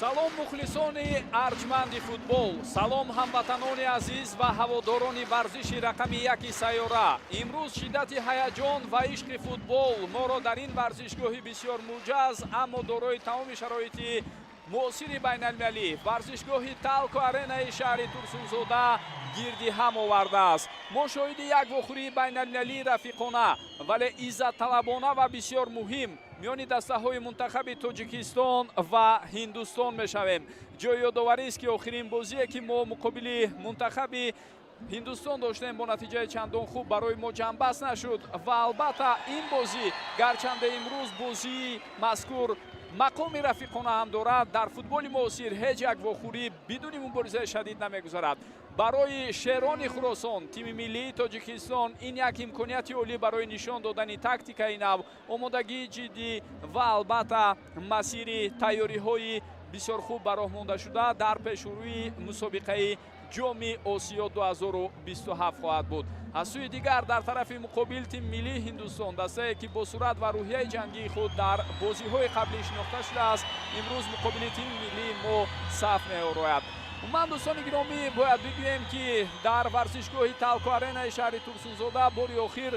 Салом, мухлисони арҷманди футбол, салом, ҳамватанони азиз ва ҳаводорони варзиши рақами яки сайёра. Имрӯз шиддати ҳаяҷон ва ишқи футбол моро дар ин варзишгоҳи бисёр муҷаз, аммо дорои тамоми шароити муосири байналмилалӣ, варзишгоҳи Талко Аренаи шаҳри Турсунзода гирди ҳам овардааст. Мо шоҳиди як вохӯрии байналмилалии рафиқона, вале иззатталабона ва бисёр муҳим миёни дастаҳои мунтахаби Тоҷикистон ва Ҳиндустон мешавем. Ҷои ёдоварист, ки охирин бозие, ки мо муқобили мунтахаби Ҳиндустон доштем, бо натиҷаи чандон хуб барои мо ҷамъбаст нашуд. Ва албатта, ин бозӣ, гарчанде имрӯз бозии мазкур мақоми рафиқона ҳам дорад, дар футболи муосир ҳеҷ як вохӯрӣ бидуни муборизаи шадид намегузарад. Барои Шерони Хуросон, тими миллии Тоҷикистон, ин як имконияти олӣ барои нишон додани тактикаи нав, омодагии ҷиддӣ ва албатта масири тайёриҳои бисёр хуб ба роҳ мондашуда дар пешрӯи мусобиқаи Ҷоми Осиё 2027 хоҳад буд. Аз сӯи дигар, дар тарафи муқобил, тими миллии Ҳиндустон, дастае, ки бо сурат ва рӯҳияи ҷангии худ дар бозиҳои қаблӣ шинохта шудааст, имрӯз муқобили тими миллии мо саф меорояд. Умуман, дӯстони гиромӣ, бояд бигӯем, ки дар варзишгоҳи Талко Аренаи шаҳри Турсунзода бори охир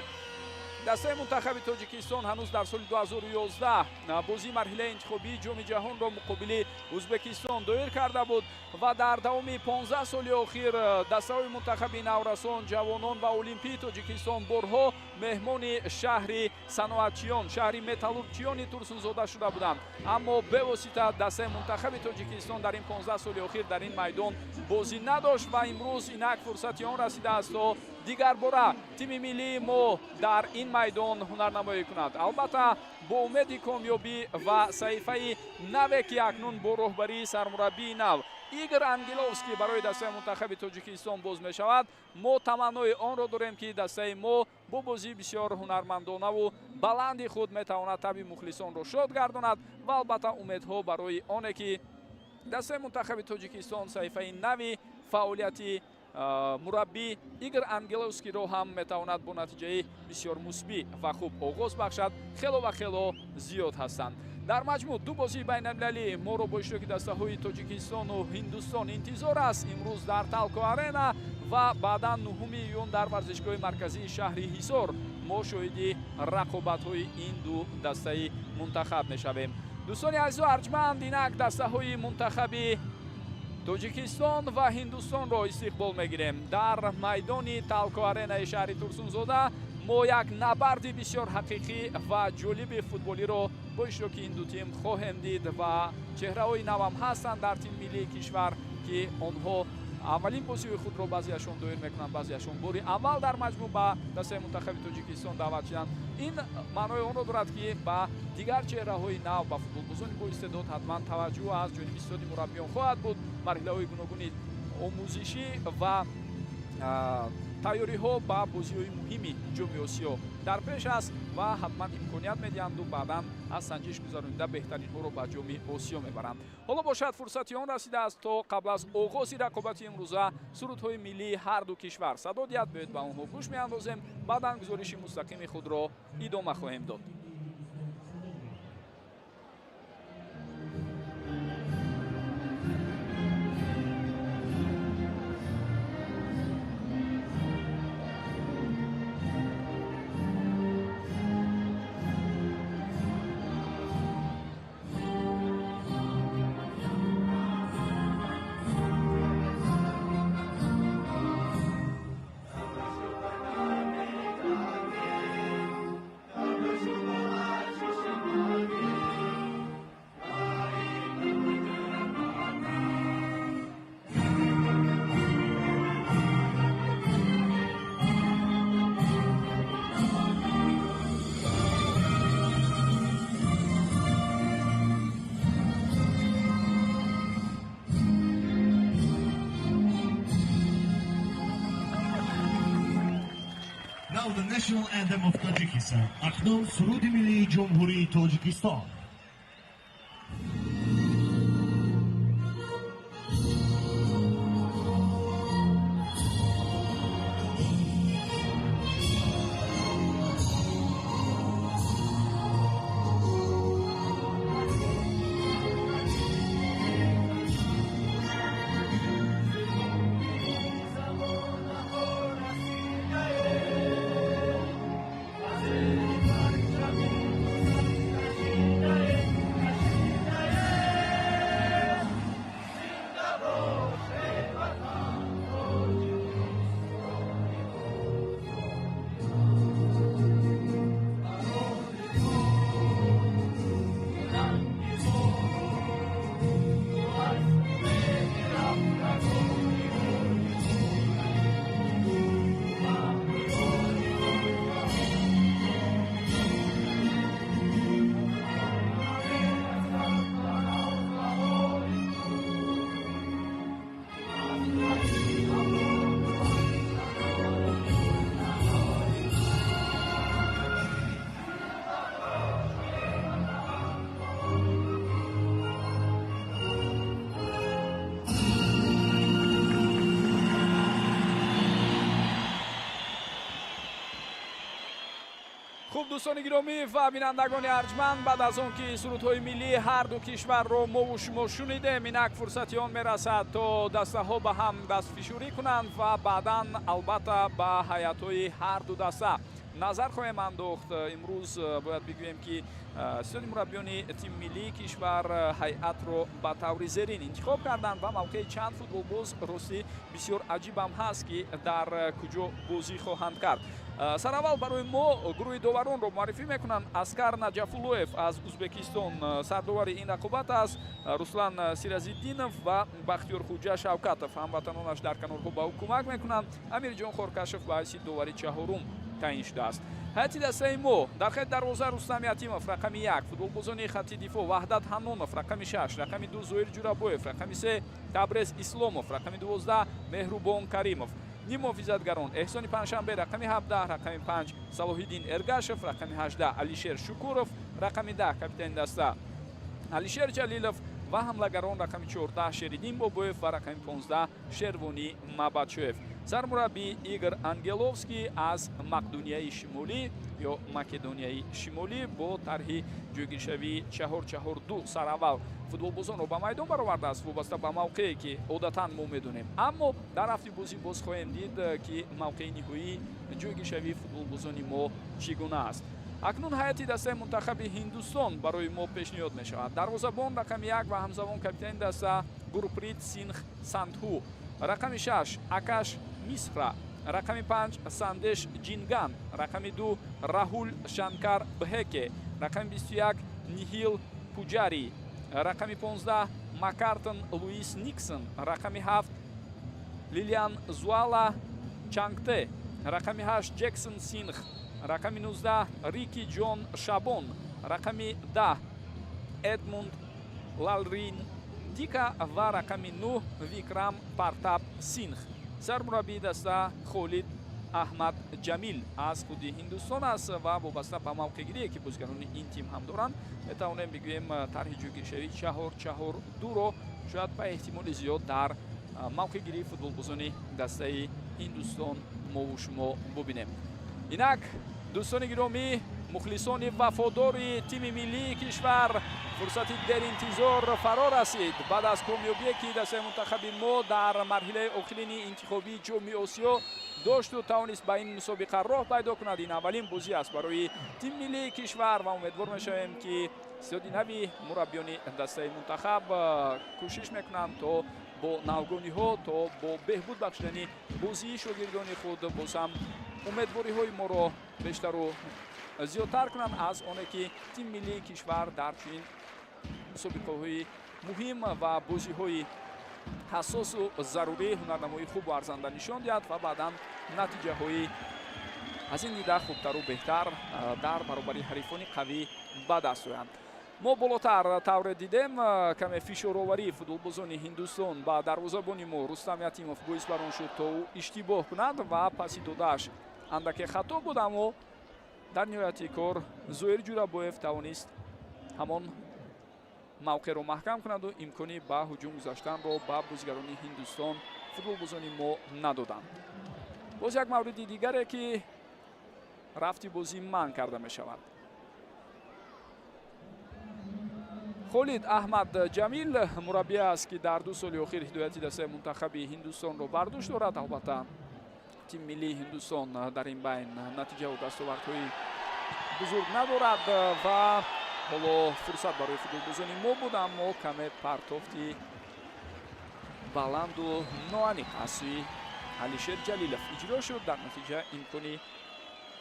дастаи мунтахаби Тоҷикистон ҳанӯз дар соли 2011 бозии марҳилаи интихобии Ҷоми Ҷаҳонро муқобили Ӯзбекистон доир карда буд. Ва дар давоми 15 соли охир дастаҳои мунтахаби наврасон, ҷавонон ва олимпии Тоҷикистон борҳо меҳмони шаҳри саноатчиён, шаҳри металлургчиёни Турсунзода шуда буданд, аммо бевосита дастаи мунтахаби Тоҷикистон дар ин 15 соли охир дар ин майдон бозӣ надошт. Ва имрӯз инак фурсати он расидааст, то дигарбора тими миллии мо дар ин майдон ҳунарнамоӣ кунад, албатта бо умеди комёбӣ ва саҳифаи наве, ки акнун бо роҳбарии сармураббии нав Игор Ангеловский барои дастаи мунтахаби Тоҷикистон боз мешавад. Мо таманнои онро дорем, ки дастаи мо бо бозии бисёр ҳунармандонаву баланди худ метавонад таби мухлисонро шод гардонад. Ва албатта, умедҳо барои оне, ки дастаи мунтахаби Тоҷикистон саҳифаи нави фаъолияти мураббӣ Игор Ангеловскийро ҳам метавонад бо натиҷаи бисёр мусбӣ ва хуб оғоз бахшад, хело ва хело зиёд ҳастанд. Дар маҷмӯъ, ду бозии байналмилалӣ моро бо иштироки дастаҳои Тоҷикистону Ҳиндустон интизор аст имрӯз дар Талко Арена ва баъдан 9 июн дар варзишгоҳи марказии шаҳри Ҳисор мо шоҳиди рақобатҳои ин ду дастаи мунтахаб мешавем. Дӯстони азизу арҷманд, инак дастаҳои мунтахаби Тоҷикистон ва Ҳиндустонро истиқбол мегирем дар майдони Талко Аренаи шаҳри Турсунзода. Мо як набарди бисёр ҳақиқӣ ва ҷолиби футболиро бо иштироки ин ду тим хоҳем дид. Ва чеҳраҳои навам ҳастанд дар тими миллии кишвар, ки онҳо аввалин бозиҳои худро баъзеашон доир мекунанд, баъзеашон бори аввал дар маҷмӯъ ба дастаи мунтахаби Тоҷикистон даъват шуданд. Ин маънои онро дорад, ки ба дигар чеҳраҳои нав, ба футболбозони боистеъдод ҳатман таваҷҷӯҳ аз ҷониби истоди мураббиён хоҳад буд. Марҳилаҳои гуногуни омӯзишӣ ва тайёриҳо ба бозиҳои муҳими Ҷоми Осиё дар пеш аст ва ҳатман имконият медиҳанду баъдан аз санҷиш гузаронида беҳтаринҳоро ба Ҷоми Осиё мебаранд. Ҳоло бошад, фурсати он расидааст, то қабл аз оғози рақобати имрӯза сурудҳои миллии ҳар ду кишвар садо диҳад. Биёед, ба онҳо гӯш меандозем, баъдан гузориши мустақими худро идома хоҳем дод. Now the national anthem of Tajikistan. Акнун суруди миллии Ҷумҳурии Тоҷикистон. Хуб, дӯстони гиромӣ ва бинандагони арҷманд, баъд аз он ки сурудҳои миллии ҳар ду кишварро мову шумо шунидем, инак фурсати он мерасад, то дастаҳо ба ҳам дастфишурӣ кунанд ва баъдан, албатта, ба ҳайатҳои ҳар ду даста назар хоҳем андохт. Имрӯз бояд бигӯем, ки ситоди мураббиёни тими миллии кишвар ҳайатро ба таври зерин интихоб карданд ва мавқеи чанд футболбоз, ростӣ, бисёр аҷибам ҳаст, ки дар куҷо бозӣ хоҳанд кард. Сараввал барои мо гурӯҳи доваронро муаррифӣ мекунанд. Аскар Наҷафуллоев аз Узбекистон сардовари ин рақобат аст. Руслан Сиразиддинов ва Бахтиёрхуҷа Шавкатов, ҳамватанонаш, дар канорҳо ба ӯ кӯмак мекунанд. Амирҷон Хоркашов ба ҳайси довари чаҳорум таъин шудааст. Ҳайати дастаи мо: дар хати дарвоза Рустам Ятимов, рақами 1. Футболбозони хати дифоъ: Ваҳдат Ҳаннонов, рақами 6, рақами 2 Зоир Ҷурабоев, рақами 3 Табрез Исломов, рақами 12 Меҳрубон Каримов. Ниммуҳофизатгарон: Эҳсони Панҷшанбе, рақами 17, рақами 5 Салоҳиддин Эргашев, рақами 18 Алишер Шукуров, рақами 10 капитани даста Алишер Ҷалилов ва ҳамлагарон: рақами 14 Шериддин Бобоев ва рақами 15 Шервонӣ Мабадшоев. Сармураббӣ Игор Ангеловский аз Мақдунияи Шимолӣ ё Македонияи Шимолӣ бо тарҳи ҷойгиршавии 4-4-2 сараввал футболбозонро ба майдон баровардааст, вобаста ба мавқее, ки одатан мо медонем. Аммо дар рафти бозӣ боз хоҳем дид, ки мавқеи ниҳоии ҷойгиршавии футболбозони мо чӣ гуна аст. Акнун ҳайати дастаи мунтахаби Ҳиндустон барои мо пешниҳод мешавад. Дарвозабон, рақами 1 ва ҳамзамон капитани даста Гурприт Синх Сандҳу, рақами 6 Акаш Мисра, рақами 5 Сандеш Ҷинган, рақами 2 Раҳул Шанкар Бхеке, рақами 21 Нихил Пуҷари, рақами 15 Макартон Луис Никсон, рақами 7 Лилиан Зуала Чангте, рақами 8 Ҷексон Синх, рақами 19 Рики Ҷон Шабон, рақами 10 Эдмунд Лалрин Дика ва рақами 9 Викрам Партаб Синх. Сармураббии даста Холид Аҳмад Ҷамил аз худи Ҳиндустон аст ва вобаста ба мавқеъгирие, ки бозигарони ин тим ҳам доранд, метавонем бигӯем, тарҳи ҷойгиршавии 4-4-2-ро шояд ба эҳтимоли зиёд дар мавқеъгирии футболбозони дастаи Ҳиндустон мову шумо бубинем. Инак, дӯстони гиромӣ, мухлисони вафодори тими миллии кишвар, фурсати деринтизор фаро расид. Баъд аз комёбие, ки дастаи мунтахаби мо дар марҳилаи охирини интихобии Ҷоми Осиё дошту тавонист ба ин мусобиқа роҳ пайдо кунад, ин аввалин бозӣ аст барои тими миллии кишвар ва умедвор мешавем, ки ситоди нави мураббиёни дастаи мунтахаб кӯшиш мекунанд, то бо навгониҳо, то бо беҳбуд бахшидани бозии шогирдони худ боз ҳам умедвориҳои моро бештару зиёдтар кунанд аз оне, ки тими миллии кишвар дар чунин мусобиқаҳои муҳим ва бозиҳои ҳассосу зарурӣ ҳунарнамоии хубу арзанда нишон диҳад ва баъдан натиҷаҳои аз ин дида хубтару беҳтар дар баробари ҳарифони қавӣ ба даст оянд. Мо болотар тавре дидем, каме фишороварии футболбозони Ҳиндустон ба дарвозабони мо Рустам Ятимов боис бар он шуд, то ӯ иштибоҳ кунад ва паси додааш андаке хато буд, аммо дар ниҳояти кор Зоир Ҷурабоев тавонист ҳамон мавқеъро маҳкам кунаду имкони ба ҳуҷум гузаштанро ба бозигарони Ҳиндустон, футболбозони мо, надоданд. Боз як мавриди дигаре, ки рафти бозӣ манъ карда мешавад. Холид Аҳмад Ҷамил мураббие аст, ки дар 2 соли охир ҳидояти дастаи мунтахаби Ҳиндустонро бар дӯш дорад. Албатта, тими миллии Ҳиндустон дар ин байн натиҷаву дастовардҳои бузург надорад ва ҳоло фурсат барои футболбозони мо буд, аммо каме партофти баланду ноаниқ аз сӯи Алишер Ҷалилов иҷро шуд. Дар натиҷа имкони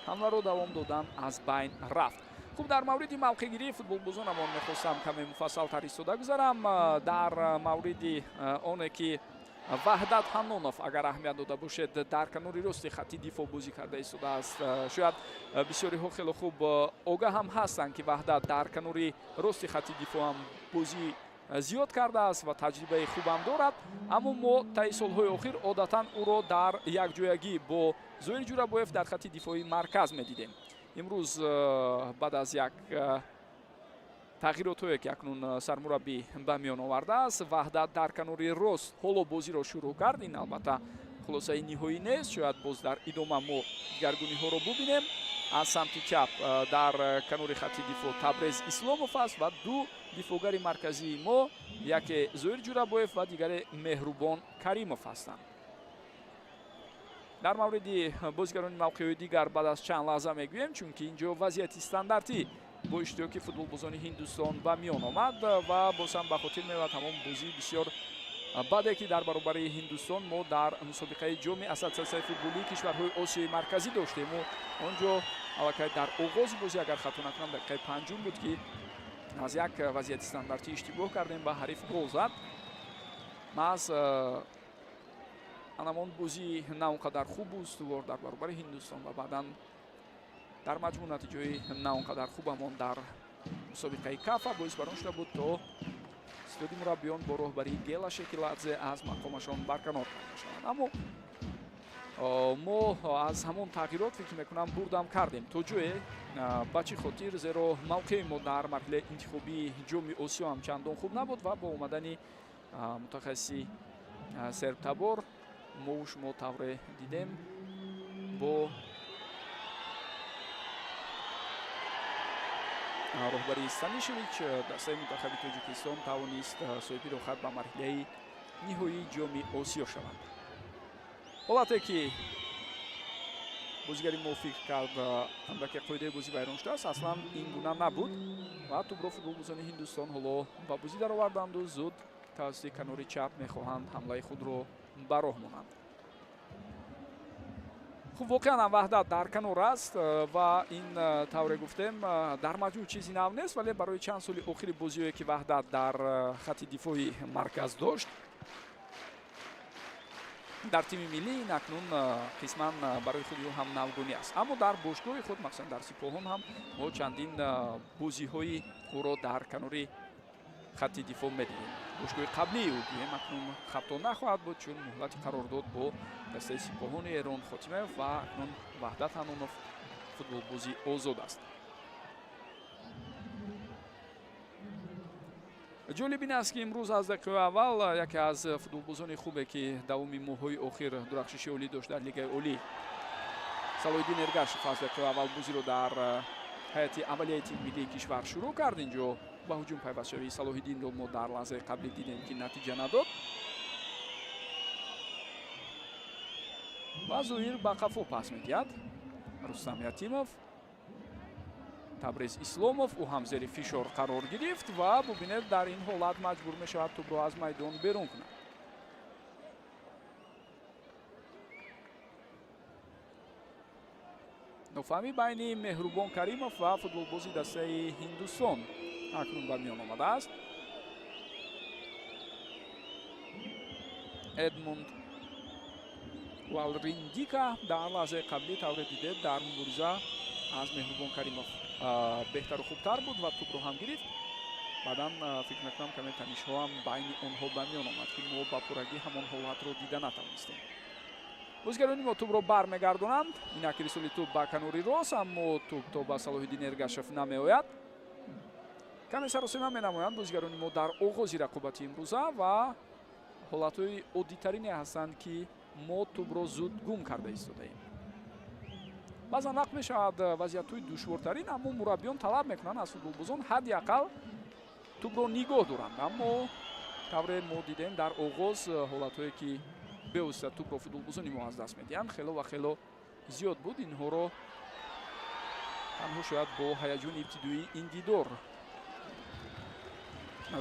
ҳамларо давом додан аз байн рафт. Хуб, дар мавриди мавқеъгирии футболбозонамон мехостам каме муфассалтар истода гузарам. Дар мавриди оне, ки Ваҳдат Ҳаннонов, агар аҳамият дода бошед, дар канори рости хатти дифоъ бозӣ карда истодааст. Шояд бисёриҳо хеле хуб огаҳ ҳам ҳастанд, ки Ваҳдат дар канори рости хатти дифоъ ҳам бозӣ зиёд кардааст ва таҷрибаи хубам дорад, аммо мо таи солҳои охир одатан ӯро дар якҷоягӣ бо Зоир Ҷурабоев дар хатти дифоии марказ медидем. Имрӯз, баъд аз як тағйиротҳое, ки акнун сармураббӣ ба миён овардааст, Ваҳдат дар канори рост ҳоло бозиро шурӯъ кард. Ин, албатта, хулосаи ниҳоӣ нест, шояд боз дар идома мо дигаргуниҳоро бубинем. Аз самти чап дар канори хатти дифоъ Табрез Исломов аст ва ду дифоъгари марказии мо, яке Зоир Ҷурабоев ва дигаре Меҳрубон Каримов ҳастанд. Дар мавриди бозигарони мавқеъҳои дигар баъд аз чанд лаҳза мегӯем, чунки ин ҷо вазъияти стандартӣ бо иштироки футболбозони Ҳиндустон ба миён омад ва боз ҳам ба хотир меояд ҳамон бозии бисёр баъде ки дар баробари Ҳиндустон мо дар мусобиқаи ҷоми ассотсиатсияи футболии кишварҳои Осиёи Марказӣ доштему он ҷо аллакай дар оғози бозӣ, агар хато накунам, дақиқаи панҷум буд, ки аз як вазъияти стандартӣ иштибоҳ кардем ва ҳариф гол зад. Маҳз анамон бозии на он қадар хубу устувор дар баробари Ҳиндустон ва баъдан дар маҷмӯъ натиҷаи на он қадар хубамон дар мусобиқаи Кафа боис бар он шуда буд, то ситоди мураббиён бо роҳбарии Гела Шекиладзе аз мақомашон барканор карда шаванд. Аммо мо аз ҳамон тағйирот, фикр мекунам, бурдам кардем то ҷое. Ба чӣ хотир? Зеро мавқеи мо дар марҳилаи интихобии ҷоми Осиё ҳам чандон хуб набуд ва бо омадани мутахассиси сербтабор мову шумо тавре дидем бо роҳбарии Станишевич дастаи мунтахаби Тоҷикистон тавонист соҳиби роҳхат ба марҳилаи ниҳоии ҷоми Осиё шавад. Ҳолате ки бозигари мо фикр кард, андаке қоидаи бозӣ вайрон шудааст, аслан ин гуна набуд ва тӯбро футболбозони Ҳиндустон ҳоло ба бозӣ дароварданду зуд тавассути канори чап мехоҳанд ҳамлаи худро ба роҳ монанд. Хуб, воқеан ҳам Ваҳдат дар канор аст ва ин, тавре гуфтем, дар маҷмӯъ чизи нав нест, вале барои чанд соли охири бозиҳое ки Ваҳдат дар хатти дифои марказ дошт дар тими миллӣ, ин акнун қисман барои худи ӯ ҳам навгунӣ аст. Аммо дар бошгоҳи худ, махсусан дар Сипоҳон ҳам мо чандин бозиҳои ӯро дар канори хатти дифоъ медидем. Бошгоҳи қаблии ӯ гӯем акнун хато нахоҳад буд, чун муҳлати қарордод бо дастаи Сипоҳони Эрон хотима ёфт ва акнун Ваҳдат Ҳанонов футболбози озод аст. Ҷолиб ин аст, ки имрӯз аз дақиқаи аввал яке аз футболбозони хубе, ки давоми моҳҳои охир дурахшиши олӣ дошт дар Лигаи олӣ, Салоҳиддин Эргашев, аз дақиқаи аввал бозиро дар ҳайати аввалияи тими миллии кишвар шурӯъ кард. Инҷо ба ҳуҷум пайвастшавии Салоҳиддинро мо дар лаҳзаи қаблӣ дидем, ки натиҷа надод ва Зоҳир ба қафо пас медиҳад. Рустам Ятимов, Табрез Исломов, ӯ ҳам зери фишор қарор гирифт ва бубинед, дар ин ҳолат маҷбур мешавад тӯбро аз майдон берун кунад. Нофаҳмӣ байни Меҳрубон Каримов ва футболбози дастаи Ҳиндустон акнун ба миён омадааст. Эдмунд Валриндика дар лаҳзаи қаблӣ, тавре дидед, дар мубориза аз Меҳрубон Каримов беҳтару хубтар буд ва тӯбро ҳам гирифт. Баъдан, фикр мекунам, каме танишҳо ҳам байни онҳо ба миён омад, ки мо ба пуррагӣ ҳамон ҳолатро дида натавонистем. Бозигарони мо тӯбро бармегардонанд. Инак ирсоли тӯб ба канори рост, аммо тӯб то ба Салоҳиддин Эргашев намеояд. Каме саросема менамоянд бозигарони мо дар оғози рақобати имрӯза ва ҳолатҳои оддитарине ҳастанд, ки мо тӯбро зуд гум карда истодаем. Баъзан вақт мешавад вазъиятҳои душвортарин, аммо мураббиён талаб мекунанд аз футболбозон ҳадди ақал тӯбро нигоҳ доранд. Аммо тавре мо дидем, дар оғоз ҳолатҳое ки бевосита тӯбро футболбозони мо аз даст медиҳанд, хело ва хело зиёд буд. Инҳоро танҳо шояд бо ҳаяҷони ибтидоии ин дидор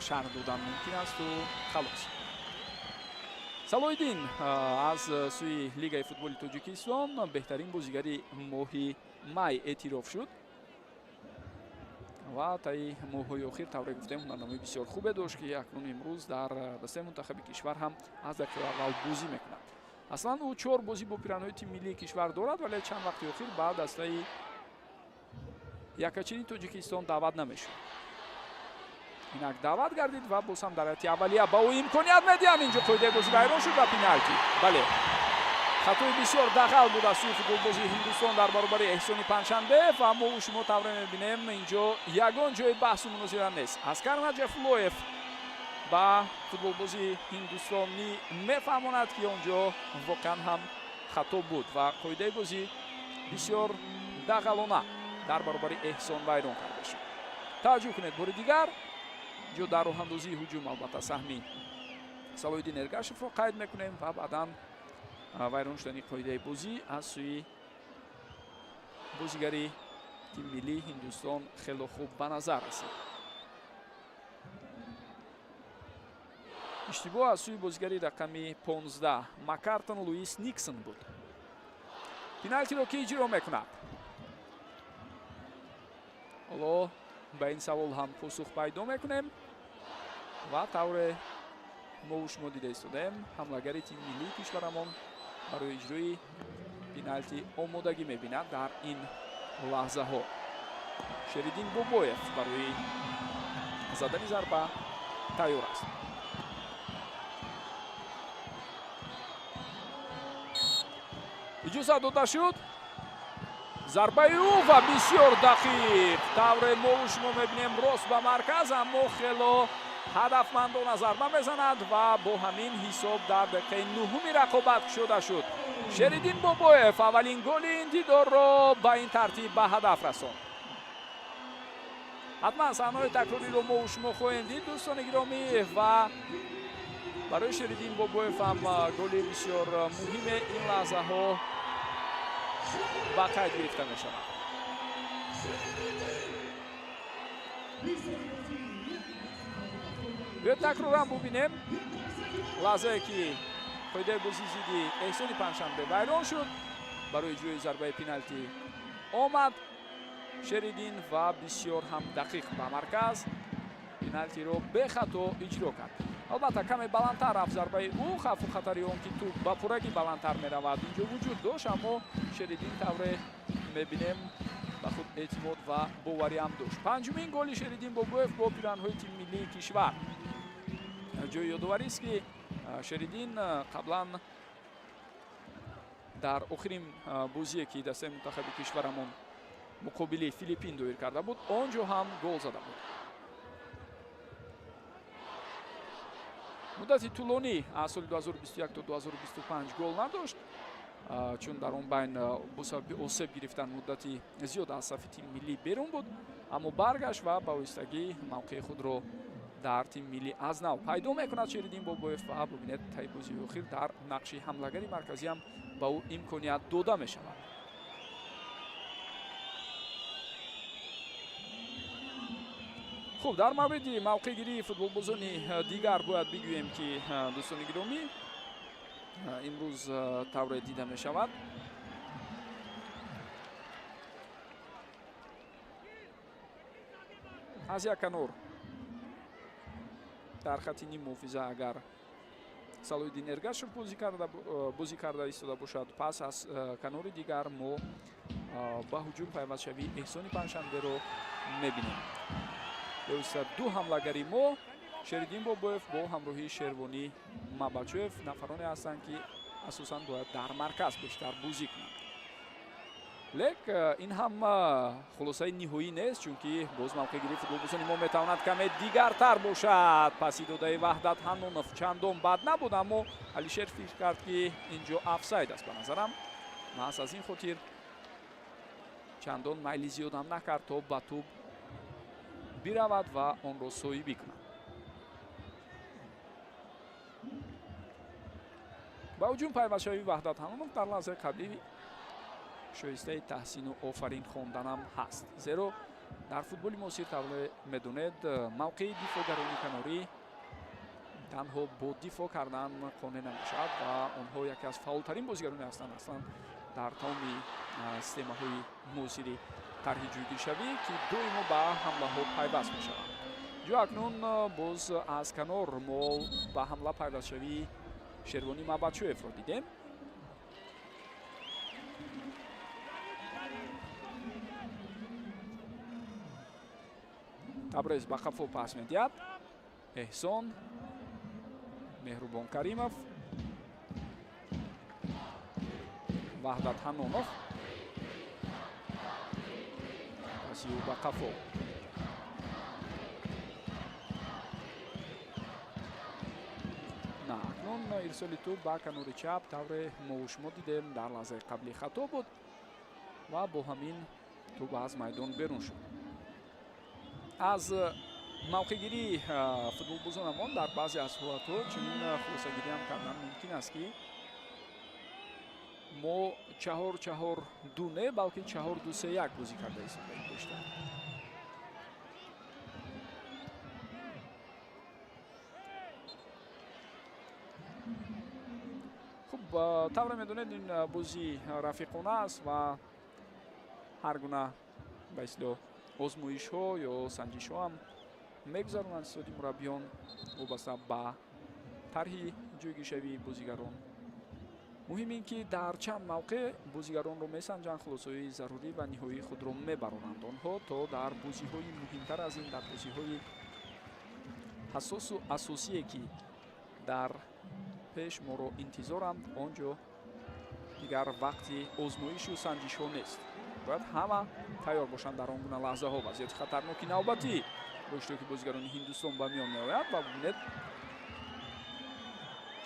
шарҳ додан мумкин асту халос. Салоҳиддин аз сӯи Лигаи футболи Тоҷикистон беҳтарин бозигари моҳи май эътироф шуд ва таи моҳҳои охир, тавре гуфтем, ҳунарнамои бисёр хубе дошт, ки акнун имрӯз дар дастаи мунтахаби кишвар ҳам аз дақиқаи аввал бозӣ мекунад. Аслан ӯ чор бозӣ бо пиранҳои тими миллии кишвар дорад, вале чанд вақти охир ба дастаи якачини Тоҷикистон даъват намешуд. Инак даъват гардид ва боз ҳам дар ҳайати аввалия ба ӯ имконият медиҳанд. Инҷо қоидаи бозӣ вайрон шуд ва пеналти. Бале, хатои бисёр дағал буд аз сӯи футболбози Ҳиндустон дар баробари Эҳсони Панҷшанбеев, аммо шумо тавре мебинем, инҷо ягон ҷои баҳсу мунозира нест. Аскар Наҷафуллоев ба футболбози ҳиндустонӣ мефаҳмонад, ки он ҷо воқеан ҳам хато буд ва қоидаи бозӣ бисёр дағалона дар баробари Эҳсон вайрон карда шуд. Таваҷҷӯҳ кунед бори дигар, ҷо дар роҳандозии ҳуҷум албатта саҳми Салоҳиддин Эргашевро қайд мекунем ва баъдан вайрон шудани қоидаи бозӣ аз сӯи бозигари тими миллии Ҳиндустон хело хуб ба назар расид. Иштибоҳ аз сӯи бозигари рақами 15 Макартон Луис Никсон буд. Пеналтиро ки иҷро мекунад? Ҳоло ба ин савол ҳам посух пайдо мекунем ва тавре мо шумо дида истодаем, ҳамлагари тими миллии кишварамон барои иҷрои пеналти омодагӣ мебинад дар ин лаҳзаҳо. Шериддин Бобоев барои задани зарба тайёр аст. Иҷозат дода шуд. Зарбаи ӯ ва бисёр дақиқ. Тавре мо шумо мебинем, рост ба марказ, аммо хело ҳадафмандона зарба мезанад ва бо ҳамин ҳисоб дар дақиқаи нуҳуми рақобат кушода шуд. Шериддин Бобоев аввалин голи ин дидорро ба ин тартиб ба ҳадаф расонд. Ҳатман саҳнаҳои такрориро мо шумо хоҳем дид, дӯстони гиромӣ, ва барои Шериддин Бобоев ҳам голи бисёр муҳиме ин лаҳзаҳо ба қайд гирифта мешавад. Биёед такроран бубинем лаҳзае ки қоидаи бозӣ зидди Эҳсони Панҷшанбе вайрон шуд. Барои иҷрои зарбаи пеналти омад Шериддин ва бисёр ҳам дақиқ ба марказ пеналтиро бехато иҷро кард. Албатта каме баландтар рафт зарбаи ӯ, хавфу хатари он ки тӯп ба пуррагӣ баландтар меравад инҷо вуҷуд дошт, аммо Шериддин тавре мебинем ба худ эътимод ва боварӣ ҳам дошт. Панҷумин голи Шериддин Бобоев бо пиранҳои тими миллии кишвар. Ҷои ёдоварист ки Шериддин қаблан дар охирин бозие ки дастаи мунтахаби кишварамон муқобили Филиппин доир карда буд, он ҷо ҳам гол зада буд. Муддати тӯлонӣ аз соли 2021 то 2025 гол надошт, чун дар он байн бо сабаби осеб гирифтан муддати зиёд аз сафи тими миллӣ берун буд, аммо баргашт ва ба оҳистагӣ мавқеи худро дар тими миллӣ аз нав пайдо мекунад Шериддин Бобоев ва бубинед таи бозии охир дар нақши ҳамлагари марказӣ ҳам ба ӯ имконият дода мешавад. Хуб, дар мавриди мавқеъгирии футболбозони дигар бояд бигӯем ки, дӯстони гиромӣ, имрӯз тавре дида мешавад, аз як канор дар хати ним муҳофиза агар Салоҳиддин Эргашев бозӣ карда истода бошад, пас аз канори дигар мо ба ҳуҷум пайвастшавии Эҳсони Панҷшанберо мебинем. Бевосита ду ҳамлагари мо Шериддин Бобоев бо ҳамроҳии Шервонӣ Мабачоев нафароне ҳастанд ки асосан бояд дар марказ бештар бозӣ кунанд. Лек ин ҳам хулосаи ниҳоӣ нест, чунки боз мавқеъгирии футболбозони мо метавонад каме дигартар бошад. Паси додаи Ваҳдат Ҳаннонов чандон бад набуд, аммо Алишер фикр кард ки инҷо офсайд аст ба назарам. Маҳз аз ин хотир чандон майли зиёдам накард то ба тӯб биравад ва онро соҳибӣ кунад. Ба ҳуҷум пайвастшавии Ваҳдат Ҳаннонов дар лаҳзаи қаблӣ шоистаи таҳсину офарин хонданам ҳаст, зеро дар футболи муосир тавре медонед мавқеи дифоъгарони канорӣ танҳо бо дифоъ кардан қонеъ намешавад ва онҳо яке аз фаъолтарин бозигароне ҳастанд аслан дар тамоми системаҳои муосири тарҳи ҷойгиршавӣ, ки доимо ба ҳамлаҳо пайваст мешаванд. Ҷо акнун боз аз канор мо ба ҳамла пайвастшавии Шервонӣ Мабачоевро дидем. Табрез ба қафо пас медиҳад. Эҳсон, Меҳрубон Каримов, Ваҳдат Ҳаннонов. Паси ӯ ба қафо. На, акнун ирсоли тӯб ба канори чап тавре мо шумо дидем дар лаҳзаи қабли хато буд Ва бо ҳамин тӯб аз майдон берун шуд. Аз мавқеъгирии футболбозонамон дар баъзе аз ҳолатҳо чунин хулосагирӣ ҳам кардан мумкин аст, ки мо 4-4-2 не, балки 4-2-3-1 бозӣ карда истодаем бештар. Хуб, тавре медонед, ин бозӣ рафиқона аст ва ҳар гуна ба истилоҳ озмоишҳо ё санҷишҳо ҳам мегузаронанд истоди мураббиён вобаста ба тарҳи ҷойгиршавии бозигарон. Муҳим ин ки дар чанд мавқеъ бозигаронро месанҷанд, хулосаҳои зарурӣ ва ниҳоии худро мебаронанд онҳо, то дар бозиҳои муҳимтар аз ин, дар бозиҳои ҳассосу асосие, ки дар пеш моро интизоранд, он ҷо дигар вақти озмоишу санҷишҳо нест. Бояд ҳама тайёр бошанд дар он гуна лаҳзаҳо. Вазъияти хатарноки навбатӣ бо иштироки бозигарони Ҳиндустон ба миён меояд ва бубинед,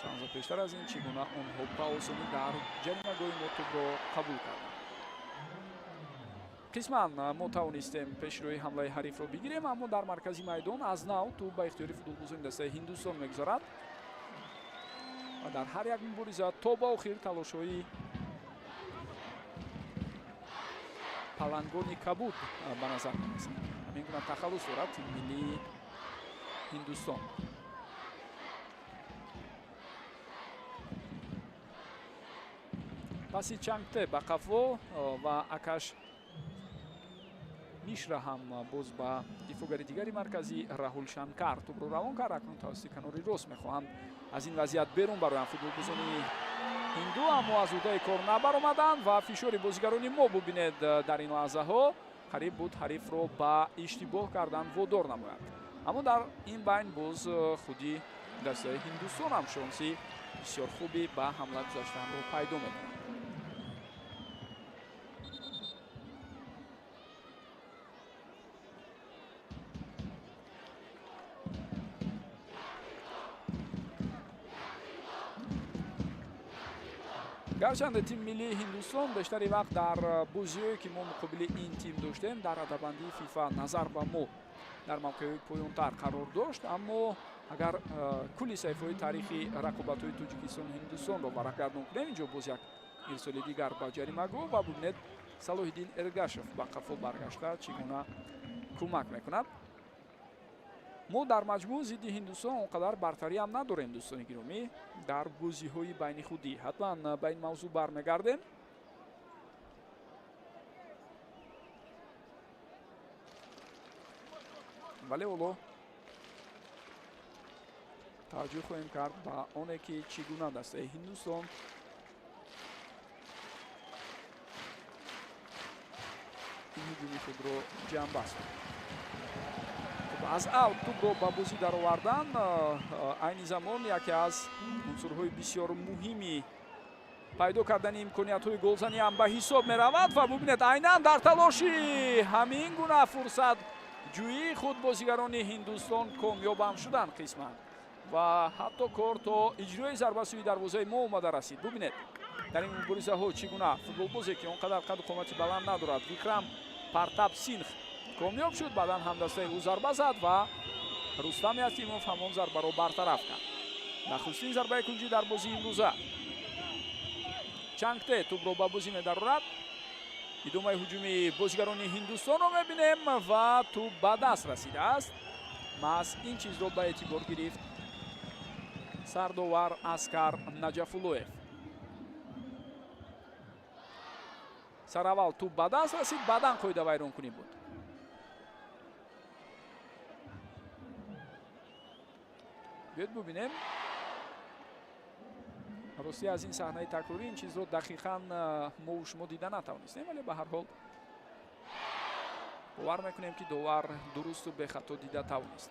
чанд лаҳза пештар аз ин чӣ гуна онҳо ба осонӣ дар ҷаримагоҳи мо тӯбро қабул карданд. Қисман мо тавонистем пешрӯи ҳамлаи ҳарифро бигирем, аммо дар маркази майдон аз нав тӯб ба ихтиёри футболбозони дастаи Ҳиндустон мегузарад ва дар ҳар як мубориза то ба охир талошҳои палангони кабуд ба назар мерасад. Ҳамин гуна тахаллус дорад тими миллии Ҳиндустон. Паси Чангте ба қафо ва Акаш Мишра ҳам боз ба дифоъгари дигари марказӣ Раҳул Шанкар тӯбро равон кард. Акнун тавассути канори рост мехоҳанд аз ин вазъият берун бароянд футболбозони ҳинду, аммо аз уҳдаи кор набаромаданд ва фишори бозигарони мо бубинед дар ин лаҳзаҳо қариб буд ҳарифро ба иштибоҳ кардан водор намояд. Аммо дар ин байн боз худи дастаи Ҳиндустон ҳам шонси бисёр хуби ба ҳамла гузаштанро пайдо мекунад. Гарчанде тими миллии Ҳиндустон бештари вақт дар бозиҳое, ки мо муқобили ин тим доштем, дар радабандии ФИФА назар ба мо дар мавқеъҳои поёнтар қарор дошт, аммо агар кулли саҳифаҳои таърихи рақобатҳои Тоҷикистону Ҳиндустонро варақгардон кунем, инҷо боз як ирсоли дигар ба ҷаримагоҳ ва бубинед, Салоҳиддин Эргашев ба қафо баргашта чӣ гуна кӯмак мекунад. Мо дар маҷмӯъ зидди Ҳиндустон он қадар бартарӣ ҳам надорем, дӯстони гиромӣ, дар бозиҳои байни худӣ. Ҳатман ба ин мавзӯъ бармегардем. Вале ҳоло таваҷҷӯҳ хоҳем кард ба оне, ки чӣ гуна дастаи Ҳиндустон ин ҳуҷуми худро ҷамъбаст. Аз аут тӯбро ба бозӣ даровардан айни замон яке аз унсурҳои бисёр муҳими пайдо кардани имкониятҳои голзанӣ ҳам ба ҳисоб меравад ва бубинед, айнан дар талоши ҳамин гуна фурсат ҷӯии худ бозигарони Ҳиндустон комёбам шуданд қисман ва ҳатто кор то иҷрои зарба сӯи дарвозаи мо омада расид. Бубинед, дар ин муборизаҳо чӣ гуна футболбозе, ки он қадар қаду қомати баланд надорад, Викрам Партап Синх комёб шуд, баъдан ҳамдастаи ӯ зарба зад ва Рустам Ятимов ҳамон зарбаро бартараф кард. Нахустин зарбаи кунҷӣ дар бозии имрӯза. Чангте тӯбро ба бозӣ медарорад. Идомаи ҳуҷуми бозигарони Ҳиндустонро мебинем ва тӯб ба даст расидааст. Маҳз ин чизро ба эътибор гирифт сардовар Аскар Наҷафуллоев. Сараввал тӯб ба даст расид, баъдан қоидавайронкунӣ буд. Биёед бубинем. Ростӣ аз ин саҳнаи такрорӣ ин чизро дақиқан мову шумо дида натавонистем, вале ба ҳар ҳол бовар мекунем, ки довар дурусту бехато дида тавонист.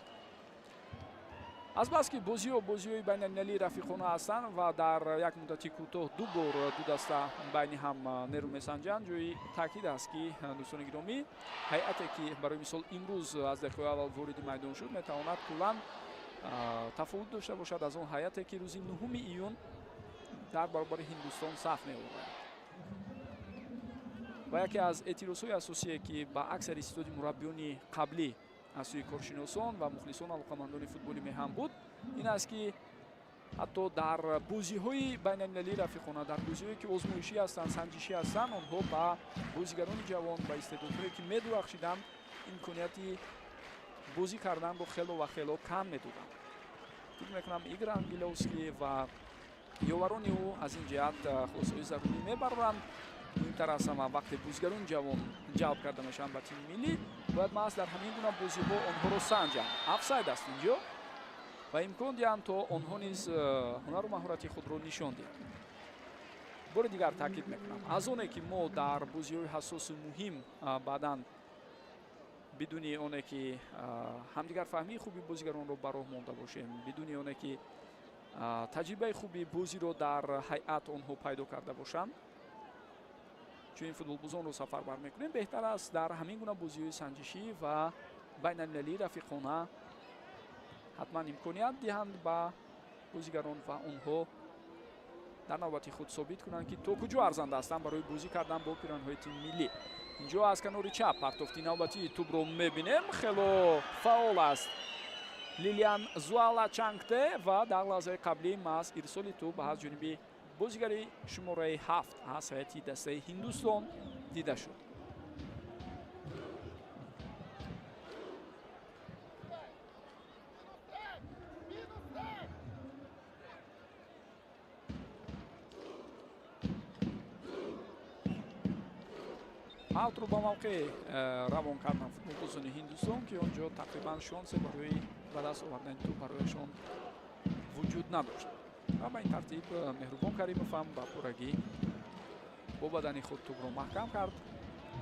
Азбаски бозиҳо бозиҳои байналмилалии рафиқона ҳастанд ва дар як муддати кӯтоҳ ду бор ду даста байни ҳам нерӯ месанҷанд, ҷои таъкид аст, ки дӯстони гиромӣ, ҳайате, ки барои мисол имрӯз аз дақиқаи аввал вориди майдон шуд, метавонад куллан тафовут дошта бошад аз он ҳайате, ки рӯзи 9 июн дар баробари Ҳиндустон саф меоварад. Ва яке аз эътирозҳои асосие, ки ба аксари истеъдоди мураббиёни қаблӣ аз сӯи коршиносон ва мухлисон, алоқамандони футболи меҳан буд, ин аст, ки ҳатто дар бозиҳои байналмилалии рафиқона, дар бозиҳое, ки озмоишӣ ҳастанд, санҷишӣ ҳастанд, онҳо ба бозигарони ҷавон, ба истеъдодҳое, ки медурахшиданд, имконияти бозӣ карданро хело ва хело кам медоданд. Фикр мекунам, Игор Ангеловский ва ёварони ӯ аз ин ҷиҳат хулосаҳои зарурӣ мебароранд. Муҳимтар аз ҳама, вақте бозигарони ҷавон ҷалб карда мешаванд ба тими миллӣ, бояд маҳз дар ҳамин гуна бозиҳо онҳоро санҷанд. Офсайд аст инҷо ва имкон диҳанд, то онҳо низ ҳунару маҳорати худро нишон диҳанд. Бори дигар таъкид мекунам, аз оне ки мо дар бозиҳои ҳассосу муҳим баъдан бидуни оне ки ҳамдигарфаҳмии хуби бозигаронро ба роҳ монда бошем, бидуни оне ки таҷрибаи хуби бозиро дар ҳайат онҳо пайдо карда бошанд, чунин футболбозонро сафарбар мекунем, беҳтар аст дар ҳамин гуна бозиҳои санҷишӣ ва байналмилалии рафиқона ҳатман имконият диҳанд ба бозигарон ва онҳо дар навбати худ собит кунанд, ки то куҷо арзанда ҳастанд барои бозӣ кардан бо пиранҳои тими миллӣ. Инҷо аз канори чап партофти навбатии тӯбро мебинем. Хело фаъол аст Лилиан Зуала Чангте ва дар лаҳзаи қаблӣ маҳз ирсоли тӯб аз ҷониби бозигари шумораи 7 аз ҳайати дастаи Ҳиндустон дида шуд. Аутро ба мавқеъ равон карданд футболбозони Ҳиндустон, ки он ҷо тақрибан шонсе барои ба даст овардани тӯб барояшон вуҷуд надошт. Ва ба ин тартиб Меҳрубон Каримов ҳам ба пуррагӣ бо бадани худ тӯбро маҳкам кард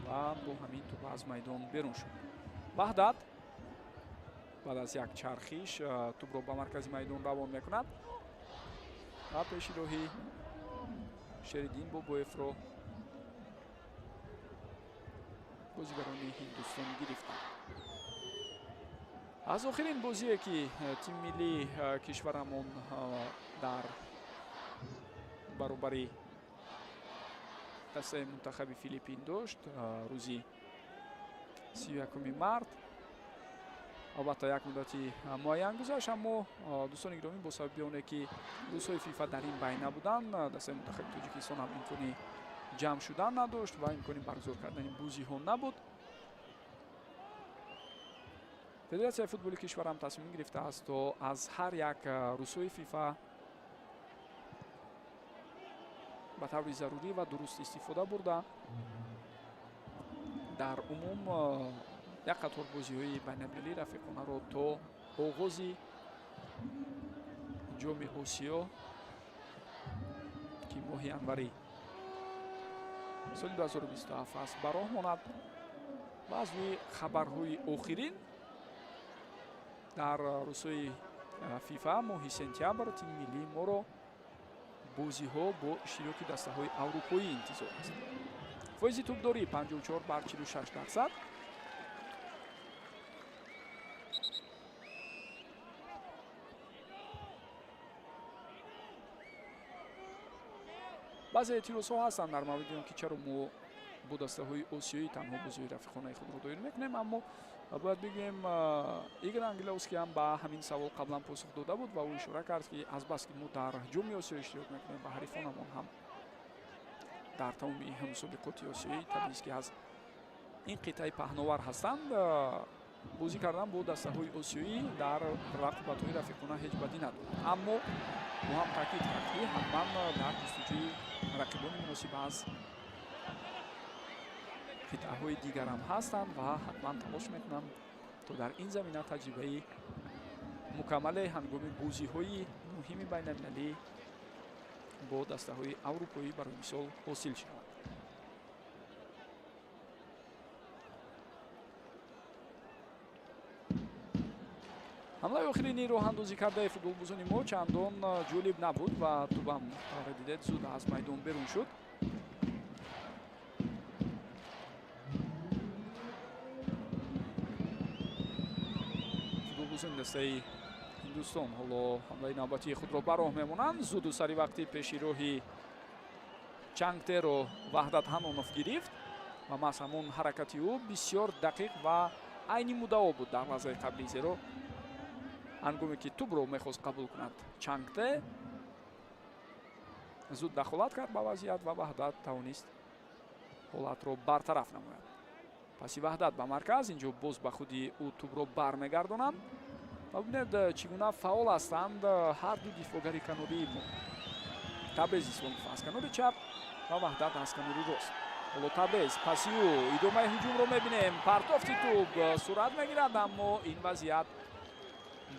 ва бо ҳамин тӯб аз майдон берун шуд. Ваҳдат баъд аз як чархиш тӯбро ба маркази майдон равон мекунад ва пеши роҳи Шериддин Бобоевро бозигарони Ҳиндустон гирифтанд. Аз охирин бозие, ки тими миллии кишварамон дар баробари дастаи мунтахаби Филиппин дошт, рӯзи 31 март, албатта, як муддати муайян гузашт, аммо, дӯстони гиромӣ, бо сабаби оне ки рӯзҳои ФИФА дар ин байн набуданд, дастаи мунтахаби Тоҷикистон ҳам имкони ҷамъ шудан надошт ва имкони баргузор кардани бозиҳо набуд. Федератсияи футболи кишварам тасмим гирифтааст, то аз ҳар як рӯзҳои ФИФА ба таври зарурӣ ва дуруст истифода бурда, дар умум як қатор бозиҳои байналмилалии рафиқонаро то оғози Ҷоми Осиё, ки моҳи январи соли 2027 аст, ба роҳ монад. Ва аз рӯи хабарҳои охирин, дар рӯзҳои ФИФА моҳи сентябр тими миллии моро бозиҳо бо иштироки дастаҳои аврупоӣ интизор аст. Фоизи тӯбдорӣ 54 бар 46%. Баъзе эътирозҳо ҳастанд дар мавриди он, ки чаро мо бо дастаҳои осиёӣ танҳо бозиҳои рафиқонаи худро доир мекунем, аммо бояд бигӯем, Игор Ангеловский ҳам ба ҳамин савол қаблан посух дода буд ва ӯ ишора кард, ки азбаски мо дар Ҷоми Осиё иштирок мекунем ва ҳарифонамон ҳам дар тамоми мусобиқоти осиёӣ табиист, ки аз ин қитъаи паҳновар ҳастанд, бозӣ кардан бо дастаҳои осиёӣ дар рақобатҳои рафиқона ҳеҷ бадӣ надорад. Аммо ӯ ҳам таъкид кард, ки ҳатман дар ҷустуҷӯи рақибони муносиб аз қитъаҳои дигарам ҳастанд ва ҳатман талош мекунанд, то дар ин замина таҷрибаи мукаммале ҳангоми бозиҳои муҳими байналмилалӣ бо дастаҳои аврупоӣ, барои мисол, ҳосил шавад. Ҳамлаи охирини роҳандозӣ кардаи футболбозони мо чандон ҷолиб набуд ва тӯбам, тавре дидед, зуд аз майдон берун шуд. Футболбозони дастаи Ҳиндустон ҳоло ҳамлаи навбатии худро ба роҳ мемонанд. Зуду сари вақти пеши роҳи Чангтеро Ваҳдат Ҳанонов гирифт. Ва маҳз ҳамон ҳаракати ӯ бисёр дақиқ ва айни муддао буд дар лаҳзаи қаблӣ, зеро ҳангоме ки тӯбро мехост қабул кунад, Чангте зуд дахолат кард ба вазъият ва Ваҳдат тавонист ҳолатро бартараф намояд. Паси Ваҳдат ба марказ, инҷо боз ба худи ӯ тӯбро бармегардонанд ва бибинед, чӣ гуна фаъол ҳастанд ҳар ду дифоъгари канории мо. Табрез Исломов аз канори чап ва Ваҳдат аз канори рост. Ҳоло Табрез, паси ӯ, идомаи ҳуҷумро мебинем. Партофти тӯб сурат мегирад, аммо ин вазъият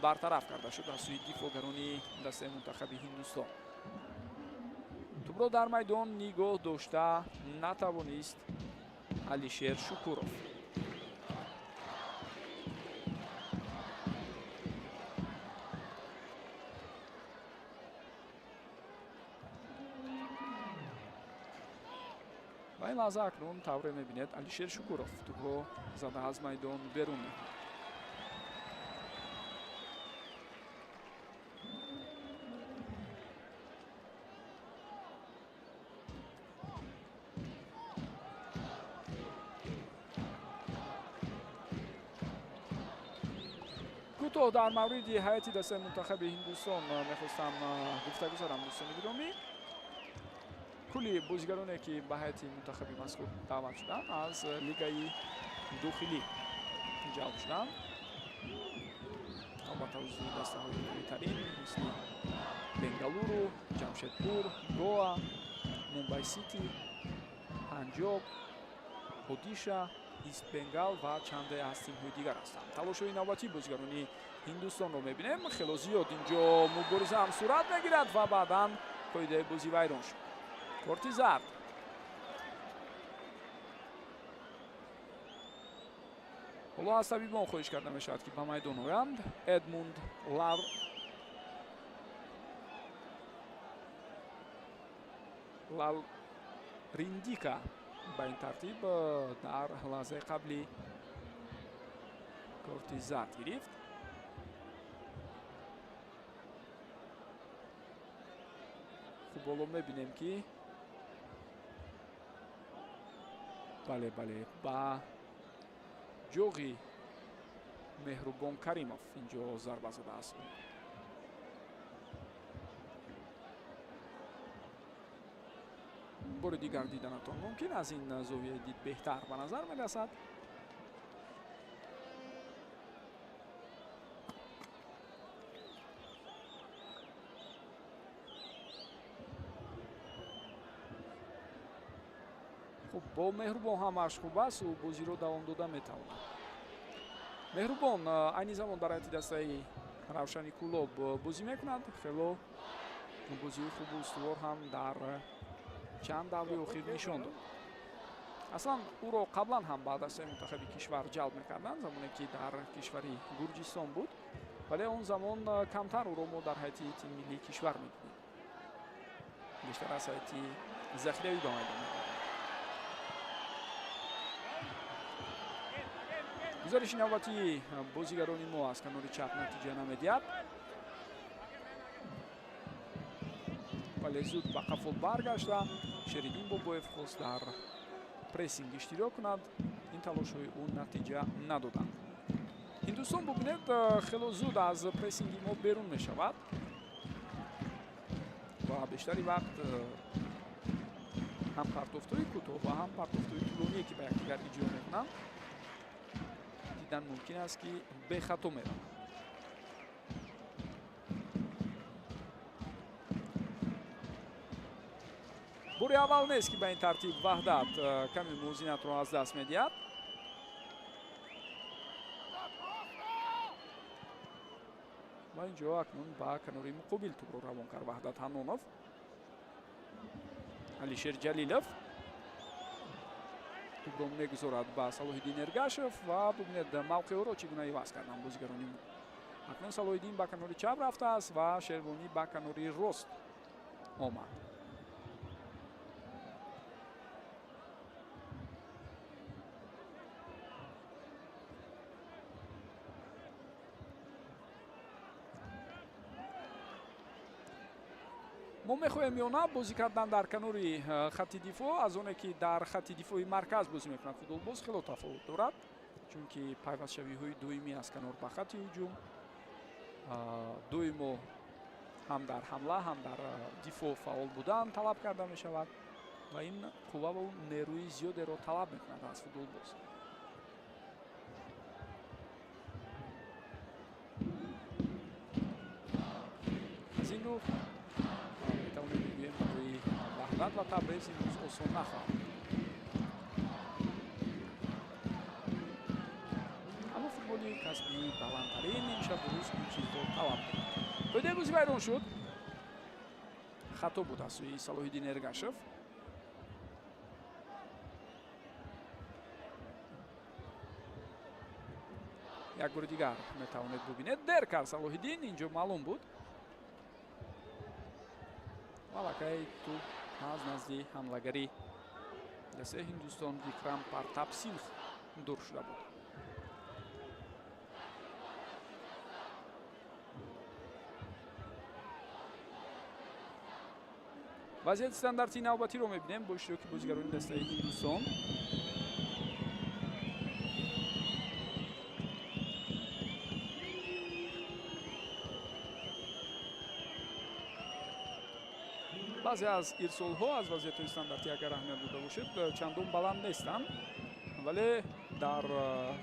бартараф карда шуд аз сӯи дифоъгарони дастаи мунтахаби Ҳиндустон. Тӯбро дар майдон нигоҳ дошта натавонист Алишер Шукуров. Ва ин лаҳза акнун тавре мебинед, Алишер Шукуров тӯбро зада аз майдон берун мекунад. Кӯтоҳ дар мавриди ҳайати дастаи мунтахаби Ҳиндустон мехостам гуфта гузарам, дӯстони гиромӣ. Кулли бозигароне, ки ба ҳайати мунтахаби мазкур даъват шуданд, аз лигаи дохилӣ ҷалб шуданд. Албатта, узви дастаҳои қавитарин мисли Бенгалуру, Ҷамшедпур, Гоа, Мумбай Сити, Панҷоб, Одиша, Ист Бенгал ва чанде аз тимҳои дигар ҳастанд. Талошҳои навбатии бозигарони Ҳиндустонро мебинем. Хело зиёд инҷо мубориза ҳам сурат мегирад ва баъдан қоидаи бозӣ вайрон шуд. Корти зард. Ҳоло аз табибон хоҳиш карда мешавад, ки ба майдон оянд. Эдмунд Лар Лал Риндика ба ин тартиб дар лаҳзаи қабли корти зард гирифт. Хуб, ҳоло мебинем, ки бале, бале, ба ҷоғи Меҳрубон Каримов инҷо зарба задааст. Бори дигар диданатон мумкин, аз ин зовияи дид беҳтар ба назар мерасад. Хуб, бо Меҳрубон ҳамаш хуб аст, ӯ бозиро давом дода метавонад. Меҳрубон айни замон дар ҳайати дастаи Равшани Кӯлоб бозӣ мекунад. Хело бозии хубу устувор ҳам дар чанд даври охир нишон дод. Аслан ӯро қаблан ҳам ба дастаи мунтахаби кишвар ҷалб мекарданд, замоне ки дар кишвари Гурҷистон буд, вале он замон камтар ӯро мо дар ҳайати тими миллии кишвар медидем. Бештар аз ҳайати захиравӣ ба майдон меомад. Гузариши навбатии бозигарони мо аз канори чап натиҷа намедиҳад, вале зуд ба қафо баргашта Шериддин Бобоев хост дар прессинг иштирок кунад. Ин талошҳои ӯ натиҷа надоданд. Ҳиндустон, бубинед, хело зуд аз прессинги мо берун мешавад ва бештари вақт ҳам партофтҳои кӯтоҳ ва ҳам партофтҳои тӯлоние, ки ба якдигар иҷро мекунанд, дидан мумкин аст, ки бехато мераванд. Бори аввал нест, ки ба ин тартиб Ваҳдат ками мувозинатро аз даст медиҳад. Ва инҷо акнун ба канори муқобил тӯбро равон кард Ваҳдат Ҳаннонов. Алишер Ҷалилов тӯбро мегузорад ба Салоҳиддин Эргашев ва бубинед, мавқеъро чӣ гуна иваз карданд бозигарони мо. Акнун Салоҳиддин ба канори чап рафтааст ва Шервонӣ ба канори рост омад. Мо мехоҳем ё на, бозӣ кардан дар канори хатти дифоъ аз оне ки дар хатти дифои марказ бозӣ мекунад футболбоз хело тафовут дорад, чунки пайвастшавиҳои доимӣ аз канор ба хатти ҳуҷум доимо ҳам дар ҳамла, ҳам дар дифоъ фаъол будан талаб карда мешавад ва ин қувва ва нерӯи зиёдеро талаб мекунад аз футболбоз. Аз ин рӯ метавонем бигӯем, барои Ваҳдат ва Табрез имрӯз осон нахоҳад. Аммо футболи касбии баландтарин ин шабу рӯз ин чизро талаб мекунад. Қоидаи бозӣ вайрон шуд. Хато буд аз сӯи Салоҳиддин Эргашев. Як бори дигар метавонед бубинед. Дер кард Салоҳиддин, инҷо маълум буд. Аллакай тӯб аз назди ҳамлагари дастаи Ҳиндустон Викрам Партап Синх дур шуда буд. Вазъияти стандартии навбатиро мебинем бо иштироки бозигарони дастаи Ҳиндустон. Баъзе аз ирсолҳо аз вазъиятҳои стандартӣ агар аҳамият дода бошед, чандон баланд нестанд, вале дар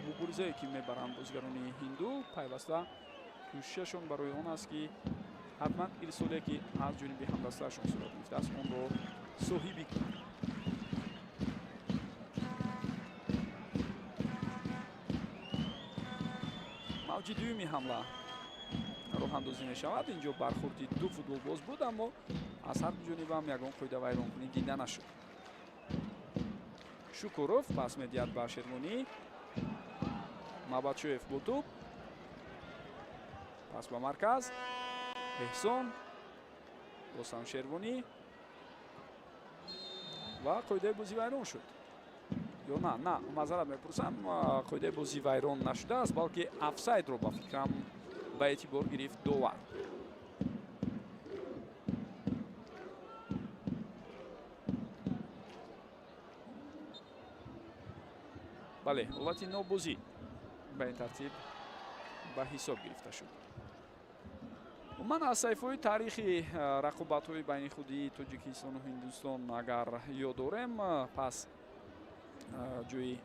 муборизае ки мебаранд бозигарони ҳинду пайваста кӯшишашон барои он аст ки ҳатман ирсоле ки аз ҷониби ҳамдастаашон сурат гирифтааст, онро соҳибӣ кунанд. Мавҷи дуюми ҳамла роҳандозӣ мешавад. Инҷо бархурди ду футболбоз буд, аммо аз ҳар ду ҷониб ҳам ягон қоидавайронкунӣ дида нашуд. Шукуров пас медиҳад ба Шервонӣ. Мабадшоев бо тӯб. Пас ба марказ. Эҳсон. Боз ҳам Шервонӣ. Ва қоидаи бозӣ вайрон шуд. Ё на, на, маъзарат мепурсам, қоидаи бозӣ вайрон нашудааст, балки офсайдро ба фикрам ба эътибор гирифт довар. Бале, ҳолати нобозӣ ба ин тартиб ба ҳисоб гирифта шуд. Умуман аз саҳифаҳои таърихи рақобатҳои байни худии Тоҷикистону Ҳиндустон агар ёд дорем, пас ҷои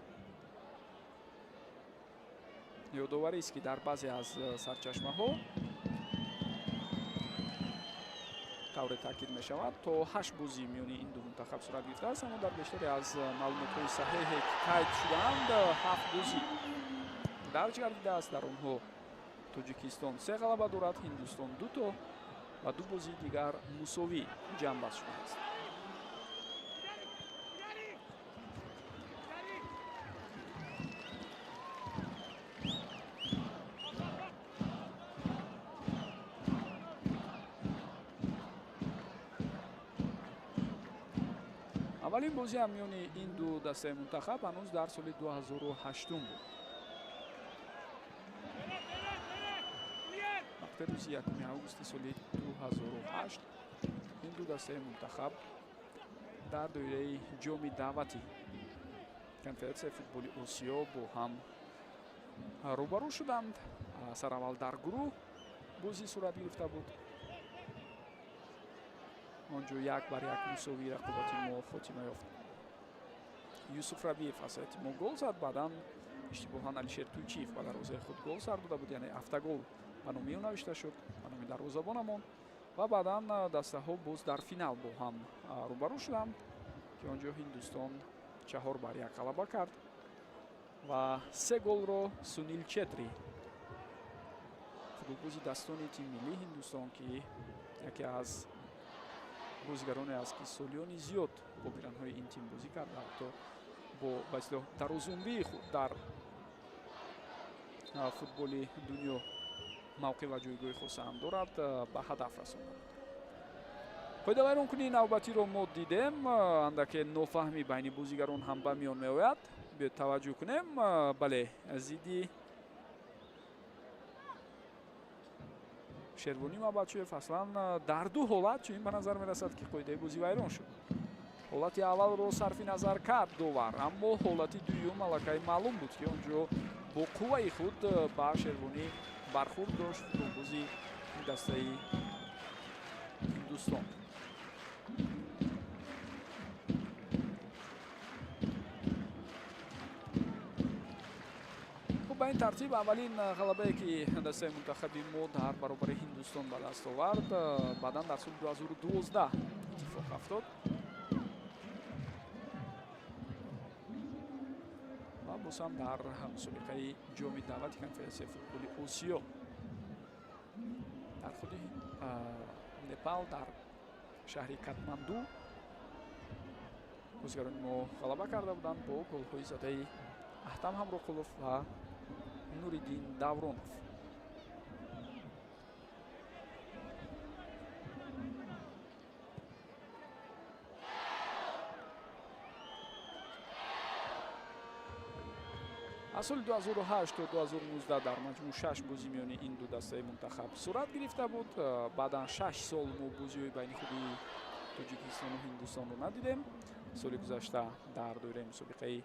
ёдоварист ки дар баъзе аз сарчашмаҳо тавре таъкид мешавад, то 8 бозӣ миёни ин ду мунтахаб сурат гирифтааст, аммо дар бештаре аз маълумотҳои саҳеҳе ки қайд шудаанд, 7 бозӣ дарҷ гардидааст. Дар онҳо Тоҷикистон 3 ғалаба дорад, Ҳиндустон 2 то ва 2 бозии дигар мусовӣ ҷамъбаст шудааст. Аввалин бозӣ ҳам миёни ин ду дастаи мунтахаб ҳанӯз дар соли 2008 буд. Вақте рӯзи 1 августи соли 2008 ин ду дастаи мунтахаб дар доираи ҷоми даъвати конфедератсияи футболи Осиё бо ҳам рӯбарӯ шуданд. Сараввал дар гурӯҳ бозӣ сурат гирифта буд. Онҷо 1-1 мусовии рақобати мо хотима ёфт. Юсуф Рабиев аз ҳайати мо гол зад, баъдан иштибоҳан Алишер Туйчиев ба дарвозаи худ гол сар дода буд, яъне автогол ба номи ӯ навишта шуд, ба номи дарвозабонамон. Ва баъдан дастаҳо боз дар финал бо ҳам рӯбарӯ шуданд, ки онҷо Ҳиндустон 4-1 ғалаба кард ва 3 голро Сунил Четри, футболбози дастони тими миллии Ҳиндустон, ки яке аз бозигароне аст ки солиёни зиёд бо пиранҳои ин тим бозӣ карда, ҳатто бо ба истилоҳ дарозумрии худ дар футболи дунё мавқеъ ва ҷойгоҳи хоса ҳам дорад, ба ҳадаф расонда буд. Қоидавайронкунии навбатиро мо дидем, андаке нофаҳмӣ байни бозигарон ҳам ба миён меояд. Биёед таваҷҷӯҳ кунем. Бале, зидди Шервонӣ Мабачоев. Аслан дар ду ҳолат чунин ба назар мерасад, ки қоидаи бозӣ вайрон шуд. Ҳолати аввалро сарфи назар кард довар, аммо ҳолати дуюм аллакай маълум буд, ки он ҷо бо қувваи худ ба Шервонӣ бархурд дошт футболбози дастаи Ҳиндустон. Ба ин тартиб аввалин ғалабае, ки дастаи мунтахаби мо дар баробари Ҳиндустон ба даст овард, баъдан дар соли 2012 иттифоқ афтод ва боз ҳам дар мусобиқаи ҷоми даъвати конфедератсияи футболи Осиё дар худи Непал, дар шаҳри Катманду, бозигарони мо ғалаба карда буданд бо голҳои задаи Аҳтам Ҳамроқулов ва Нуриддин Давронов. Аз соли 2008 то 2019 дар маҷмӯъ 6 бозӣ миёни ин ду дастаи мунтахаб сурат гирифта буд. Баъдан 6 сол мо бозиҳои байни худи Тоҷикистону Ҳиндустонро надидем. Соли гузашта дар доираи мусобиқаи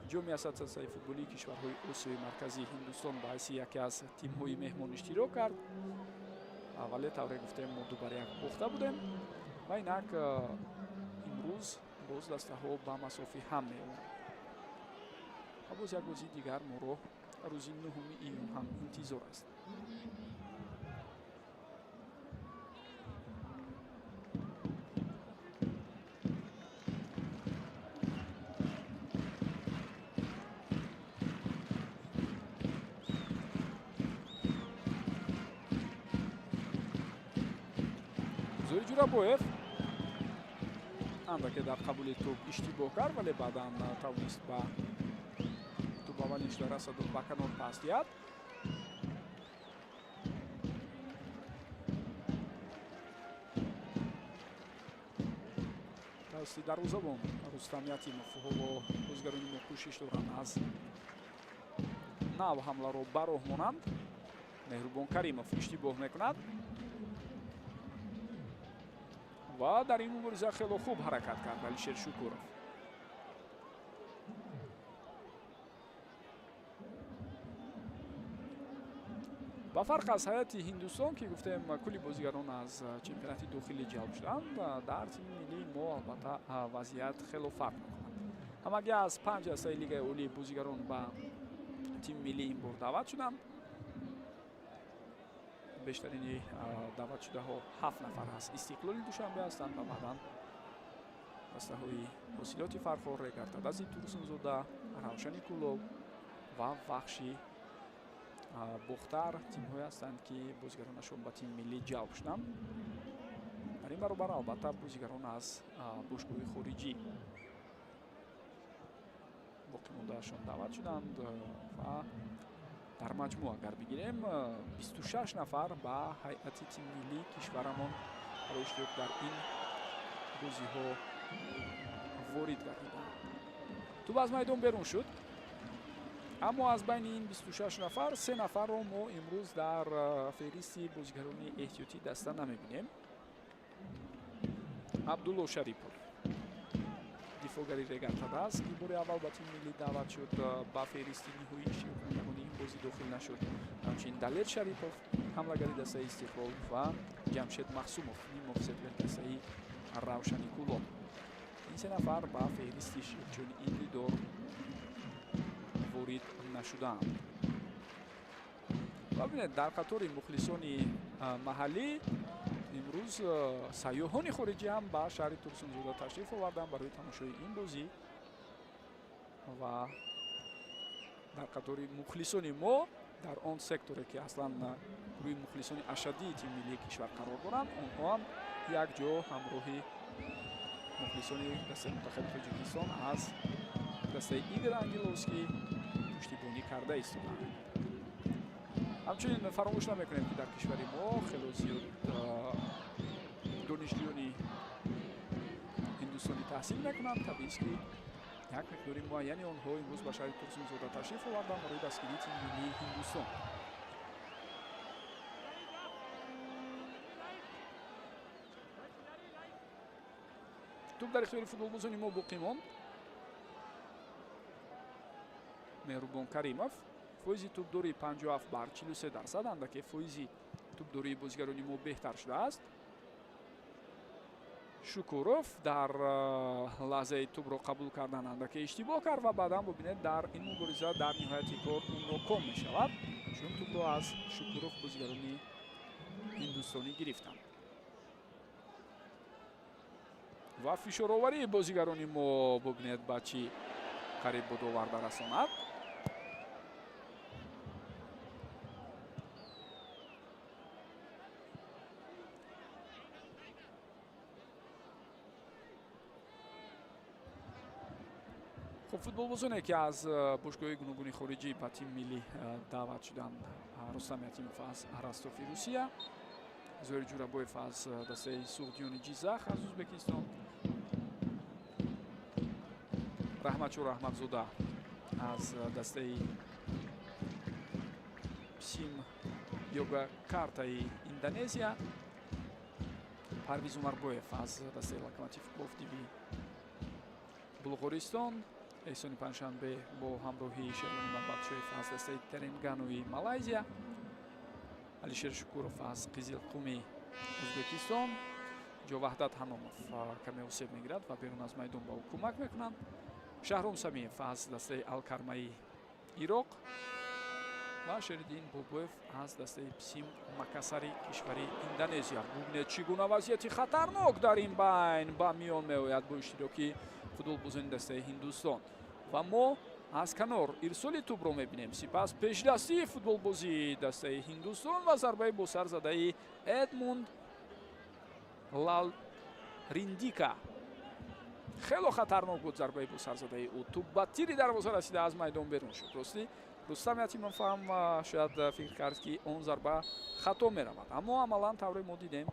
ҷоми ассотсиатсияи футболии кишварҳои Осиёи Марказӣ Ҳиндустон ба ҳайси яке аз тимҳои меҳмон иштирок кард, вале тавре гуфтем, мо 2-1 бохта будем ва инак имрӯз боз дастаҳо ба масофи ҳам меоянд ва боз як бозии дигар моро рӯзи 9 июн ҳам интизор аст. Зои Ҷурабоев андаке дар қабули тӯб иштибоҳ кард, вале баъдан тавонист ба тӯб аввалин шуда расаду ба канор пас диҳад. Тавассути дарвозабон Рустам Ятимов ҳоло бозигарони мо кӯшиш доранд аз нав ҳамларо ба роҳ монанд. Меҳрубон Каримов иштибоҳ мекунад ва дар ин мубориза хело хуб ҳаракат кард Алишер Шукуров. Ба фарқ аз ҳайати Ҳиндустон, ки гуфтем кулли бозигарон аз чемпионати дохилӣ ҷалб шуданд, дар тими миллии мо албатта вазъият хело фарқ мекунад. Ҳамагӣ аз 5 дастаи лигаи олӣ бозигарон ба тими миллӣ ин бор даъват шуданд. Бештарини даъватшудаҳо 7 нафар аз Истиқлоли Душанбе ҳастанд ва баъдан дастаҳои Ҳосилоти Фархор, Регартадази Турсунзода, Равшани Кӯлоб ва Вахши Бохтар тимҳое ҳастанд, ки бозигаронашон ба тими миллӣ ҷалб шуданд. Дар ин баробар албатта бозигарон аз бошгоҳи хориҷӣ боқимондаашон даъват шуданд ва дар маҷмӯъ агар бигирем, 26 нафар ба ҳайати тими миллии кишварамон барои иштирок дар ин бозиҳо ворид гардиданд. Тӯб аз майдон берун шуд, аммо аз байни ин 26 нафар 3 нафарро мо имрӯз дар феҳристи бозигарони эҳтиётӣ даста намебинем. Абдулло Шарипов, дифоъгари Регартадас, ки бори аввал ба тими миллӣ даъват шуд, ба феҳристи ниҳоии иштироккунандагони ин бозӣ дохил нашуд. Ҳамчунин Далер Шарипов, ҳамлагари дастаи Истиқлол, ва Ҷамшед Махсумов, ниммуҳофизатгари дастаи Равшани Кӯлоб. Ин се нафар ба феҳристи иштирокчиёни ин дидор ворид нашудаанд. Ва бинед, дар қатори мухлисони маҳаллӣ имрӯз сайёҳони хориҷӣ ҳам ба шаҳри Турсунзода ташриф оварданд барои тамошои ин бозӣ ва дар қатори мухлисони мо дар он секторе, ки аслан гурӯҳи мухлисони ашаддии тими миллии кишвар қарор доранд, онҳо ҳам якҷо ҳамроҳи мухлисони дастаи мунтахаби Тоҷикистон аз дастаи Игор Ангеловский пуштибонӣ карда истоданд. Ҳамчунин фаромӯш намекунем, ки дар кишвари мо хело зиёд донишҷӯёни ҳиндустонӣ таҳсил мекунанд. Табиист, ки як миқдори муайяни онҳо имрӯз ба шаҳри Турсунзода ташриф оварданд барои дастгирии тими миллии Ҳиндустон. Туп дар ихтиёри футболбозони мо боқӣ монд. Меҳрубон Каримов, фоизи тӯбдорӣ 57 бар 43%, андаке фоизи тӯбдории бозигарони мо беҳтар шудааст. Шукуров дар лаҳзаи тӯбро қабул кардан андаке иштибоҳ кард ва баъдан бубинед, дар ин мубориза дар ниҳояти кор ӯ ноком мешавад, чун тӯбро аз Шукуров бозигарони ҳиндустонӣ гирифтанд. Ва фишороварии бозигарони мо, бубинед, ба чӣ қариб буд оварда расонад. Хуб, футболбозоне, ки аз бошгоҳи гуногуни хориҷӣ ба тими миллӣ даъват шуданд: Рустам Ятимов аз Ростови Русия, Зоир Ҷурабоев аз дастаи Суғдиёни Ҷизах аз Ӯзбекистон, Раҳматшо Раҳматзода аз дастаи Псим Йогакартаи Индонезия, Парвиз Умарбоев аз дастаи Локомотив Пловдиви Булғористон, Эҳсони Панҷшанбе бо ҳамроҳии Шерлони Мабатшоев аз дастаи Теренгануи Малайзия, Алишер Шукуров аз Қизилқуми Ӯзбекистон. Ҷо Ваҳдат Ҳанонов каме осеб мегирад ва берун аз майдон ба ӯ кӯмак мекунанд. Шаҳром Самиев аз дастаи Алкармаи Ироқ ва Шериддин Бобоев аз дастаи Псим Макасари кишвари Индонезия. Бубинед, чӣ гуна вазъияти хатарнок дар ин байн ба миён меояд бо иштироки футболбозони дастаи Ҳиндустон. Ва мо аз канор ирсоли тӯбро мебинем, сипас пешдастии футболбозии дастаи Ҳиндустон ва зарбаи бо сар задаи Эдмунд Лал Риндика. Хело хатарнок буд зарбаи бо сар задаи ӯ. Тӯб ба тири дарвоза расида, аз майдон берун шуд. Ростӣ, Рустам Ятимов ҳам шояд фикр кард, ки он зарба хато меравад, аммо амалан, тавре мо дидем,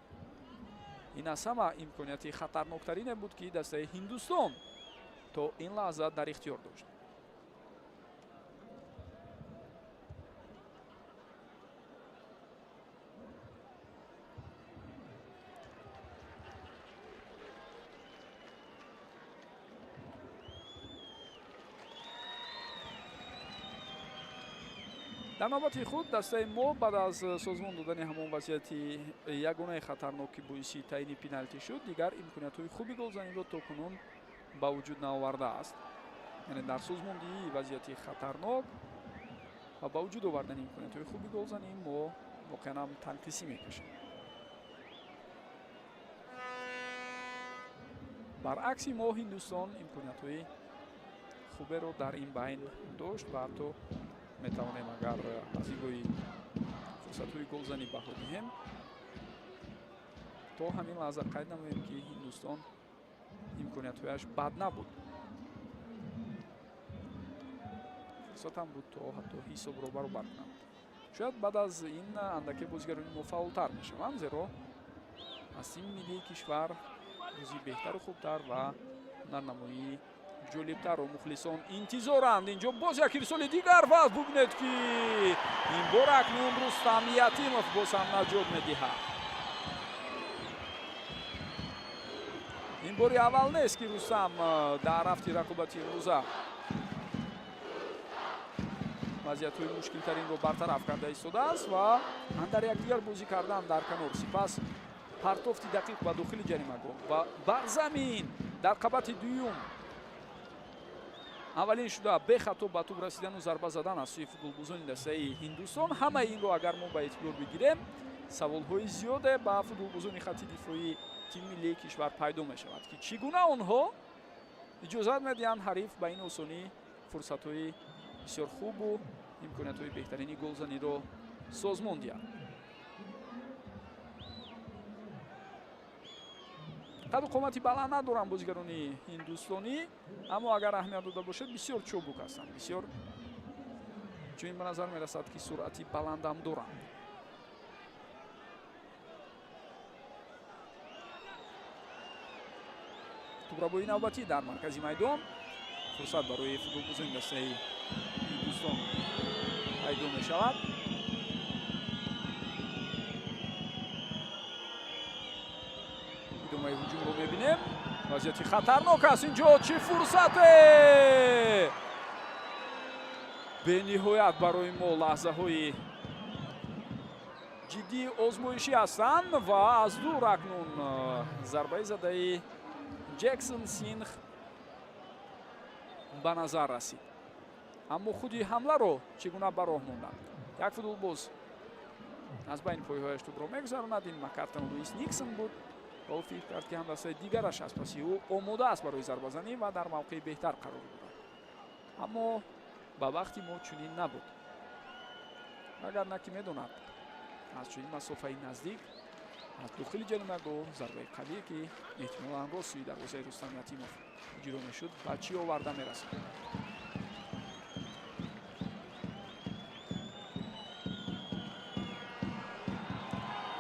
ин аз ҳама имконияти хатарноктарине буд, ки дастаи Ҳиндустон то ин лаҳза дар ихтиёр дошт. Дар навбати худ дастаи мо баъд аз созмон додани ҳамон вазъияти ягонаи хатарнок, ки боиси таъини пеналти шуд, дигар имкониятҳои хуби голзаниро то кунун ба вуҷуд наовардааст. Яъне дар созмондиҳии вазъияти хатарнок ва ба вуҷуд овардани имкониятҳои хуби голзанӣ мо воқеан ҳам танқисӣ мекашем. Баръакси мо, Ҳиндустон имкониятҳои хуберо дар ин байн дошт ва ҳатто метавонем, агар аз нигоҳи фурсатҳои голзанӣ баҳо диҳем, то ҳамин лаҳза қайд намоем, ки Ҳиндустон имкониятҳояш бад набуд, фурсатам буд, то ҳатто ҳисобро баробар кунанд. Шояд баъд аз ин андаке бозигарони мо фаъолтар мешаванд, зеро аз тими миллии кишвар бозии беҳтару хубтар ва ҳунарнамоии ҷолибтарро мухлисон интизоранд. Инҷо боз як ирсоли дигар ва бубинед, ки ин бор акнун Рустам Ятимов боз ҳам наҷот медиҳад. Ин бори аввал нест, ки Рустам дар рафти рақобати имрӯза вазъиятҳои мушкилтаринро бартараф карда истодааст. Ва андар якдигар бозӣ кардан дар канор, сипас партофти дақиқ ба дохили ҷаримагоҳ ва бар замин дар қабати дуюм аввалин шуда бехато ба тӯб расидану зарба задан аз сӯи футболбозони дастаи Ҳиндустон, ҳамаи инро агар мо ба эътибор бигирем, саволҳои зиёде ба футболбозони хатти дифоии тими миллии кишвар пайдо мешавад, ки чӣ гуна онҳо иҷозат медиҳанд ҳариф ба ин осонӣ фурсатҳои бисёр хубу имкониятҳои беҳтарини голзаниро созмон диҳад. Қаду қомати баланд надоранд бозигарони ҳиндустонӣ, аммо агар аҳамият дода бошед, бисёр чобук ҳастанд, бисёр чунин ба назар мерасад, ки суръати баландам доранд. Тӯбрабои навбатӣ дар маркази майдон, фурсат барои футболбозони дастаи Ҳиндустон пайдо мешавад. Идомаи ҳуҷумро мебинем. Вазъияти хатарнок аст инҷо, чӣ фурсате! Бениҳоят барои мо лаҳзаҳои ҷиддии озмоишӣ ҳастанд ва аз дур акнун зарбаи задаи Ҷексон Синх ба назар расид. Аммо худи ҳамларо чӣ гуна ба роҳ монданд? Як футболбоз аз байни пойҳояш тӯбро мегузаронад. Ин Макартон Луис Никсон буд ва ӯ фикр кард, ки ҳамдастаи дигараш аз паси ӯ омода аст барои зарбазанӣ ва дар мавқеи беҳтар қарор дорад. Аммо ба вақти мо чунин набуд. Агар на, ки медонад, аз чунин масофаи наздик аз дохили ҷаримагоҳ зарбаи қавие, ки эҳтимолан рост сӯи дарвозаи Рустам Ятимов иҷро мешуд, ба чӣ оварда мерасад.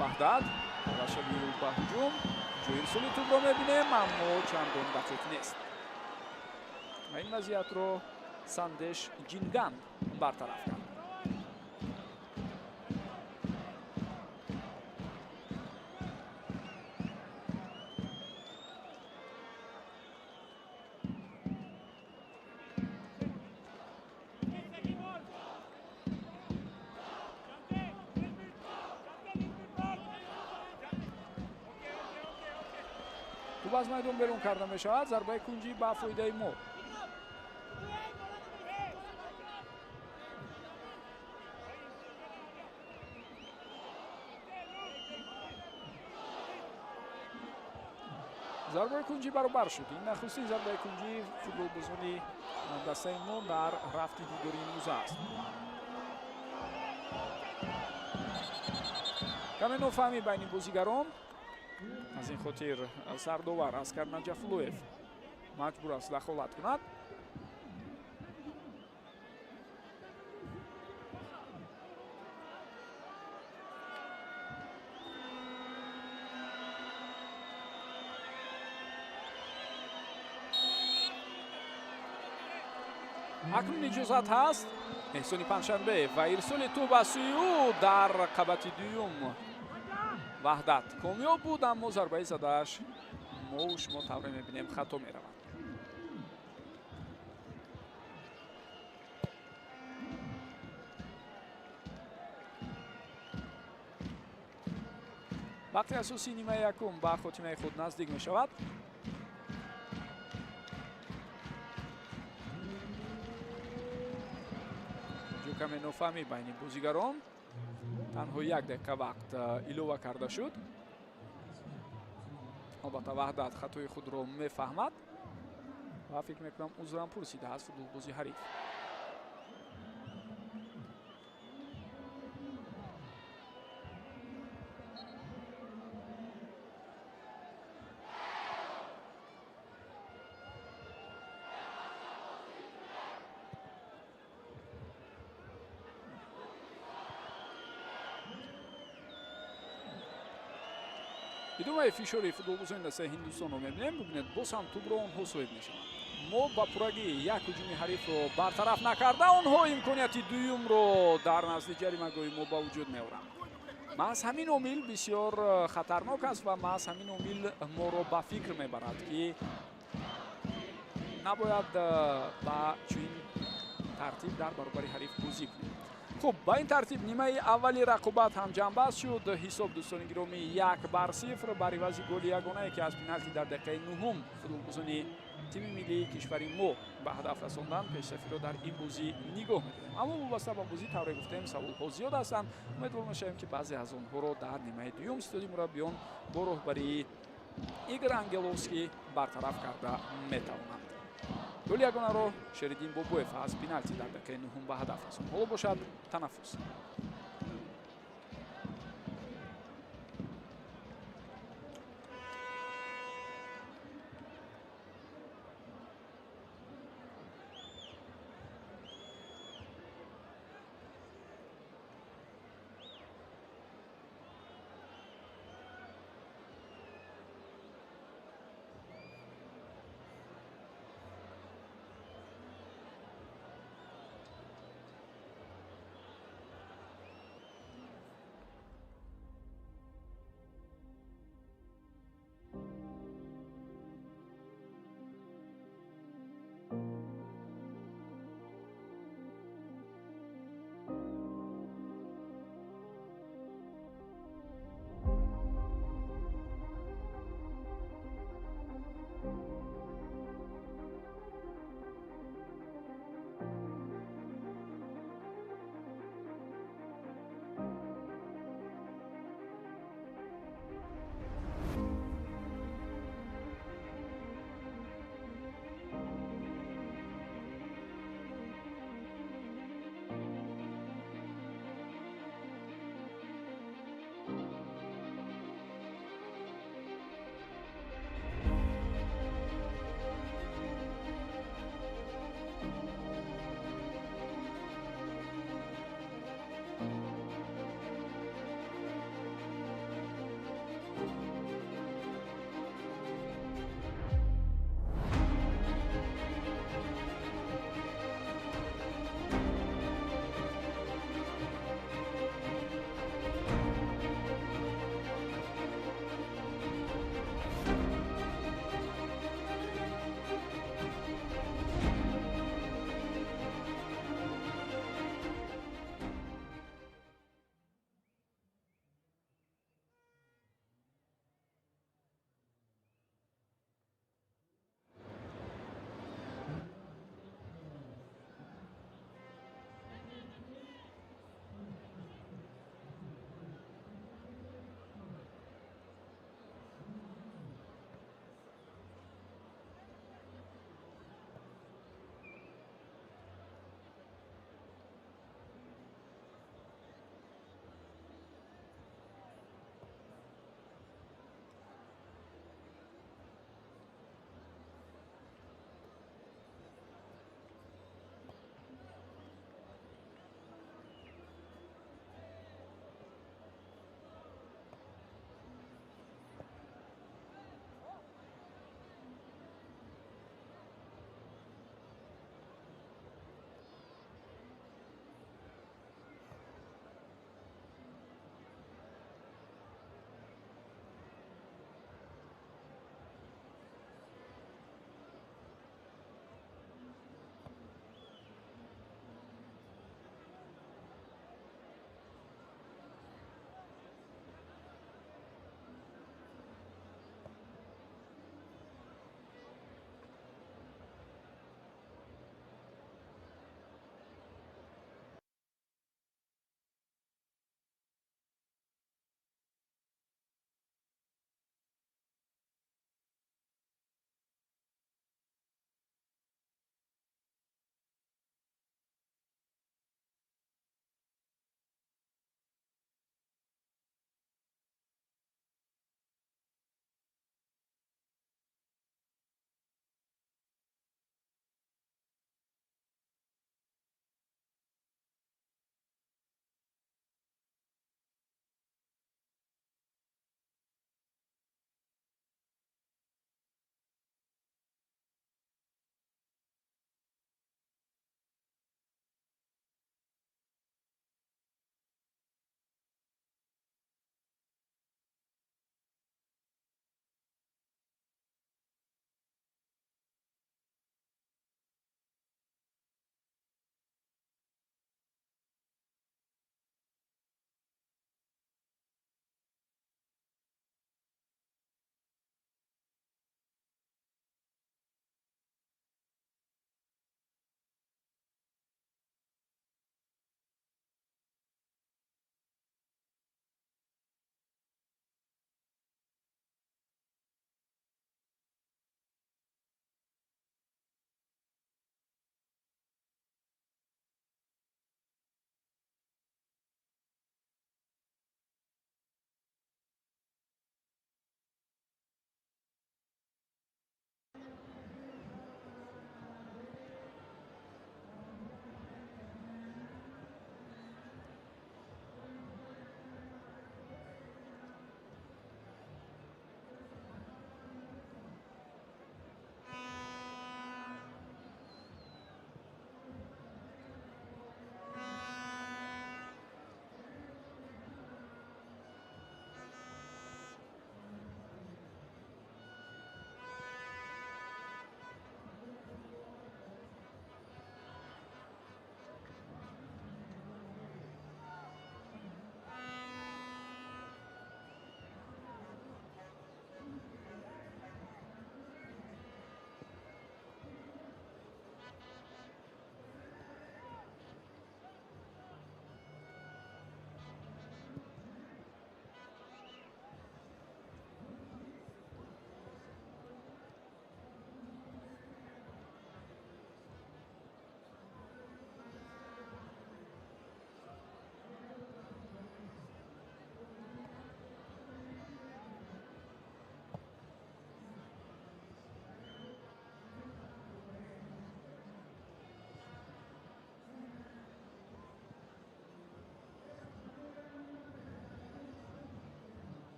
Ваҳдат равшавию ба ҳуҷум, ҷои ирсоли тӯбро мебинем, аммо чандон дақиқ нест. Ва ин вазъиятро Сандеш Ҷинган бартараф кард. Тӯб аз майдон берун карда мешавад. Зарбаи кунҷӣ ба фоидаи мо. Зарбаи кунҷӣ баробар шуд. Ин нахустин зарбаи кунҷии футболбозони дастаи мо дар рафти дидори имрӯза аст. Каме нофаҳмӣ байни бозигарон. Аз ин хотир сардовар Аскар Наҷафлоев маҷбур аст дахолат кунад. Акнун иҷозат ҳаст Эҳсони Панҷшанбе ва ирсоли тӯб аз сӯи ӯ дар қабати дуюм. Ваҳдат комёб буд, аммо зарбаи задааш мову шумо тавре мебинем хато меравад. Вақти асосии нимаи якум ба хотимаи худ наздик мешавад. Инҷо каме нофаҳмӣ байни бозигарон. Танҳо як дақиқа вақт илова карда шуд. Албатта Ваҳдат хатои худро мефаҳмад ва фикр мекунам узрам пурсида аз футболбози ҳариф. Идомаи фишори футболбозони дастаи Ҳиндустонро мебинем. Бибинед, боз ҳам тӯбро онҳо соҳиб мешаванд. Мо ба пуррагӣ як ҳуҷуми ҳарифро бартараф накарда, онҳо имконияти дуюмро дар назди ҷаримагоҳи мо ба вуҷуд меоранд. Маҳз ҳамин омил бисёр хатарнок аст ва маҳз ҳамин омил моро ба фикр мебарад, ки набояд ба чунин тартиб дар баробари ҳариф бозӣ кунем. Хуб, ба ин тартиб нимаи аввали рақобат ҳам ҷамъбаст шуд. Ҳисоб, дӯстони гиромӣ, 1-0 бар ивази голи ягонае, ки аз пеналти дар дақиқаи нуҳум футболбозони тими миллии кишвари мо ба ҳадаф расонданд, пешсафиро дар ин бозӣ нигоҳ медорем. Аммо вобаста ба бозӣ, тавре гуфтем, саволҳо зиёд ҳастанд. Умедвор мешавем, ки баъзе аз онҳоро дар нимаи дуюм истоди мураббиён бо роҳбарии Игор Ангеловский бартараф карда метавонанд. Голи ягонаро Шериддин Бобоев аз пеналти дар дақиқаи нуҳум ба ҳадаф расонд. Ҳоло бошад танаффус.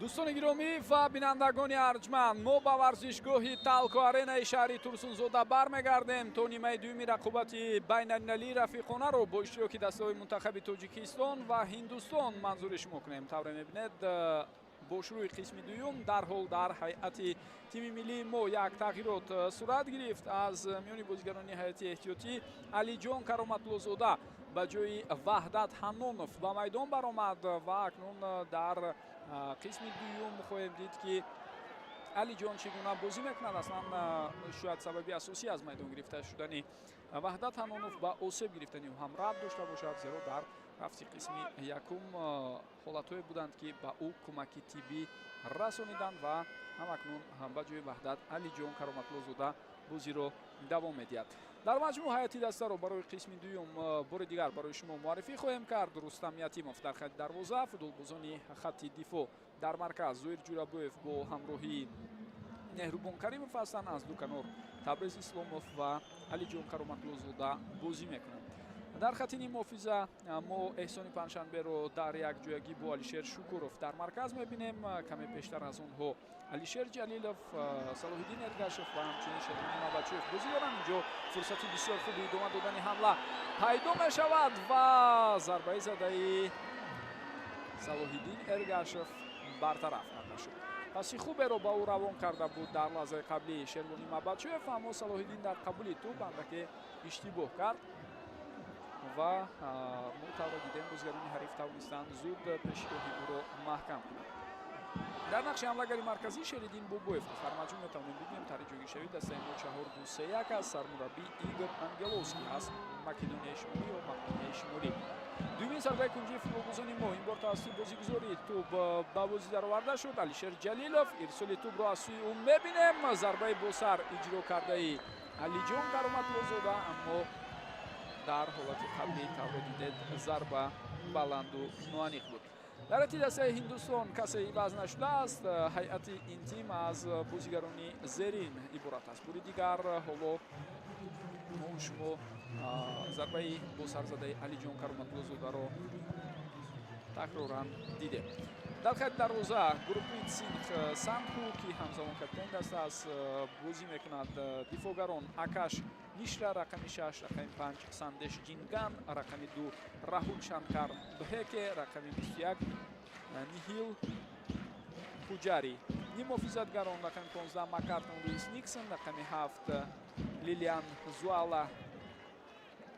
Дӯстони гиромӣ ва бинандагони арҷманд, мо ба варзишгоҳи Талко Аренаи шаҳри Турсунзода бармегардем то нимаи дуюми рақобати байналмилалии рафиқонаро бо иштироки дастаҳои мунтахаби Тоҷикистон ва Ҳиндустон манзури шумо кунем. Тавре мебинед, бо шурӯи қисми дуюм дарҳол дар ҳайати тими миллии мо як тағйирот сурат гирифт. Аз миёни бозигарони ҳайати эҳтиётӣ Алиҷон Кароматуллозода ба ҷои Ваҳдат Ҳаннонов ба майдон баромад ва акнун дар қисми дуюм хоҳем дид, ки Алиҷон чӣ гуна бозӣ мекунад. Аслан шояд сабаби асосӣ аз майдон гирифта шудани Ваҳдат Ҳаннонов ба осеб гирифтани ӯ ҳам рабт дошта бошад, зеро дар рафти қисми якум ҳолатҳое буданд, ки ба ӯ кӯмаки тиббӣ расониданд ва ҳамакнун ба ҷои Ваҳдат Алиҷон Кароматуллозода бозиро давом медиҳад. Дар маҷмӯъ ҳайати дастаро барои қисми дуюм бори дигар барои шумо муаррифӣ хоҳем кард. Рустам Ятимов дар хатти дарвоза, футболбозони хатти дифоъ дар марказ Зоир Ҷурабоев бо ҳамроҳии Меҳрубон Каримов ҳастанд. Аз ду канор Табрез Исломов ва Алиҷон Кароматуллозода бозӣ мекунанд. Дар хатти ниммуҳофиза мо Эҳсони Панҷшанберо дар якҷоягӣ бо Алишер Шукуров дар марказ мебинем. Каме пештар аз онҳо Алишер Ҷалилов, Салоҳиддин Эргашев ва ҳамчунин Шервони Мабачоев бозӣ доранд. Инҷо фурсати бисёр хуби идома додани ҳамла пайдо мешавад ва зарбаи задаи Салоҳиддин Эргашев бартараф карда шуд. Паси хуберо ба ӯ равон карда буд дар лаҳзаи қаблӣ Шервони Мабачоев, аммо Салоҳиддин дар қабули тӯб андаке иштибоҳ кард ва мо тавре дидем, бозигарони ҳариф тавонистанд зуд пешгоҳи ӯро маҳкам кунанд. Дар нақши ҳамлагари марказӣ Шериддин Бобоев аст. Дар маҷмӯъ метавонем бигӯем, тари ҷойгиршавии дастаи мо 4-2-3-1 аст. Сармураббӣ Игор Ангеловский аз Македонияи Шимолӣ ё Македонияи Шимолӣ. Дуюмин зарбаи кунҷии футболбозони мо ин бор тавассути бозигузори тӯб ба бозӣ дароварда шуд. Алишер Ҷалилов ирсоли тӯбро аз сӯи ӯ мебинем. Зарбаи босар иҷро кардаи Алиҷон Кароматуллозода, аммо дар ҳолати қаблӣ тавре дидед, зарба баланду ноаниқ буд. Дар ҳайати дастаи Ҳиндустон касе иваз нашудааст. Ҳайати ин тим аз бозигарони зерин иборат аст. Бори дигар ҳоло мо шумо зарбаи босарзадаи Алиҷон Кароматуллозодаро такроран дидем. Дар хатти дарвоза Гурприт Синг Сандху, ки ҳамзамон капитани даста аст, бозӣ мекунад. Дифоъгарон Акаш Мишра рақами 6, рақами 5 Сандеш Ҷинган, рақами 2 Раҳул Шанкар Бхеке, рақами 21 Нихил Пуҷари. Ниммуҳофизатгарон рақами 15 Макартон Луис Никсон, рақами 7 Лилиан Зуала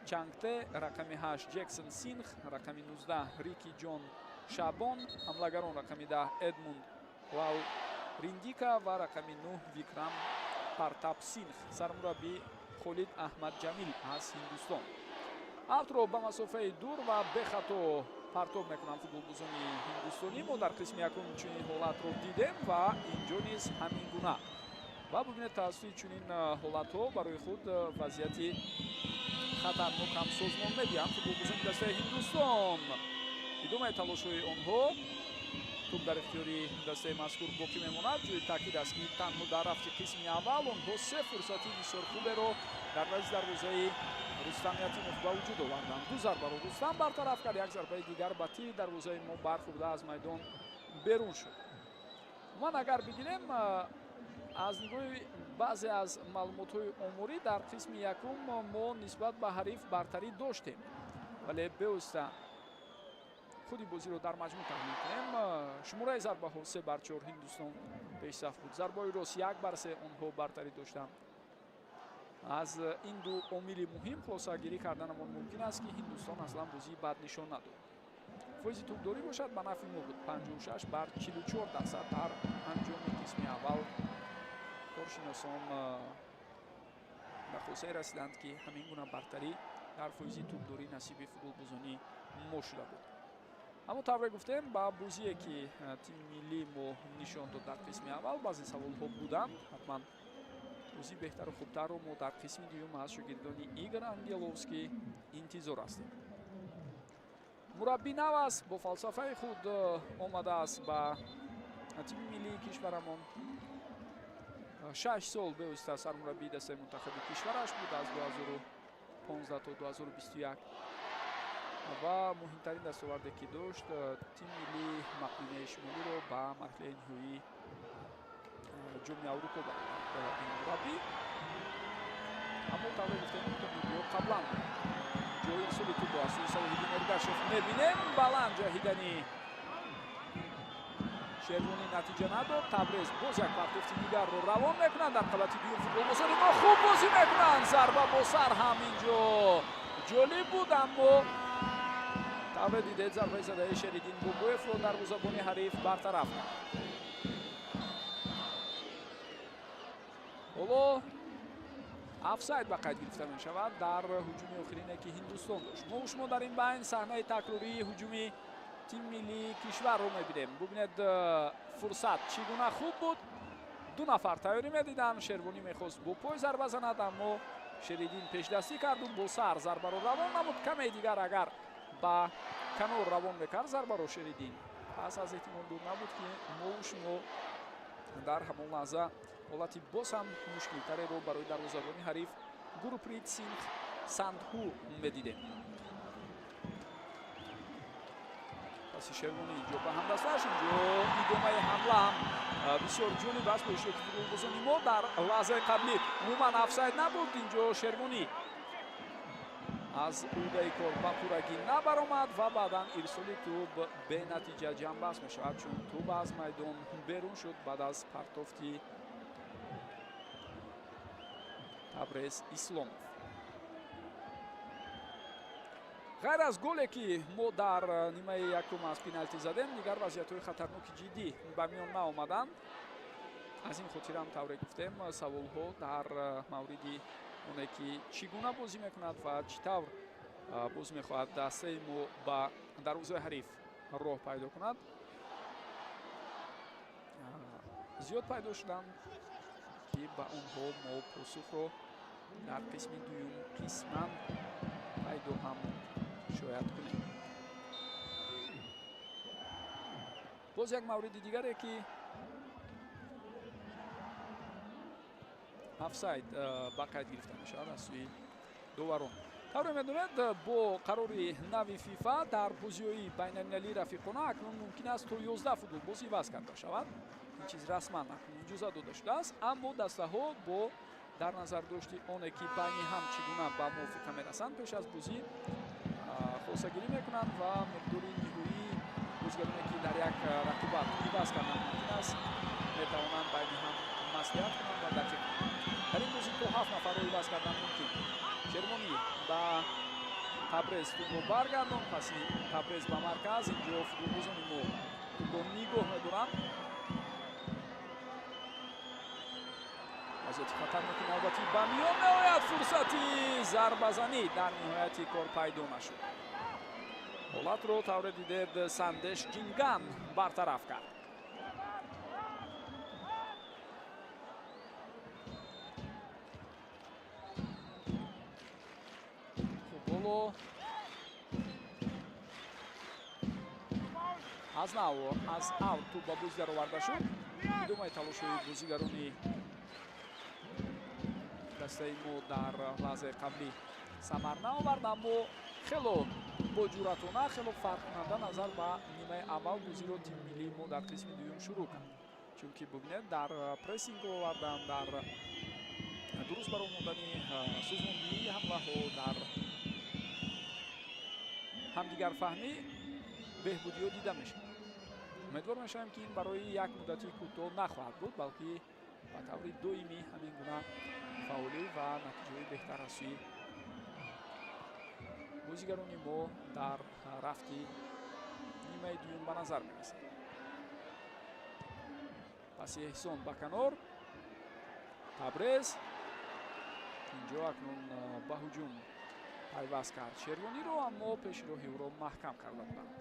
Чангте, рақами 8 Ҷексон Синх, рақами 19 Рики Ҷон Шабон, ҳамлагарон рақами 10 Эдмунд Лал Риндика ва рақами 9 Викрам Партап Синх. Сармураббӣ Холид Аҳмад Ҷамил аз Ҳиндустон. Автро ба масофаи дур ва бехато партоб мекунанд футболбозони ҳиндустонӣ. Мо дар қисми якум чунин ҳолатро дидем ва инҷо низ ҳамин гуна. Ва бубинед, тавассути чунин ҳолатҳо барои худ вазъияти хатарнок ҳам созмон медиҳанд футболбозони дастаи Ҳиндустон. Идомаи талошҳои онҳо, тӯб дар ихтиёри дастаи мазкур боқӣ мемонад. Ҷои таъкид аст, ки танҳо дар рафти қисми аввал онҳо се фурсати бисёр хуберо дар назди дарвозаи Рустам Ятимов ба вуҷуд оварданд. Ду зарбаро Рустам бартараф кард, як зарбаи дигар ба тири дарвозаи мо бархӯрда аз майдон берун шуд. Ман агар бигирем аз нигоҳи баъзе аз маълумотҳои оморӣ, дар қисми якум мо нисбат ба ҳариф бартарӣ доштем, вале бевосита худи бозиро дар маҷмӯъ таҳлил кунем, шумораи зарбаҳо 3-4 Ҳиндустон пешсаф буд, зарбаҳои рост 1-3 онҳо бартарӣ доштанд. Аз ин ду омили муҳим хулосагирӣ карданамон мумкин аст, ки Ҳиндустон аслан бозии бад нишон надод. Фоизи тӯбдорӣ бошад ба нафъи мо буд, 56 бар 44% дар анҷоми қисми аввал. Коршиносон ба хулосае расиданд, ки ҳамин гуна бартарӣ дар фоизи тӯбдорӣ насиби футболбозони мо шуда буд. Аммо тавре гуфтем, ба бозие, ки тими миллии мо нишон дод дар қисми аввал, баъзе саволҳо буданд. Ҳатман бозии беҳтару хубтарро мо дар қисми дуюм аз шогирдони Игор Ангеловский интизор ҳастем. Мураббӣ нав аст, бо фалсафаи худ омадааст ба тими миллии кишварамон. 6 сол бевосита сармураббии дастаи мунтахаби кишвараш буд аз 2015 то 2021 ва муҳимтарин дастоварде, ки дошт, тими миллии Мақдунияи Шимолиро ба марҳилаи ниҳоии Ҷоми Аврупо баровард ин мураббӣ. Аммо тавре гуфтем, қаблан ҷои ирсоли тӯбро аз сӯи Салоҳиддин Эргашев мебинем. Баланд ҷаҳидани Шервонӣ натиҷа надод. Табрез боз як партофти дигарро равон мекунанд. Дар қабати дуюм футболбозони мо хуб бозӣ мекунанд. Зарба бо сар ҳам инҷо ҷолиб буд, аммо тавре дидед, зарбаи задаи Шериддин Бобоевро дарвозабони ҳариф бартараф кард. Ҳоло офсайд ба қайд гирифта мешавад дар ҳуҷуми охирине, ки Ҳиндустон дошт. Мо шумо дар ин байн саҳнаи такрории ҳуҷуми тими миллии кишварро мебинем. Бубинед, фурсат чӣ гуна хуб буд. Ду нафар тайёрӣ медиданд. Шервонӣ мехост бо пой зарба занад, аммо Шериддин пешдастӣ карду бо сар зарбаро равон намуд. Каме дигар агар ба канор равон мекард зарбаро Шериддин, пас аз эҳтимол дур набуд, ки мову шумо дар ҳамон лаҳза ҳолати боз ҳам мушкилтареро барои дарвозабони ҳариф Гуруприт Синг Сандҳу медидем. Паси Шервонӣ инҷо ба ҳамдасташ. Инҷо идомаи ҳамла ҳам бисёр ҷолиб аст бо иштироки футболбозони мо. Дар лаҳзаи қаблӣ умуман офсайд набуд. Инҷо Шервонӣ аз ӯҳдаи кор ба пуррагӣ набаромад ва баъдан ирсоли тӯб бенатиҷа ҷамъбаст мешавад, чун тӯб аз майдон берун шуд баъд аз партофти Табрез Исломов. Ғайр аз голе, ки мо дар нимаи якум аз пеналти задем, дигар вазъиятҳои хатарноки ҷиддӣ ба миён наомаданд. Аз ин хотирам, тавре гуфтем, саволҳо дар мавриди оне, ки чӣ гуна бозӣ мекунад ва чӣ тавр боз мехоҳад дастаи мо ба дарвозаи ҳариф роҳ пайдо кунад, зиёд пайдо шуданд, ки ба онҳо мо посухро дар қисми дуюм қисман пайдо ҳам шояд кунем. Боз як мавриди дигаре, ки офсайд ба қайд гирифта мешавад аз сӯи доварон. Тавре медонед, бо қарори нави ФИФА дар бозиҳои байналмилалии рафиқона акнун мумкин аст то 11 футболбоз иваз карда шавад. Ин чиз расман акнун иҷозат дода шудааст, аммо дастаҳо бо дар назардошти оне, ки байни ҳам чӣ гуна ба мувофиқа мерасанд, пеш аз бозӣ хулосагирӣ мекунанд ва миқдори ниҳоии бозигароне, ки дар як рақобат иваз кардан мумкин аст, метавонанд байни ҳам маслиҳат кунанд ва дақиқ кунанд. Дар ин бозӣ то ҳафт нафарро иваз кардан мумкин. Шервонӣ ба Табрез тӯбро баргардон. Паси Табрез ба марказ. Инҷо футболбозони мо тӯбро нигоҳ медоранд. Вазъияти хатарноки навбатӣ ба миён меояд. Фурсати зарбазанӣ дар ниҳояти кор пайдо нашуд. Ҳолатро, тавре дидед, Сандеш Ҷинган бартараф кард. Хуб, ҳоло аз нав аз аут тӯб ба бозӣ дароварда шуд. Идомаи талошҳои бозигарони дастаи мо дар лаҳзаи қаблӣ самар наовард, аммо хело боҷуръатона, хело фарқкунанда назар ба нимаи аввал бозиро тими миллии мо дар қисми дуюм шурӯъ кард, чунки бубинед, дар прессинг овардан, дар дуруст баромадани созмондиҳии ҳамлаҳо, дар ҳамдигарфаҳмӣ беҳбудиҳо дида мешавад. Умедвор мешавем, ки ин барои як муддати кӯтоҳ нахоҳад буд, балки ба таври доимӣ ҳамин гуна Фаъолӣ ва натиҷаҳои беҳтар аз сӯи бозигарони мо дар рафти нимаи дуюм ба назар мерасад. Паси Эҳсон ба канор, Табрез инҷо акнун ба ҳуҷум пайваст кард Шервониро, аммо пешроҳи ӯро маҳкам карда буданд.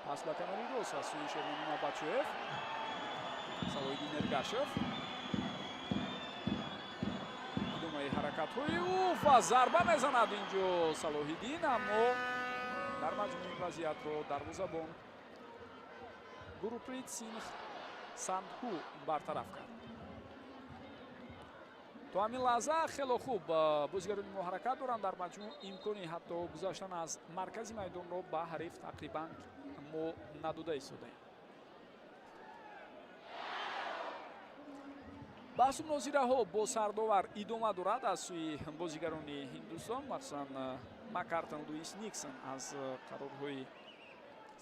Пас ба канори рост аз сӯи Шервони Мабачоев, Салоҳиддин Эргашев. Идомаи ҳаракатҳои ӯ ва зарба мезанад инҷо Салоҳиддин, аммо дар маҷмӯи вазъиятро дарвозабон Гуруприт Синх Сандҳу бартараф кард. То ҳамин лаҳза хело хуб бозигарони мо ҳаракат доранд. Дар маҷмӯъ имкони ҳатто гузаштан аз маркази майдонро ба ҳариф тақрибан мо надода истодаем. Баҳсу мунозираҳо бо сардовар идома дорад аз сӯи бозигарони Ҳиндустон, махсусан Макартон Луис Никсон аз қарорҳои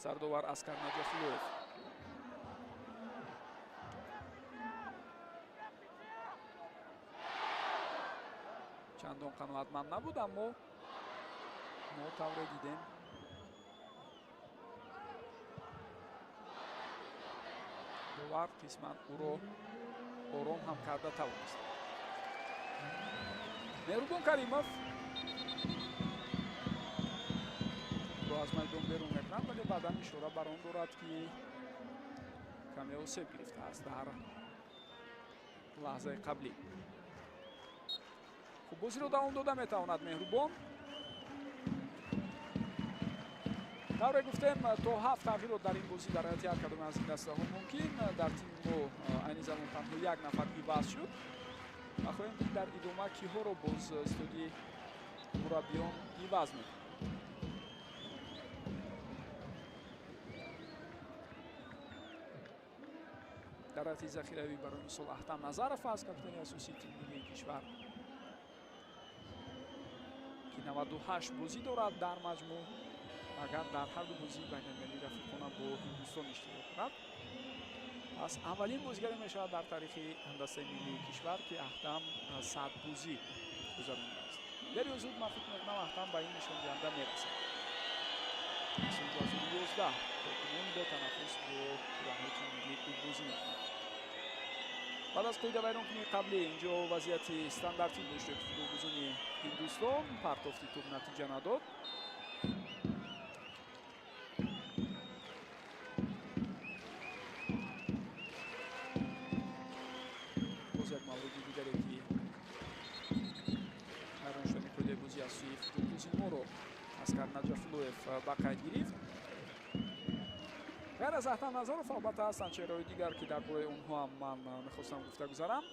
сардовар Аскар Наҷафуллоев. Чандон қаноатманд набуд, аммо мо тавре дидем довар қисман ӯро ором ҳам карда тавонист. Меҳрубон Каримов ро аз майдон берун мекунад, вале баъдан ишора бар он дорад, ки каме осеб гирифтааст дар лаҳзаи қаблӣ. Хуб, бозиро давом дода метавонад Меҳрубон. Тавре гуфтем, то 7 тағйирот дар ин бозӣ дар ҳайати ҳар кадоме аз ин дастаҳо мумкин. Дар тими мо айни замон танҳо як нафар иваз шуд ва хоҳем дид дар идома киҳоро боз истоди мураббиён иваз мекунад. Дар ҳайати захиравӣ барои мисол Аҳтам Назаров аст, капитани асосии тими миллии кишвар, ки 98 бозӣ дорад дар маҷмӯъ. Агар дар ҳар ду бозии байналмилалии рафиқона бо Ҳиндустон иштирок кунад, пас аввалин бозигаре мешавад дар таърихи дастаи миллии кишвар, ки Аҳтам 100 бозӣ гузаронидааст. Дер ё зуд ман фикр мекунам Аҳтам ба ин нишондиҳанда мерасад. Соли 2011 то кунун бо танаффус бо пираҳои тими миллӣ ӯ бозӣ мекунад. Баъд аз қоидавайронкунии қаблӣ инҷо вазъияти стандартӣ бо иштироки футболбозони Ҳиндустон, партофти тӯб натиҷа надод. Боз як мавриди дигаре, ки вайрон шудани қоидаи бозӣ аз сӯи футболбози моро Аскар Наҷафуллоев ба қайд гирифт. Ғайр аз Аҳтам Назаров албатта ҳастанд чеҳраҳои дигар, ки дар бораи онҳо ҳам ман мехостам гуфта гузарам.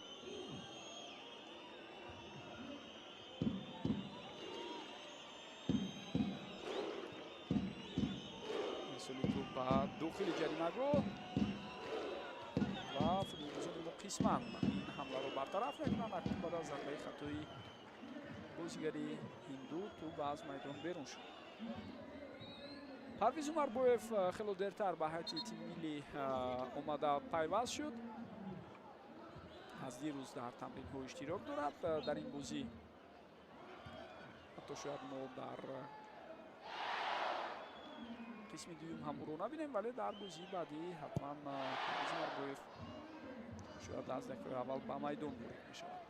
Ирсоли тӯб ба дохили ҷаримагоҳ ва футболбозони мо қисман ин ҳамларо бартараф мекунанд. Акнун баъд аз зарбаи хатои бозигари ҳинду тӯб аз майдон берун шуд. Парвиз Умарбоев хело дертар ба ҳайати тими миллӣ омада пайваст шуд. Аз дирӯз дар тамринҳо иштирок дорад. Дар ин бозӣ ҳатто шояд мо дар қисми дуюм ҳам ӯро набинем, вале дар бозии баъдӣ ҳатман Парвиз Умарбоев шояд аз дақиқаи аввал ба майдон ворид мешавад.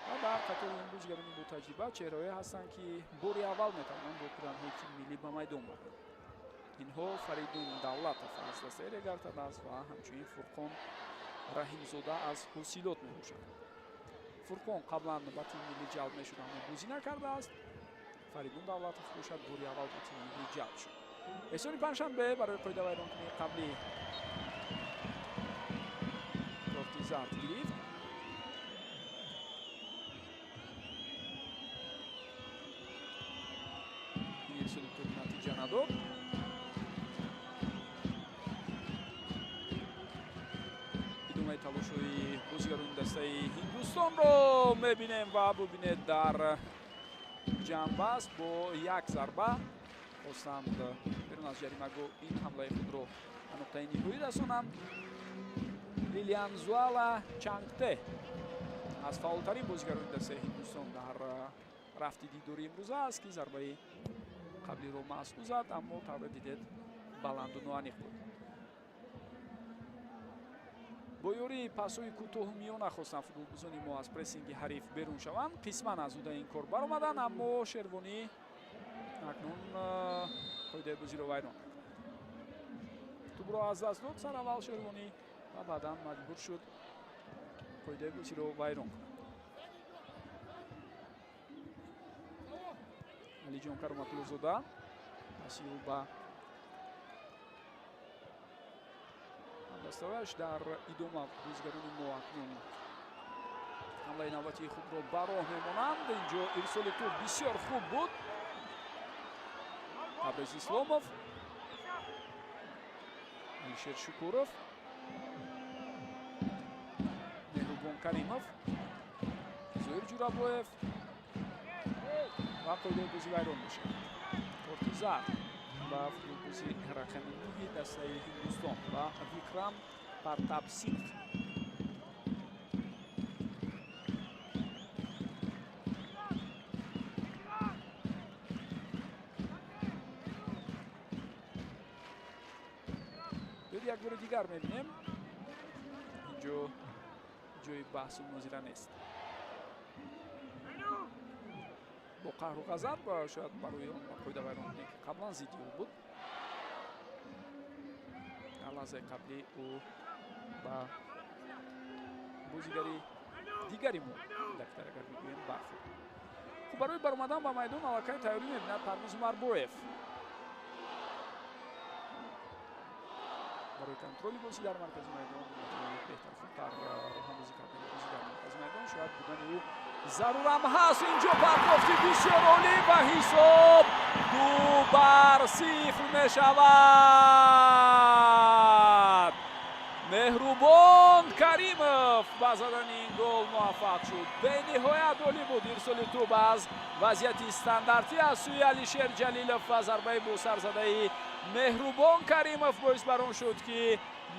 Ва дар қатори ин бозигарони ботаҷриба чеҳраҳое ҳастанд, ки бори аввал метавонанд бо пиранҳои тими миллӣ ба майдон баранд. Инҳо Фаридун Давлатов аз дастаи Регар-ТадАЗ ва ҳамчунин Фурқон Раҳимзода аз Ҳосилот мебошанд. Фурқон қаблан ба тими миллӣ ҷалб мешуд, аммо бозӣ накардааст. Фаридун Давлатов бошад бори аввал ба тими миллӣ ҷалб шуд. Эҳсони Панҷшанбе барои қоидавайронкунии қаблӣ корти зард гирифт. Ирсоли тӯб натиҷа надод. Идомаи Талошҳои бозигарони дастаи Ҳиндустонро мебинем ва бубинед, дар ҷанбаст бо як зарба хостанд берун аз ҷаримагоҳ ин ҳамлаи худро ба нуқтаи ниҳоӣ расонанд. Лилиан Зуала Чангте аз фаъолтарин бозигарони дастаи Ҳиндустон дар рафти дидори имрӯза аст, ки зарбаи қаблиро маҳз ӯ зад, аммо тавре дидед баланду ноаниқ буд. Бо ёрии пасҳои кӯтоҳу миёна хостанд футболбозони мо аз прессинги ҳариф берун шаванд. Қисман аз ӯда ин кор баромаданд, аммо Шервонӣ акнун қоидаи бозиро вайрон мекунад. Тӯбро аз даст дод сараввал Шервонӣ ва баъдан маҷбур шуд қоидаи бозиро вайрон кунад. Алиҷон Кароматуллозода паси ӯ ба ҳамдаставаш. Дар идома бозигарони мо акнун ҳамлаи навбатии худро ба роҳ мемонанд. Инҷо ирсоли тӯб бисёр хуб буд. Табрез Исломов, Алишер Шукуров, Меҳрубон Каримов, Зоир Ҷурабоев ва қоидаи бозӣ вайрон мешавад. Корти зард ба футболбози рақами 9 дастаи Ҳиндустон ва Викрам Партап Сингх. Як бори дигар мебинем, инҷо ҷои баҳсу мунозира нест. Бо қаҳру ғазаб шояд барои он қоида вайронкунӣ, ки қаблан зидди ӯ буд, дар лаҳзаи қаблӣ ӯ ба бозигари дигари мо, дактар агар бигӯем, бархӯрд. Хуб, барои баромадан ба майдон аллакай тайёрӣ мебинад Парвиз Умарбоев. Барои контроли бозӣ дар маркази майдон, беҳтар хубтар роҳандозӣ кардани бозӣ дар маркази майдон шояд будани ӯ зарурам ҳаст. Инҷо партофти бисёр олӣ ва ҳисоб 2-0 мешавад. Меҳрубон Каримов ба задани ин гол муваффақ шуд. Бениҳоят олӣ буд ирсоли тӯб аз вазъияти стандартӣ аз сӯи Алишер Ҷалилов ва зарбаи босарзадаи Меҳрубон Каримов боис бар он шуд, ки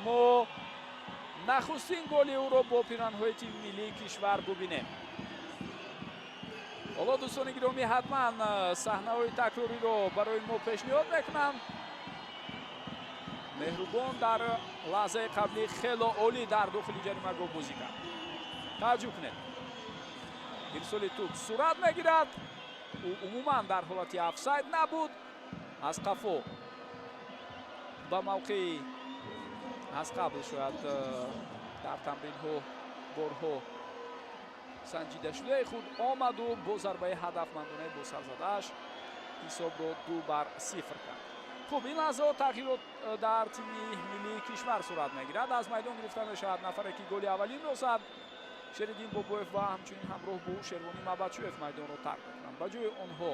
мо нахустин голи ӯро бо пиранҳои тими миллии кишвар бубинем. Ҳоло дӯстони гиромӣ, ҳатман саҳнаҳои такрориро барои мо пешниҳод мекунам. Меҳрубон дар лаҳзаи қаблӣ хело олӣ дар дохили ҷаримагоҳ бозӣ кард. Таваҷҷӯҳ кунед, ирсоли тӯб сурат мегирад. Ӯ умуман дар ҳолати офсайд набуд. Аз қафо ба мавқеи аз қабл шояд дар тамринҳо борҳо санҷида шудаи худ омаду бо зарбаи ҳадафмандонаи бо сарзадааш ҳисобро 2-0 кард. Хуб, ин лаҳзаҳо тағйирот дар тими миллии кишвар сурат мегирад. Аз майдон гирифта мешавад нафаре, ки голи аввалинро зад, Шериддин Бобоев, ва ҳамчунин ҳамроҳ бо ӯ Шервонӣ Мабадшоев майдонро тарк мекунанд. Ба ҷои онҳо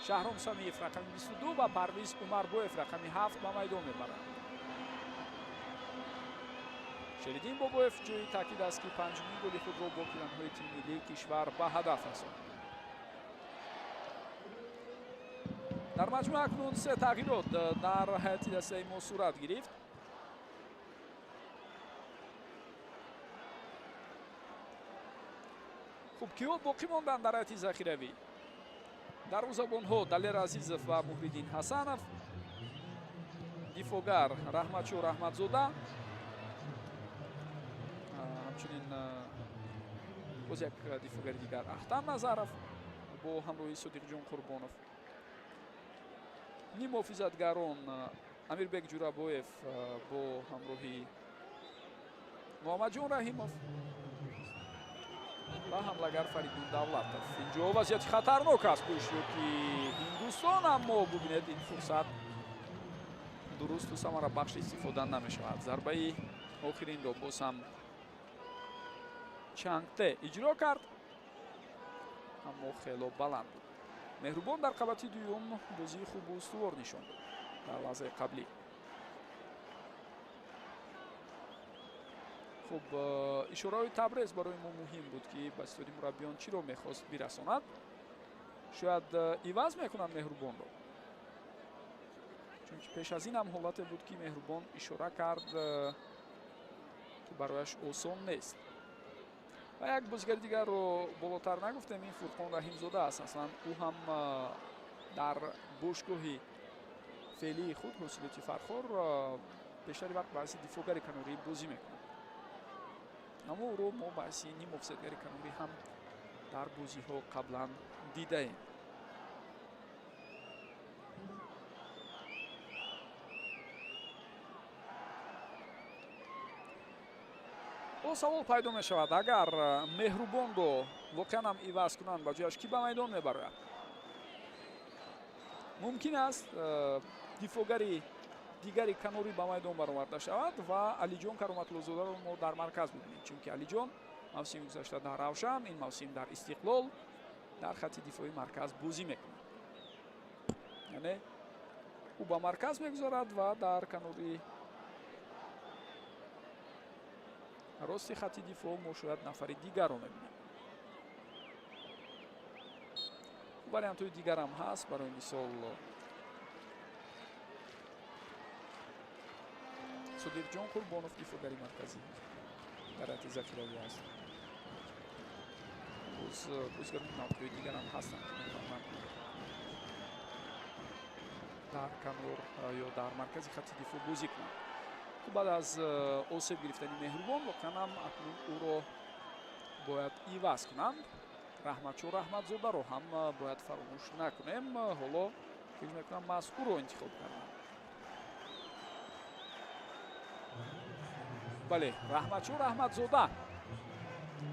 Шаҳром Самиев рақами 22 ва Парвиз Умарбоев рақами 7 ба майдон мебаранд. Шериддин Бобоев ҷои таъкид аст, ки панҷумин голи худро бо пиранҳои тими миллии кишвар ба ҳадаф расонд. Дар маҷмӯъ акнун 3 тағйирот дар ҳайати дастаи мо сурат гирифт. Хуб, киҳо боқӣ монданд дар ҳайати захиравӣ? Дарвозабонҳо Далер Азизов ва Муҳриддин Ҳасанов, дифогар Раҳматшо Раҳматзода, ҳамчунин боз як дифогари дигар Ахтам Назаров бо ҳамроҳии Содиқҷон Қурбонов, ниммуҳофизатгарон Амирбек Ҷурабоев бо ҳамроҳии Муҳаммадҷон Раҳимов ва ҳамлагар Фаридун Давлатов. Инҷо вазъияти хатарнок аст бо иштироки Ҳиндустон, аммо бубинед, ин фурсат дурусту самарабахш истифода намешавад. Зарбаи охиринро боз ҳам Чангте иҷро кард, аммо хело баланд буд. Меҳрубон дар қабати дуюм бозии хубу устувор нишон дод дар лаҳзаи қаблӣ. Хуб, ишораҳои Табрез барои мо муҳим буд, ки ба истоди мураббиён чиро мехост бирасонад. Шояд иваз мекунанд Меҳрубонро, чунки пеш аз ин ҳам ҳолате буд, ки Меҳрубон ишора кард, ки барояш осон нест. Ва як бозигари дигарро болотар нагуфтем, ин Фурқон Раҳимзода аст. Аслан ӯ ҳам дар бошгоҳи феълии худ Ҳосилоти Фархор бештари вақт ба ҳайси дифоъгари канорӣ бозӣ мекунад, аммо ӯро мо ба ҳайси нимофсетгари канорӣ ҳам дар бозиҳо қаблан дидаем. О савол пайдо мешавад, агар Меҳрубонро воқеан ҳам иваз кунанд, ба ҷояш кӣ ба майдон мебарояд? Мумкин аст дифоъгари дигари канорӣ ба майдон бароварда шавад ва Алиҷон Кароматуллозодаро мо дар марказ бибинем, чунки Алиҷон мавсими гузашта дар Равшан, ин мавсим дар Истиқлол дар хатти дифоии марказ бозӣ мекунад. Яъне ӯ ба марказ мегузарад ва дар канори рости хатти дифоъ мо шояд нафари дигарро мебинем. Вариантҳои дигарам ҳаст, барои мисол Содиқҷон Қурбонов дифоъгари марказӣ дар ҳайати захиравӣ аст. Боз бозигарони мавқеи дигарам ҳастанд, ки метавонанд дар канор ё дар маркази хатти дифоъ бозӣ кунанд. Баъд аз осеб гирифтани Меҳрубон воқеан ҳам акнун ӯро бояд иваз кунанд. Раҳматшо Раҳматзодаро ҳам бояд фаромӯш накунем. Ҳоло фикр мекунам маҳз ӯро интихоб карданд. Бале, Раҳматшо Раҳматзода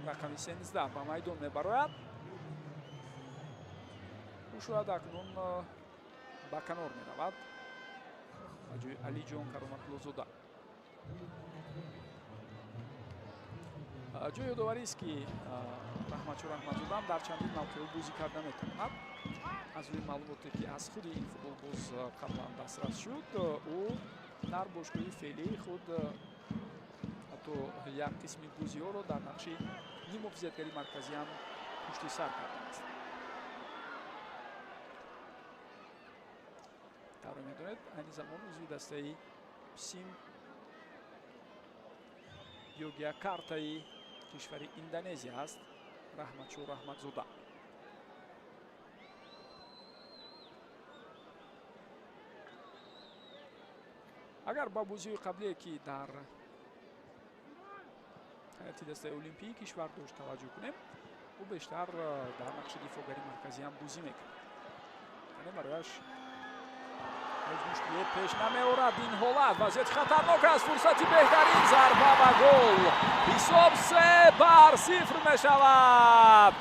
рақами 13 ба майдон мебарояд. Ӯ шояд акнун ба канор меравад ба ҷои Алиҷон Кароматуллозода. Ҷои ёдоварист, ки Раҳматшо Раҳматзода ҳам дар чандин мавқеъ бозӣ карда метавонад. Аз рӯи маълумоте, ки аз худи ин футболбоз қаблан дастрас шуд, ӯ дар бошгоҳи феълии худ ҳатто як қисми бозиҳоро дар нақши нимҳофизатгари марказӣ ҳам пушти сар кардааст. Тавре медонед, айни замон узви дастаи Псим Йогякартаи кишвари Индонезия аст Раҳматшо Раҳматзода. Агар ба бозиҳои қаблие, ки дар ҳайати дастаи олимпии кишвар дошт, таваҷҷӯҳ кунем, ӯ бештар дар нақши дифоъгари марказӣ ҳам бозӣ мекард. Яъне барояш ҳеҷ мушкилие пеш намеорад ин ҳолат. Вазъияти хатарнок аст, фурсати беҳтарин, зарба ва гол. Ҳисоб 3-0 мешавад.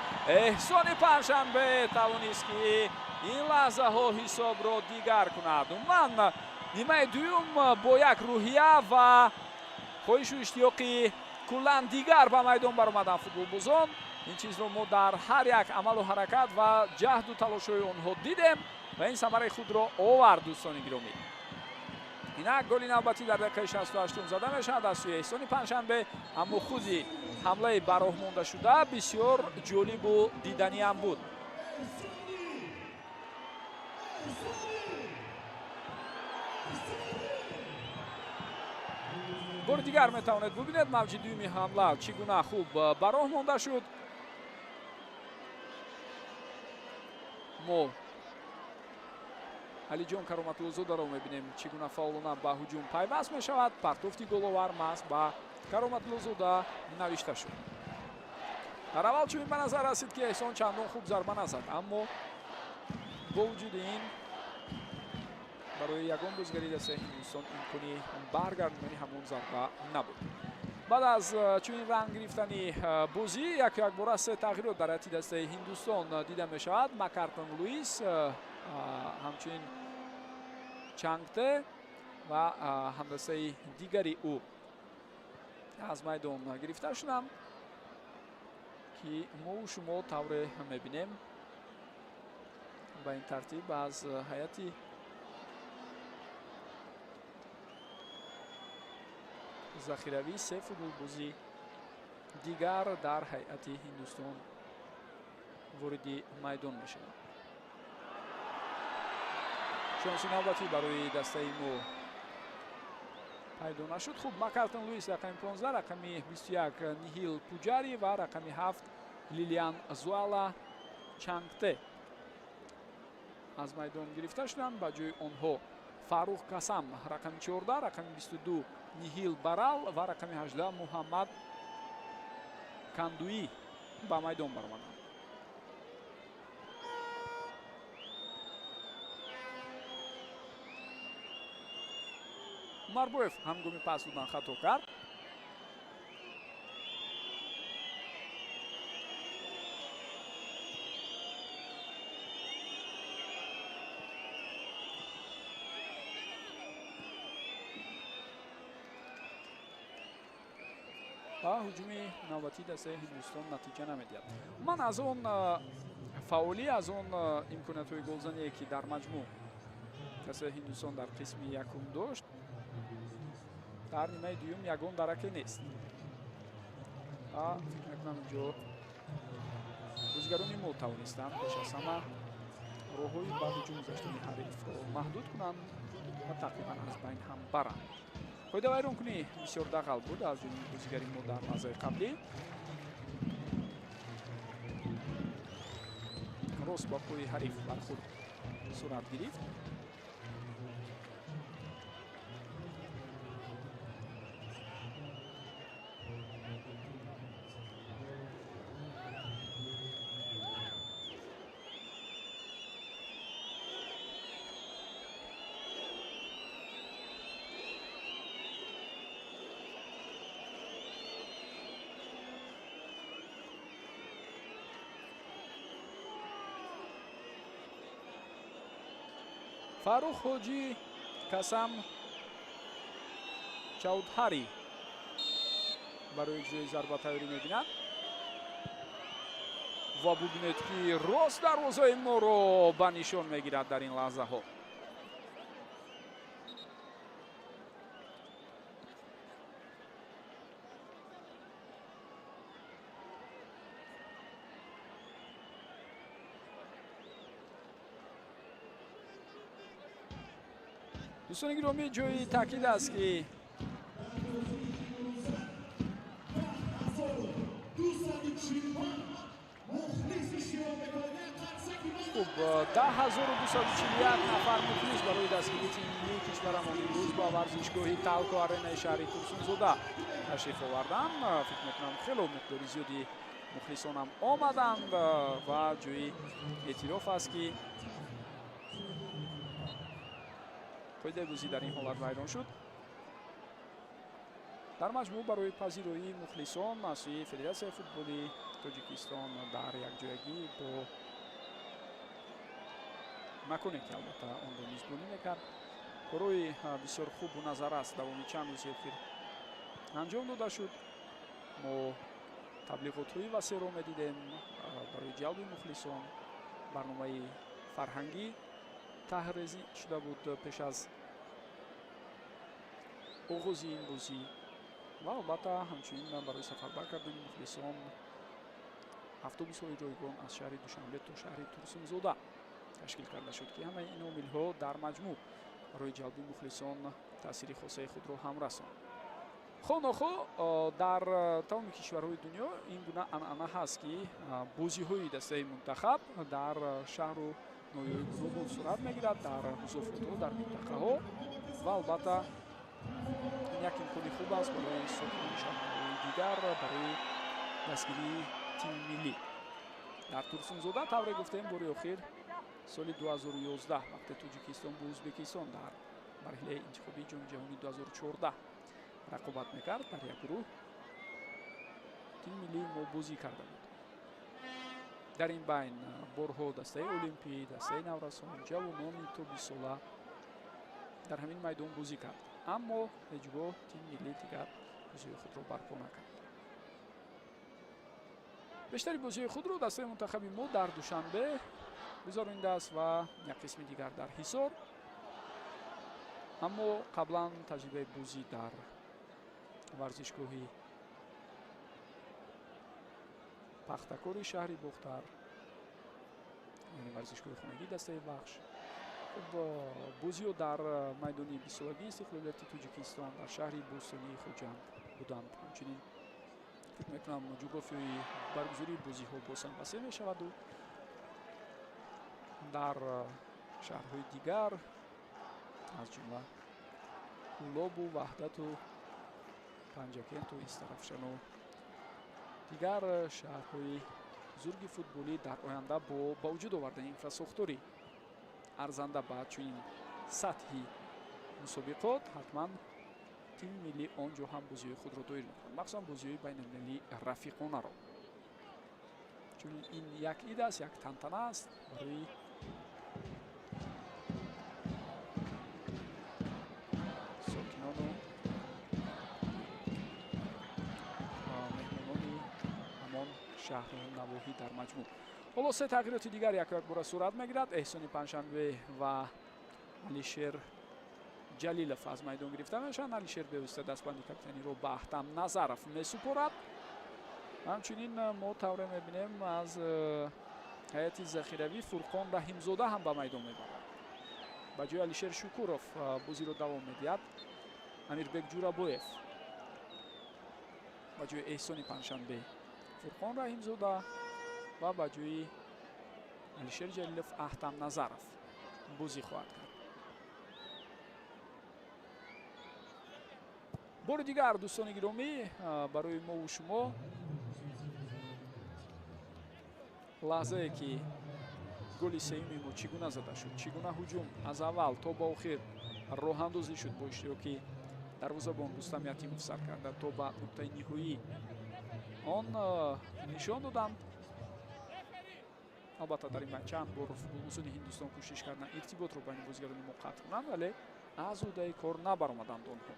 Эҳсони Панҷшанбе тавонист, ки ин лаҳзаҳо ҳисобро дигар кунад. Умуман нимаи дуюм бо як рӯҳия ва хоҳишу иштиёқи куллан дигар ба майдон баромаданд футболбозон. Ин чизро мо дар ҳар як амалу ҳаракат ва ҷаҳду талошҳои онҳо дидем ва ин самараи худро овард, дӯстони гиромӣ. Инак голи навбатӣ дар дақиқаи 68 зада мешавад аз сӯи Эҳсони Панҷшанбе, аммо худи ҳамлаи ба роҳ мондашуда бисёр ҷолибу диданиам буд. Бори дигар метавонед бубинед мавҷи дуюми ҳамла чӣ гуна хуб ба роҳ монда шуд. Мо Алиҷон Кароматуллозодаро мебинем, чӣ гуна фаъолона ба ҳуҷум пайваст мешавад. Партофти головар маҳз ба Кароматуллозода навишта шуд. Дар аввал чунин ба назар расид, ки Эҳсон чандон хуб зарба назад, аммо бо вуҷуди ин барои ягон бозигари дастаи Ҳиндустон имкони баргардондани ҳамон зарба набуд. Баъд аз чунин ранг гирифтани бозӣ яку якбора се тағйирот дар ҳайати дастаи Ҳиндустон дида мешавад. Макартон Луис, ҳамчунин Чангте ва ҳамдастаи дигари ӯ аз майдон гирифта шуданд, ки мову шумо тавре мебинем ба ин тартиб аз ҳайати Захиравӣ се футболбози дигар дар ҳайати Ҳиндустон вориди майдон мешаванд. Шонси навбатӣ барои дастаи мо пайдо нашуд. Хуб, Макартон Луис рақами 15, рақами 21 Нихил Пуҷари ва рақами 7 Лилиан Зуала Чангте аз майдон гирифта шуданд. Ба ҷои онҳо Фарух Касам рақами 14, рақами 22 Нихил Барал ва рақами 18 Муҳаммад Кандуӣ ба майдон баромаданд. Умарбоев ҳангоми пас додан хато кард. Ва ҳуҷуми навбатии дастаи Ҳиндустон натиҷа намедиҳад. Ман аз он фаъолӣ, аз он имкониятҳои голзание, ки дар маҷмӯъ дастаи Ҳиндустон дар қисми якум дошт, дар нимаи дуюм ягон дараке нест. Ва фикр мекунам, инҷо бозигарони мо тавонистанд пеш аз ҳама роҳҳои ба ҳуҷум гузаштани ҳарифро маҳдуд кунанд ва тақрибан аз байн ҳам баранд. Қоидавайронкунӣ бисёр дағал буд аз ҷониби бозигари мо дар лаҳзаи қаблӣ. Рост ба пои ҳариф бархӯрд сурат гирифт. Фарух Ҳоҷӣ Касам Чаудҳари барои иҷрои зарба тайёрӣ мебинад ва бубинед, ки рост дарвозаи моро ба нишон мегирад дар ин лаҳзаҳо. Дӯстони гиромӣ, ҷои таъкид аст, ки хуб, 10 241 нафар мухлис барои дастгирии тими миллии кишварамон имрӯз ба варзишгоҳи Талко Аренаи шаҳри Турсунзода ташриф оварданд. Фикр мекунам, хело миқдори зиёди мухлисонам омаданд ва ҷои эътироф аст, ки қоидаи бозӣ дар ин ҳолат вайрон шуд. Дар маҷмӯъ, барои пазироии мухлисон аз сӯи Федератсияи футболи Тоҷикистон дар якҷоягӣ бо маконе, ки албатта онро мизбонӣ мекард, корҳои бисёр хубу назаррас давоми чанд рӯзи охир анҷом дода шуд. Мо таблиғотҳои васеъро медидем барои ҷалби мухлисон. Барномаи фарҳангӣ таҳрезӣ шуда буд пеш аз оғози ин бозӣ ва албатта ҳамчунин барои сафарбар кардани мухлисон автобусҳои ройгон аз шаҳри Душанбе то шаҳри Турсунзода ташкил карда шуд, ки ҳамаи ин омилҳо дар маҷмӯъ барои ҷалби мухлисон таъсири хосаи худро ҳам расонд. Хо нохо, дар тамоми кишварҳои дунё ин гуна анъана ҳаст, ки бозиҳои дастаи мунтахаб дар шаҳру ноҳияҳои гуногун сурат мегирад, дар музофотҳо, дар минтақаҳо, ва албатта ин як имкони хуб аст барои сокинони шаҳрҳои дигар барои дастгирии тими миллӣ. Дар Турсунзода, тавре гуфтем, бори охир соли 2011, вақте Тоҷикистон бо Ӯзбекистон дар марҳилаи интихобии Ҷоми ҷаҳонии 2014 рақобат мекард, дар як гурӯҳ тими миллии мо бозӣ карда буд. Дар ин байн борҳо дастаи олимпӣ, дастаи наврасон, ҷавонони то 20сола дар ҳамин майдон бозӣ кард, аммо ҳеҷ гоҳ тими миллӣ дигар бозиҳои худро барпо накард. Бештари бозиҳои худро дастаи мунтахаби мо дар Душанбе гузаронидааст ва як қисми дигар дар Ҳисор, аммо қаблан таҷрибаи бозӣ дар Варзишгоҳи Пахтакори шаҳри Бохтар, яъне варзишгоҳи хонагии дастаи Вахш. Хуб, бозиҳо дар майдони бистсолагии истиқлолияти Тоҷикистон дар шаҳри бостонии Хуҷанд буданд. Ҳамчунин фикр мекунам ҷуғрофиёи баргузории бозиҳо боз ҳам васеъ мешаваду дар шаҳрҳои дигар, аз ҷумла Кӯлобу Ваҳдату Панҷакенту Истарафшану дигар шаҳрҳои бузурги футболӣ дар оянда бо ба вуҷуд овардани инфрасохтори арзанда ба чунин сатҳи мусобиқот ҳатман тими миллӣ он ҷо ҳам бозиҳои худро доир мекунад, махсусан бозиҳои байналмилалии рафиқонаро. Чун ин як ид аст, як тантана аст барои сокинону меҳмонони ҳамон шаҳру навоҳӣ дар маҷмӯъ. Ҳоло се тағйироти дигар як якбора сурат мегирад. Эҳсони Панҷшанбе ва Алишер Ҷалилов аз майдон гирифта мешаванд. Алишер бевосита дастбанди капитаниро ба Аҳтам Назаров месупорад. Ҳамчунин мо тавре мебинем аз ҳайати захиравӣ Фурқон Раҳимзода ҳам ба майдон мебарад. Ба ҷои Алишер Шукуров бозиро давом медиҳад Амирбек Ҷурабоев. Ба ҷои Эҳсони Панҷшанбе Фурқон Раҳимзода ва ба ҷои Алишер Ҷалилов Аҳтам Назаров бозӣ хоҳад кард. Бори дигар, дӯстони гиромӣ, барои мову шумо лаҳзае ки голи сеюми мо чӣ гуна зада шуд, чӣ гуна ҳуҷум аз аввал то ба охир роҳандозӣ шуд бо иштироки дарвозабон Рустам Ятимов сар карда то ба нуқтаи ниҳоӣ он нишон доданд. Албатта дар ин байн чанд бор футболбозони Ҳиндустон кӯшиш карданд иртиботро байни бозигарони мо қатъ кунанд, вале аз ӯҳдаи кор набаромаданд онҳо.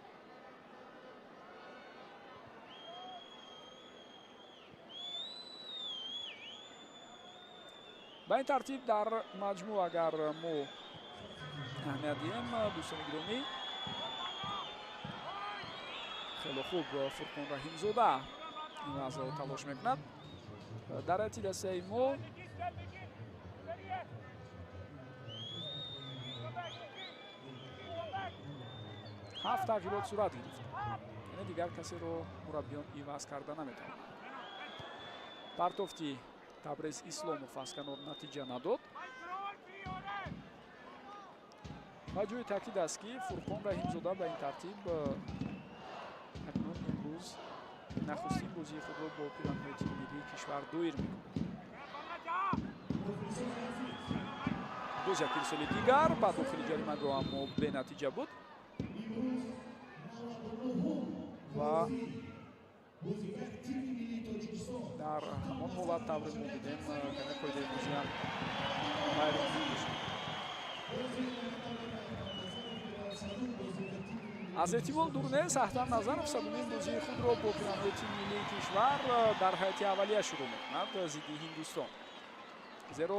Ба ин тартиб дар маҷмӯъ агар мо аҳамият диҳем, дӯстони гиромӣ, хеле хуб Фурқон Раҳимзода ин лаҳзаро талош мекунад. Дар ҳайати дастаи мо ҳафт тағйирот сурат гирифт, яъне дигар касеро мураббиён иваз карда наметавонанд. Партофти Табрез Исломов аз канор натиҷа надод. Ва ҷои таъкид аст, ки Фурқон Раҳимзода ба ин тартиб акнун имрӯз нахустин бозии худро бо пиранҳои тими миллии кишвар доир мекунад. Боз як ирсоли дигар ба дохили ҷаримагоҳ, аммо бенатиҷа буд. Ва дар ҳамон ҳолат тавре мо дидем, каме қоидаи бозиам вайрон шуд. Аз эҳтимол дур нест, Аҳтам Назаров садумин бозии худро бо пиранҳои тими миллии кишвар дар ҳайати аввалия шурӯъ мекунад зидди Ҳиндустон. Зеро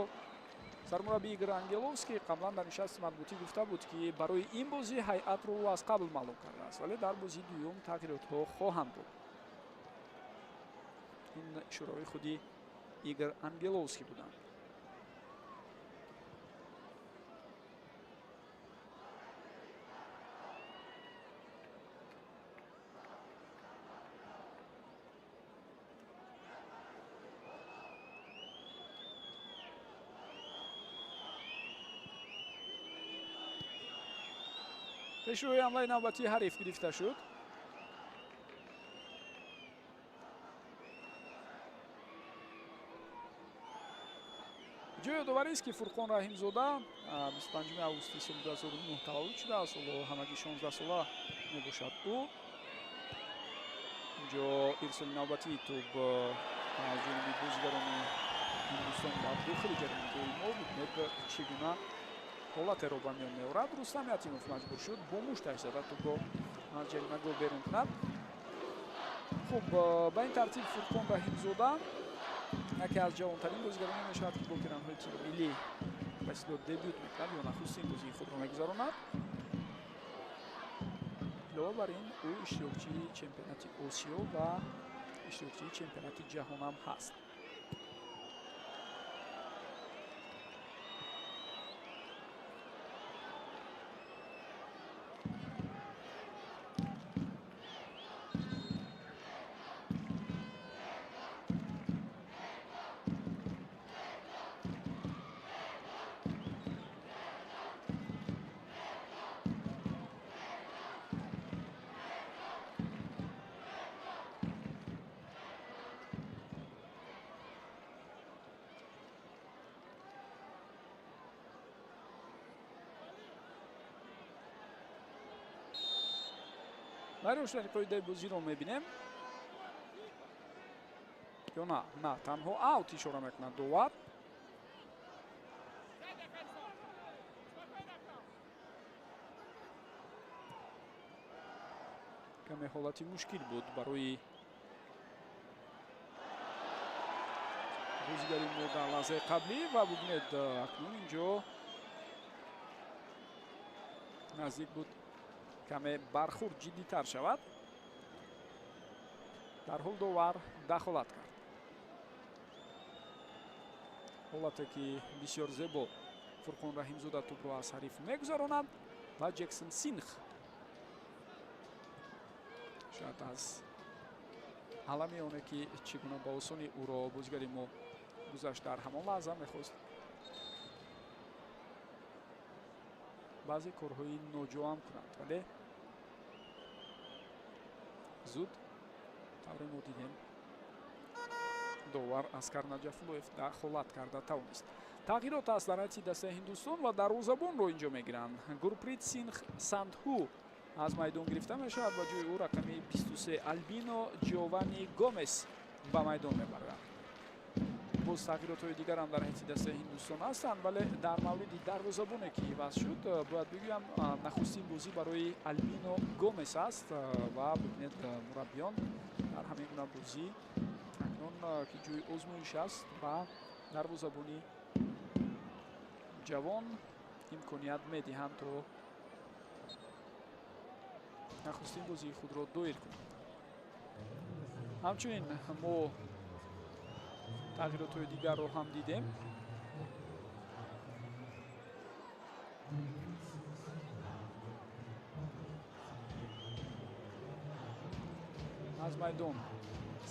сармурабби Игор Ангеловский қаблан дар нишасти матбуотӣ гуфта буд, ки барои ин бозӣ ҳайатро ӯ аз қабл маълум кардааст, вале дар бозии дуюм тағйиротҳо хоҳанд буд. Ин ишораҳои худи Игор Ангеловский буданд. Пешрӯи ҳамлаи навбатии ҳариф гирифта шуд. Ҷои ёдоварист, ки Фурқон Раҳимзода 25 августи соли 2009 таваллуд шудааст. Ҳоло ҳамагӣ 16 сола мебошад ӯ. Инҷо ирсоли навбатии тӯб аз ҷониби бозигарони Ҳиндустон дар дохили ҷаримагоҳи мо. Бибинед, чӣ гуна ҳолатеро ба миён меорад. Рустам Ятимов маҷбур шуд бо мушташ зада тӯбро аз ҷаримагоҳ берун кунад. Хуб, ба ин тартиб Фурқон Раҳимзода яке аз ҷавонтарин бозигароне мешавад, ки бо пиранҳои тими миллӣ ба истилоҳ дебют мекунад ё нахустин бозии худро мегузаронад. Илова бар ин, ӯ иштирокчии чемпионати Осиё ва иштирокчии чемпионати ҷаҳон ҳам ҳаст. Вайрон шудани қоидаи бозиро мебинем ё на? На, танҳо аут ишора мекунад довар. Каме ҳолати мушкил буд барои бозигари мо дар лаҳзаи қаблӣ ва бубинед, акнун инҷо наздик буд каме бархӯрд ҷиддитар шавад. Дарҳол довар дахолат кард. Ҳолате ки бисёр зебо Фурқон Раҳимзода тӯбро аз ҳариф мегузаронад ва Ҷексон Синх шояд аз алами оне ки чӣ гуна ба осонӣ ӯро бозигари мо гузашт, дар ҳамон лаҳза мехост баъзе корҳои ноҷоам кунад, вале зуд тавре мо дидем довар Аскар Наҷафуллоев дахолат карда тавонист. Тағйирот аст дар ҳайати дастаи Ҳиндустон ва дарвозабонро инҷо мегиранд. Гурприт Синх Сандҳу аз майдон гирифта мешавад, ба ҷои ӯ рақами 23 Албино Ҷовани Гомес ба майдон мебарад. Боз тағйиротҳои дигар ҳам дар ҳайати дастаи Ҳиндустон ҳастанд, вале дар мавриди дарвозабоне ки иваз шуд, бояд бигӯям, нахустин бозӣ барои Албино Гомес аст ва бибинед, мураббиён дар ҳамин гуна бозӣ акнун ки ҷои озмоиш аст ба дарвозабони ҷавон имконият медиҳанд то нахустин бозии худро доир кунад. Ҳамчунин мо тағйиротҳои дигарро ҳам дидем. Аз майдон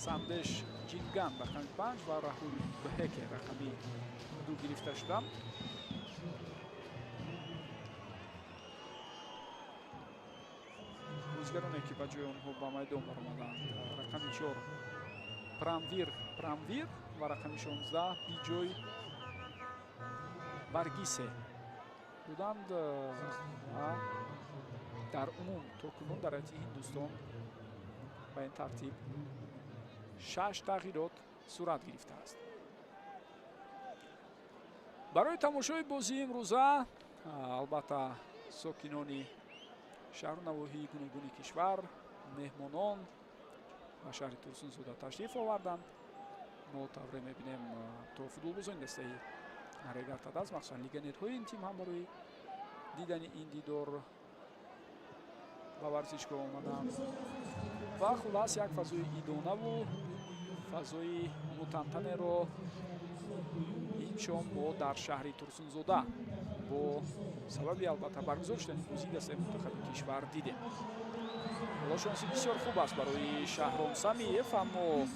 Сандеш Ҷинган рақами 5 ва Раҳул Бҳеке рақами 2 гирифта шуданд. Бозигароне ки ба ҷои онҳо ба майдон баромаданд, рақами 4 Прамвир Прамвир ва рақами 16 Биҷой Варгисе буданд ва дар умум то кунун дар ҳайати Ҳиндустон ба ин тартиб 6 тағйирот сурат гирифтааст. Барои тамошои бозии имрӯза албатта сокинони шаҳру навоҳии гуногуни кишвар, меҳмонон ба шаҳри Турсунзода ташриф оварданд. Мо тавре мебинем, то футболбозони дастаи Регар-ТадАЗ, махсусан легионерҳои ин тим ҳам барои дидани ин дидор ба варзишгоҳ омаданд ва хулас як фазои идонаву фазои мутантанеро ин шом мо дар шаҳри Турсунзода бо сабаби албатта баргузор шудани бозии дастаи мунтахаби кишвар дидем. Ҳоло шонси бисёр хуб аст барои Шаҳром Самиев, аммо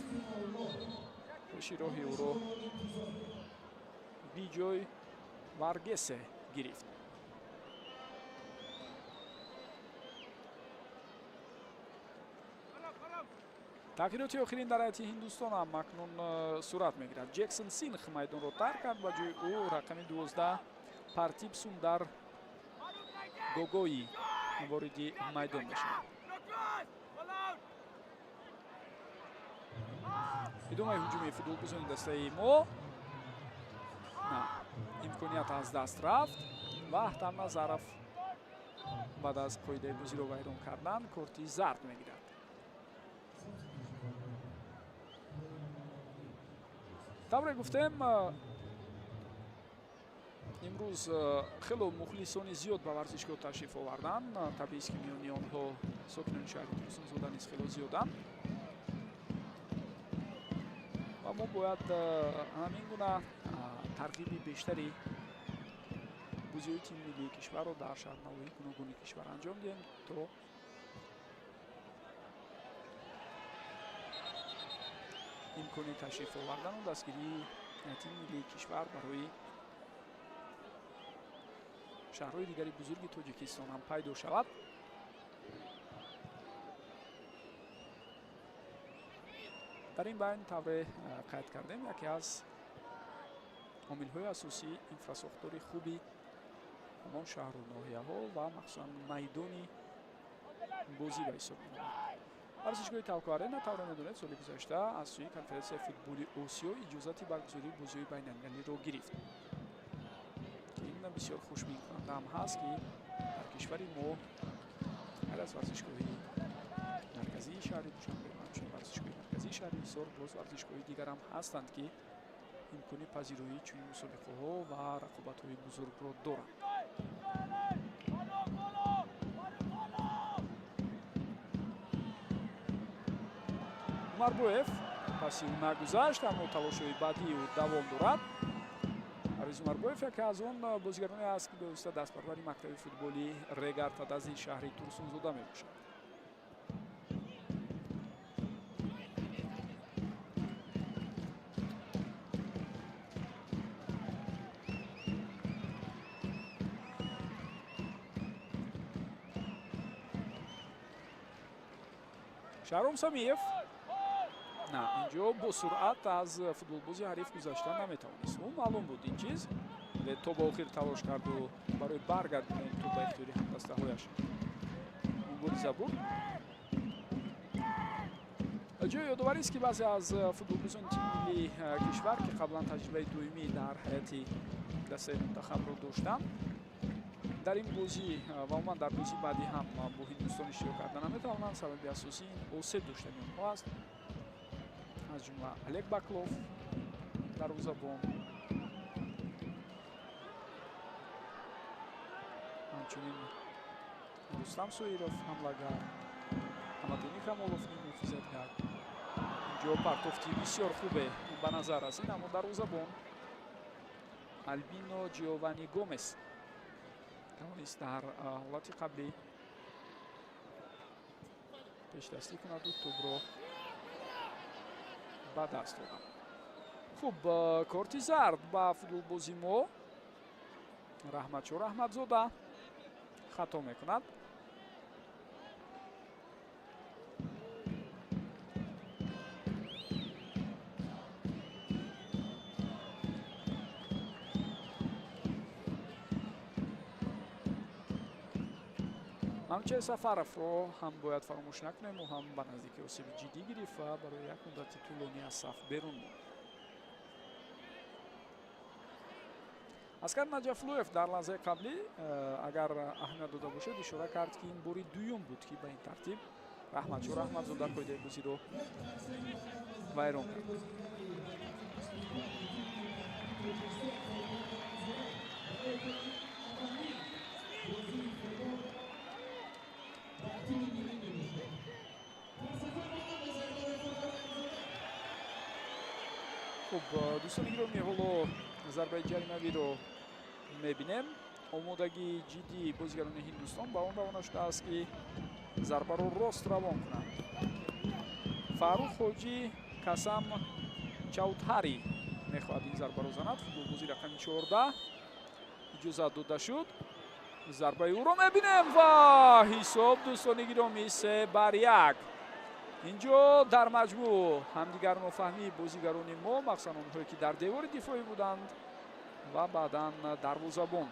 пеши роҳи ӯро Биҷой Варгесе гирифт. Тағйироти охирин дар ҳайати Ҳиндустон ҳам акнун сурат мегирад. Ҷексон Синх майдонро тарк кард, ба ҷои ӯ рақами 12 Партиб Сундар Гогои вориди майдон мешавад. Идомаи ҳуҷуми футболбозони дастаи мо на, имконият аз даст рафт ва Аҳтам Назаров баъд аз қоидаи бозиро вайрон кардан корти зард мегирад. Тавре гуфтем, имрӯз хело мухлисони зиёд ба варзишгоҳ ташриф оварданд. Табиист ки миёни онҳо Сокинони шаҳри Турсунзода низ хело зиёданд ва мо бояд ҳамин гуна тарғиби бештари бозиҳои тими миллии кишварро дар шаҳрнавоҳии гуногуни кишвар анҷом диҳем, то имкони ташриф овардану дастгирии тими миллии кишвар барои шаҳрҳои дигари бузурги Тоҷикистон ҳам пайдо шавад. Дар ин байн тавре қайд кардем, яке аз омилҳои асосии инфрасохтори хуби ҳамон шаҳру ноҳияҳо ва махсусан майдони бозӣ ба ҳисоб меравад. Варзишгоҳи Талко Арена, тавре медонед, соли гузашта аз сӯи конференсияи футболи Осиё иҷозати баргузории бозиҳои байналмилалиро гирифт. Ин бисёр хушбинкунанда ҳам ҳаст, ки дар кишвари мо ғайр аз варзишгоҳи марказии шаҳри Душанбе ва ҳамчунин варзишгоҳи марказии шаҳри Ҳисор боз варзишгоҳи дигар ҳам ҳастанд, ки имкони пазироии чунин мусобиқаҳо ва рақобатҳои бузургро доранд. Умарбоев паси ӯ нагузашт, аммо талошҳои баъдии ӯ давом дорад. Парвиз Умарбоев яке аз он бозигароне аст, ки бевосита дастпарвари мактаби футболи Регар Тадази шаҳри Турсунзода мебошад. Шаҳром Самиев на, инҷо бо суръат аз футболбози ҳариф гузашта наметавонист. Ӯ маълум буд ин чиз, вале то ба охир талош карду барои баргардонидани тӯб ба ихтиёри ҳамдастаҳояш мубориза бурд. Ҷои ёдоварист, ки баъзе аз футболбозони тими миллии кишвар, ки қаблан таҷрибаи доимӣ дар ҳайати дастаи мунтахабро доштанд, дар ин бозӣ ва умуман дар бозии баъдӣ ҳам бо Ҳиндустон иштирок карда наметавонанд. Сабаби асосӣ ин осеб доштани онҳо аст, аз ҷумла Олег Баклов дарвозабон, ҳамчунин Рустам Соиров ҳамлагар, Ҳамадуни Камолов муҳофизатгар. Инҷо партофти бисёр хубе ба назар расид, аммо дарвозабон Албино Ҷиовани Гомес тавонист дар ҳолати қаблӣ пешдастӣ кунаду тӯбро ба даст орад. Хуб, корти зард ба футболбози мо Раҳматшо Раҳматзода хато мекунад. Манучеҳр Сафаровро ҳам бояд фаромӯш накунем, ӯ ҳам ба наздики осеби ҷиддӣ гирифт ва барои як муддати тӯлонӣ аз саф берун монд. Аскар Наҷафлуев дар лаҳзаи қаблӣ, агар аҳамият дода бошед, ишора кард, ки ин бори дуюм буд, ки ба ин тартиб Раҳматшо Раҳматзода қоидаи бозиро вайрон кард. Хуб, дӯстони гиромӣ, ҳоло зарбаи ҷаримавиро мебинем. Омодагии ҷиддии бозигарони Ҳиндустон ба он равона шудааст, ки зарбаро рост равон кунанд. Фаррух Ҳоҷӣ Касам Чаудҳари мехоҳад ин зарбаро занад. Футболбози рақами 14 иҷозат дода шуд. Зарбаи ӯро мебинем ва ҳисоб, дӯстони гиромӣ, 3-1. Инҷо дар маҷмӯъ ҳамдигарнофаҳмии бозигарони мо, махсусан онҳое ки дар девори дифоӣ буданд ва баъдан дарвозабон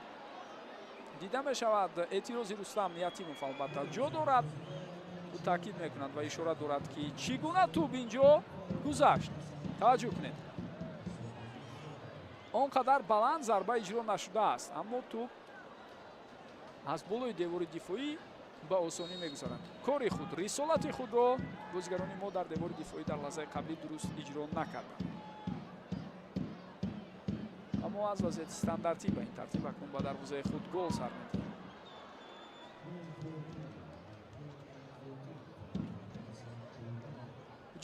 дида мешавад. Эътирози Рустам Ятимов албатта ҷо дорад. Ӯ таъкид мекунад ва ишора дорад, ки чӣ гуна тӯб инҷо гузашт. Таваҷҷӯҳ кунед, он қадар баланд зарба иҷро нашудааст, аммо тӯб аз болои девори дифоӣ ба осонӣ мегузаранд. Кори худ, рисолати худро бозигарони мо дар девори дифоӣ дар лаҳзаи қаблӣ дуруст иҷро накарданд. Аммо аз вазъияти стандартӣ ба ин тартиб акнун ба дарвозаи худ гол сар медиҳем.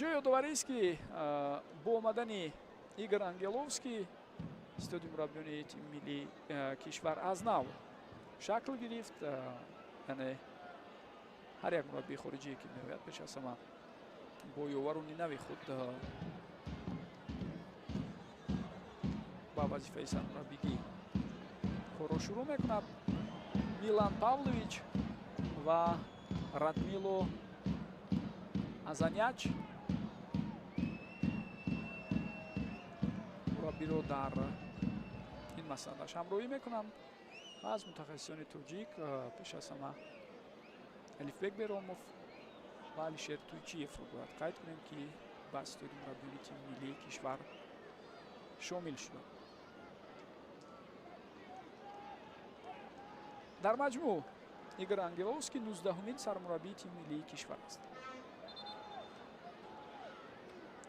Ҷои ёдоварист, ки бо омадани Игор Ангеловский ситоди мураббиёни тими миллии кишвар аз нав шакл гирифт. Яъне ҳар як мураббии хориҷие, ки меояд, пеш аз ҳама бо ёварони нави худ ба вазифаи сармураббигӣ корро шурӯъ мекунад. Милан Павлович ва Радмило Азаняч мураббиро дар ин масъалаш ҳамроҳӣ мекунанд ва аз мутахассисони тоҷик пеш аз ҳама Алифбек Беромов ва Алишер Туйчиевро бояд қайд кунем, ки ба ситоди мураббиёни тими миллии кишвар шомил шуданд. Дар маҷмӯъ Игор Ангеловский 19-умин сармураббии тими миллии кишвар аст.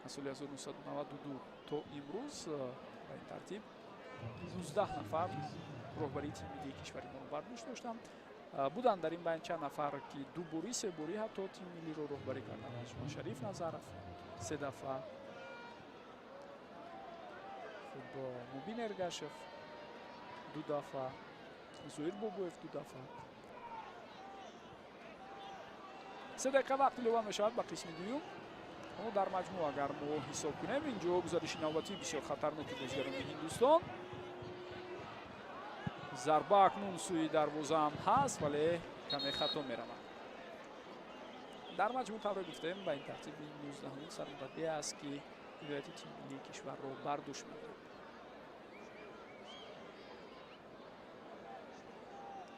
Аз соли 1992 то имрӯз ба ин тартиб 19 нафар роҳбарии тими миллии кишвари моро бар дӯш доштанд. Буданд дар ин байн чанд нафар, ки ду борӣ, се борӣ ҳатто тими миллиро роҳбарӣ карданд. Аз ҷумла Шариф Назаров се дафъа, хуб, Мубин Эргашев ду дафъа, Зоир Бобоев ду дафъа. 3 дақиқа вақт илова мешавад ба қисми дуюм. Аммо дар маҷмӯъ агар мо ҳисоб кунем, инҷо гузариши навбатии бисёр хатарноки бозигарони Ҳиндустон. Зарба акнун сӯи дарвозаам ҳаст, вале каме хато меравад. Дар маҷмӯъ, тавре гуфтем, ба ин тартиб ин 19-умин сармураббие аст, ки ҳидояти тими миллии кишварро бар дӯш мегирад.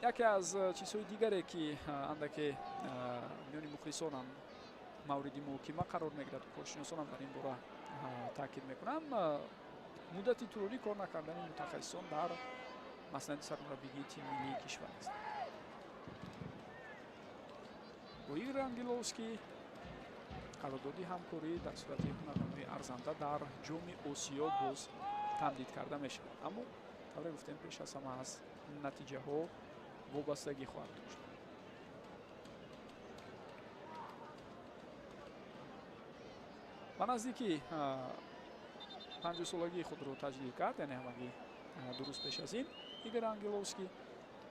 Яке аз чизҳои дигаре, ки андаке миёни мухлисонам мавриди муҳокима қарор мегирад, коршиносонам дар ин бора таъкид мекунанд, муддати тӯлонӣ кор накардани мутахассисон дар маснади сармураббигии тими миллии кишвар аст. Бо Игор Ангеловский қарордоди ҳамкорӣ дар сурати ҳунарнамои арзанда дар Ҷоми Осиё боз тамдид карда мешавад, аммо, тавре гуфтем, пеш аз ҳама аз натиҷаҳо вобастагӣ хоҳад дошт. Ба наздикӣ 50-солагии худро таҷлил кард, яъне ҳамагӣ 2 рӯз пеш аз ин Игор Ангеловский.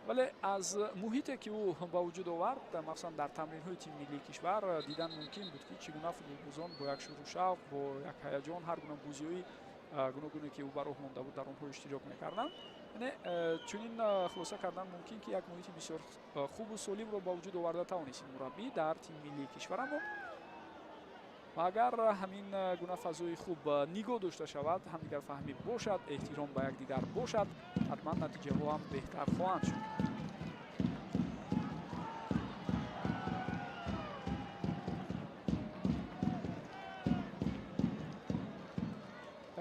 Вале аз муҳите, ки ӯ ба вуҷуд овард, махсусан дар тамринҳои тими миллии кишвар, дидан мумкин буд, ки чӣ гуна футболбозон бо як шӯру шавқ, бо як ҳаяҷон ҳар гуна бозиҳои гуногуне, ки ӯ ба роҳ монда буд, дар онҳо иштирок мекарданд. Яъне чунин хулоса кардан мумкин, ки як муҳити бисёр хубу солимро ба вуҷуд оварда тавонист ин мураббӣ дар тими миллии кишварамон. Ва агар ҳамин гуна фазои хуб нигоҳ дошта шавад, ҳамдигарфаҳмӣ бошад, эҳтиром ба якдигар бошад, ҳатман натиҷаҳо ҳам беҳтар хоҳанд шуд.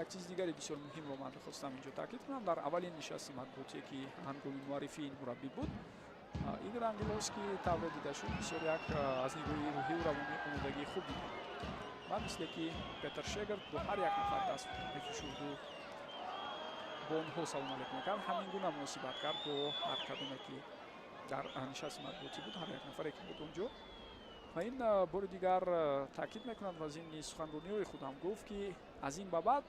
Як чизи дигари бисёр муҳимро ман мехостам инҷо таъкид кунам. Дар аввалин нишасти матбуотие, ки ҳангоми муаррифии ин мураббӣ буд, Игор Ангеловский тавре дида шуд, бисёр як аз нигоҳи рӯҳию равонӣ омодагии хуб дида буд ва мисле ки Петр Шегард бо ҳар як нафар даст мефишурду бо онҳо салом алейк мекард, ҳамин гуна муносибат кард бо ҳар кадоме, ки дар нишасти матбуотӣ буд, ҳар як нафаре, ки буд онҷо. Ва ин бори дигар таъкид мекунад ва зимни суханрониҳои худам гуфт, ки аз ин ба баъд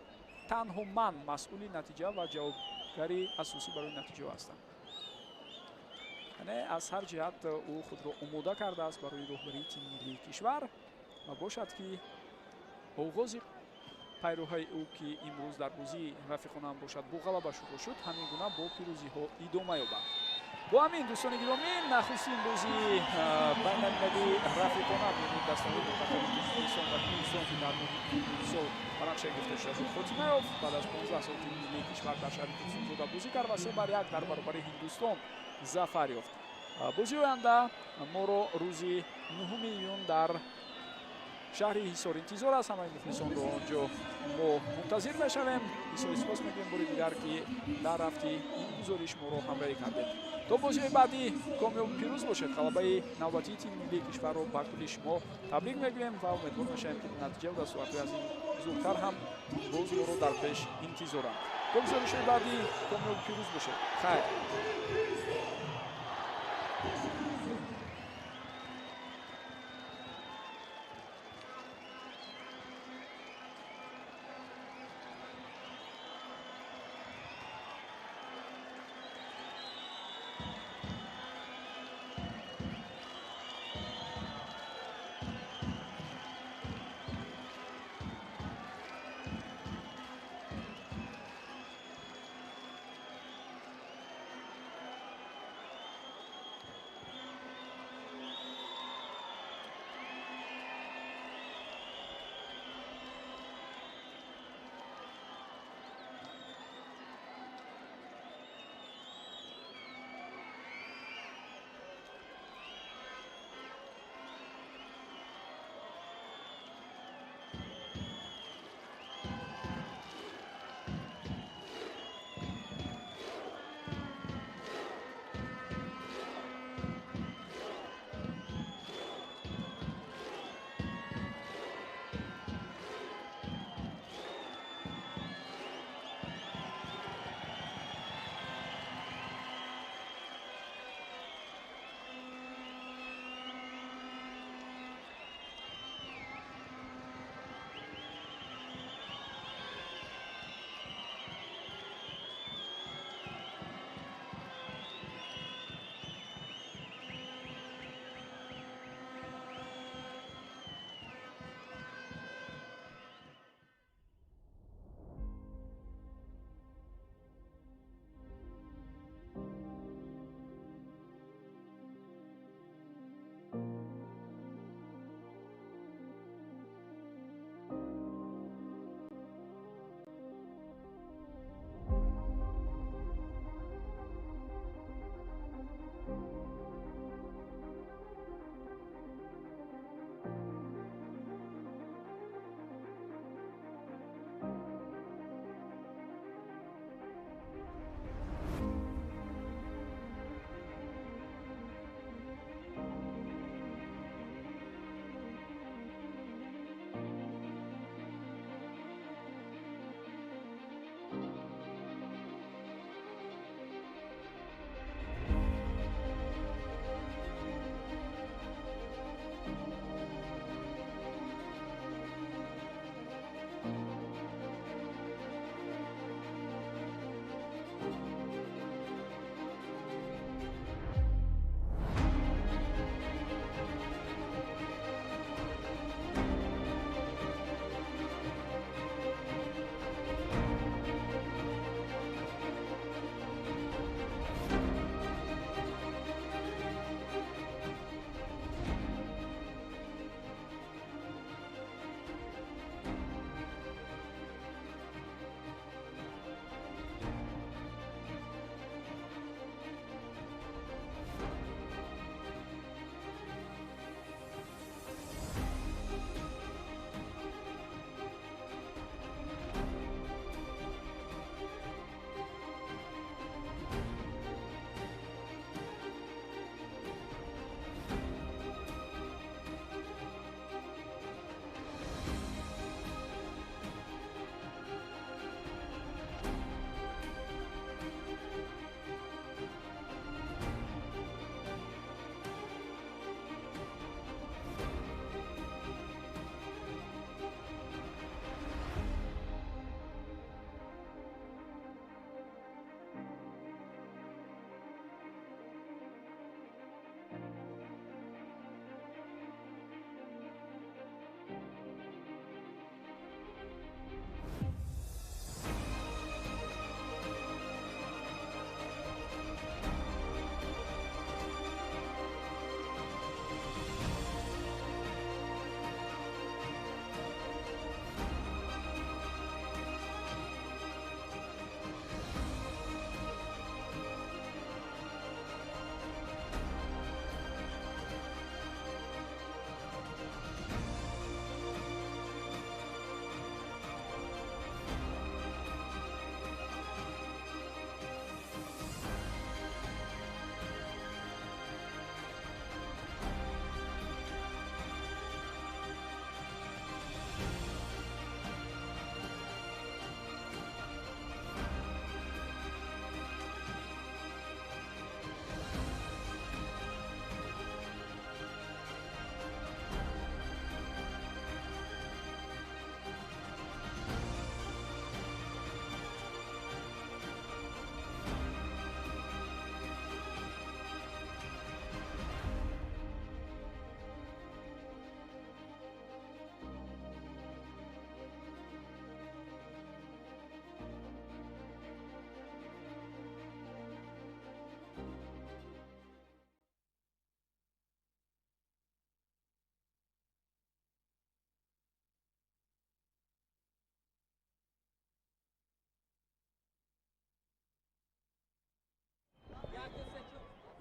танҳо ман масъули натиҷа ва ҷавобгари асосӣ барои натиҷаҳо ҳастам. Яъне аз ҳар ҷиҳат ӯ худро омода кардааст барои роҳбарии тими миллии кишвар. Ва бошад, ки оғози пайроҳаи ӯ, ки имрӯз дар бозии рафиқонаам бошад, бо ғалаба шурӯъ шуд, ҳамин гуна бо пирӯзиҳо идома ёбад. Бо ҳамин, дӯстони гиромӣ, нахустин бозии байналмилалии рафиқона миёни дастаҳои мунтахаби Тоҷикистон ва Ҳиндустон, ки дар моҳи июни сол ба нақша гирифта шуда буд, хотима ёфт. Баъд аз 15 сол тими миллии кишвар дар шаҳри Турсунзода бозӣ кард ва 3-1 дар баробари Ҳиндустон зафар ёфт. Бозии оянда моро рӯзи 9 июн дар шаҳри Ҳисор интизор аст. Ҳамаи мухлисонро онҷо мо мунтазир мешавем. Бисёри сипос мегӯем бори дигар, ки дар рафти ин гузориш моро ҳамроҳӣ кардед. То бозиҳои баъдӣ комёбу пирӯз бошед. Ғалабаи навбатии тими миллии кишварро ба кулли шумо табрик мегӯем ва умедвор мешавем, ки натиҷа ва дастовардҳои аз ин бузургтар ҳам боз моро дар пеш интизоранд. То гузоришҳои баъдӣ комёбу пирӯз бошед. Хайр.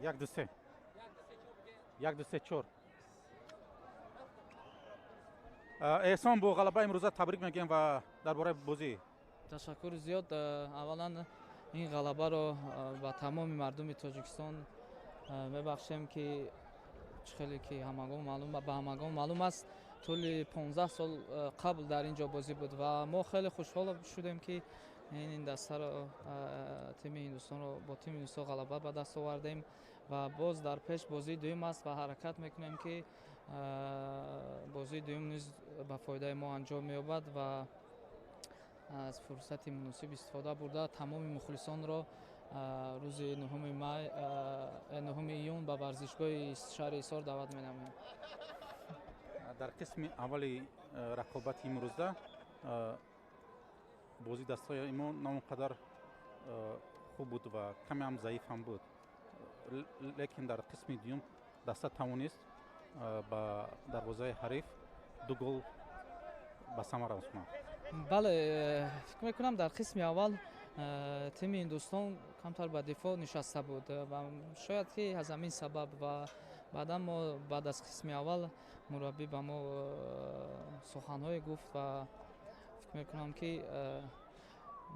1, 2, 3. 1, 2, 3, 4. Эҳсон, бо ғалаба имрӯза табрик мегӯем ва дар бораи бозӣ. Ташаккури зиёд. Аввалан ин ғалабаро ба тамоми мардуми Тоҷикистон мебахшем, ки чӣ хеле ки ҳамагон маълум, ба ҳамагон маълум аст, тӯли 15 сол қабл дар ин ҷо бозӣ буд ва мо хеле хушҳол шудем, ки ин дастаро, тими Ҳиндустонро, бо тими Ҳиндустон ғалаба ба даст овардем ва боз дар пеш бозии дуюм аст ва ҳаракат мекунем, ки бозии дуюм низ ба фоидаи мо анҷом меёбад ва аз фурсати муносиб истифода бурда тамоми мухлисонро рӯзи 9 май, 9 июн ба варзишгоҳи шаҳри Ҳисор даъват менамоем. Дар қисми аввали рақобати имрӯза бозии дастаи мо на он қадар хуб буд ва каме ҳам заиф ҳам буд, лекин дар қисми дуюм даста тавонист ба дарвозаи ҳариф ду гол ба самар расонад. Бале, фикр мекунам, дар қисми аввал тими Ҳиндустон камтар ба дифоъ нишаста буд ва шояд ки аз ҳамин сабаб ва баъдан мо баъд аз қисми аввал мураббӣ ба мо суханҳое гуфт ва фикр мекунам, ки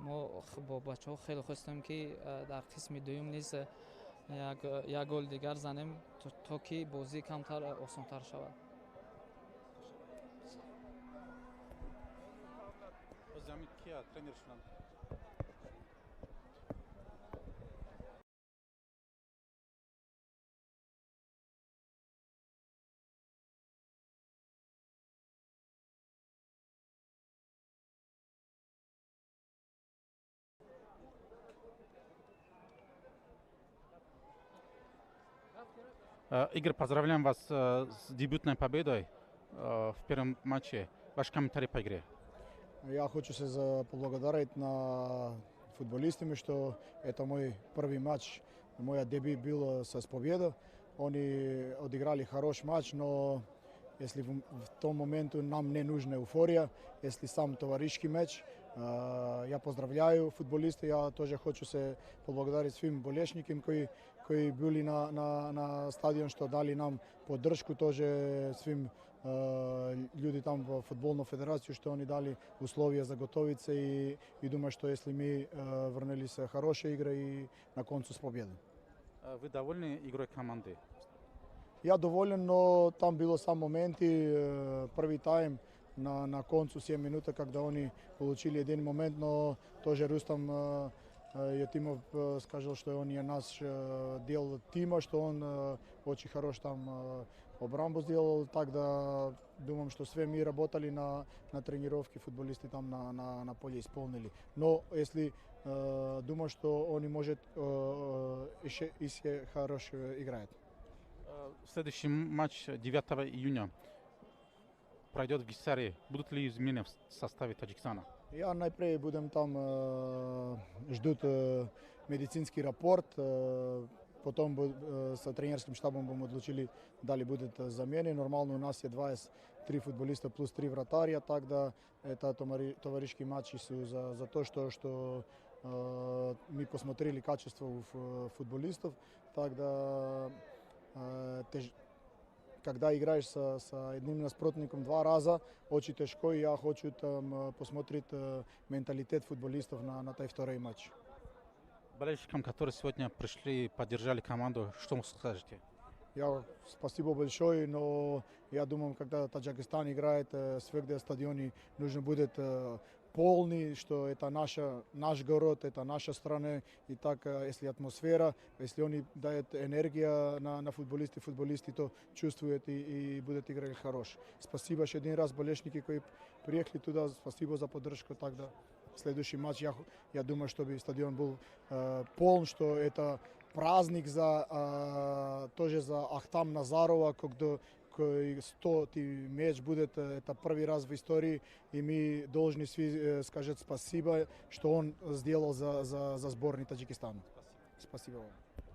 мо бо бачаҳо хеле хостем, ки дар қисми дуюм низ як гол дигар занем, то ки бозӣ камтар осонтар шавад. Тренер шуданд. Игорь, поздравляем вас с дебютной победой в первом матче. Ваш комментарий по игре. Я хочу се поблагодарить на футболистами, что это мой первый матч, моя дебют был с победой. Они отыграли хороший матч, но если в том моменту нам не нужна эуфория, если сам товарищеский матч, я поздравляю футболиста, я тоже хочу се поблагодарить svim болельщикам, koji bili на стадион, что дали нам поддржку, тоже svim люди там в футбольную федерацию, что они дали условия заготовиться и думаю, что если мы вернулись хорошая игра и на концу с победой. Вы довольны игрой команды? Я доволен, но там было сам моменты, первый тайм на концу 7 минут, когда они получили один момент, но тоже Рустам Ятимов сказал, что он е наш дел тима, что он очень хорош там обрамбу сделал. Тогда думаем, что все мы работали на тренировке, футболисты там на поле исполнили. Но если думаю, что он может еще хорошо играть. Следующий матч 9 июня пройдет в Гиссаре. Будут ли изменения в составе Таджикистана? Я najprej budem там ждут медицинский рапорт, потом с тренерским штабом будем отлучили, дали будет замены. Нормально у нас есть 23 футболиста плюс 3 вратаря, тогда это товарищеские матчи за то, что мы посмотрели качество у футболистов. Тогда когда играешь с одним наспротником два раза, очень тяжко, и я хочу там посмотреть менталитет футболистов на той второй матч. Болельщикам, которые сегодня пришли, поддержали команду, что вы скажете? Я спасибо большое, но я думаю, когда Таджикистан играет, всегда стадионе нужно будет полный, что это наш город, это наша страна, и так, если атмосфера, если они дают энергию на футболисты, футболисты то чувствуют и будут играть хорошо. Спасибо еще один раз болельщики, которые приехали туда, спасибо за поддержку тогда. Следующий матч, я думаю, чтобы стадион был полон, что это праздник тоже за Ахтам Назарова, когда 100 мяч будет, это первый раз в истории, и мы должны сказать спасибо, что он сделал за сборную Таджикистана. Спасибо. Спасибо вам.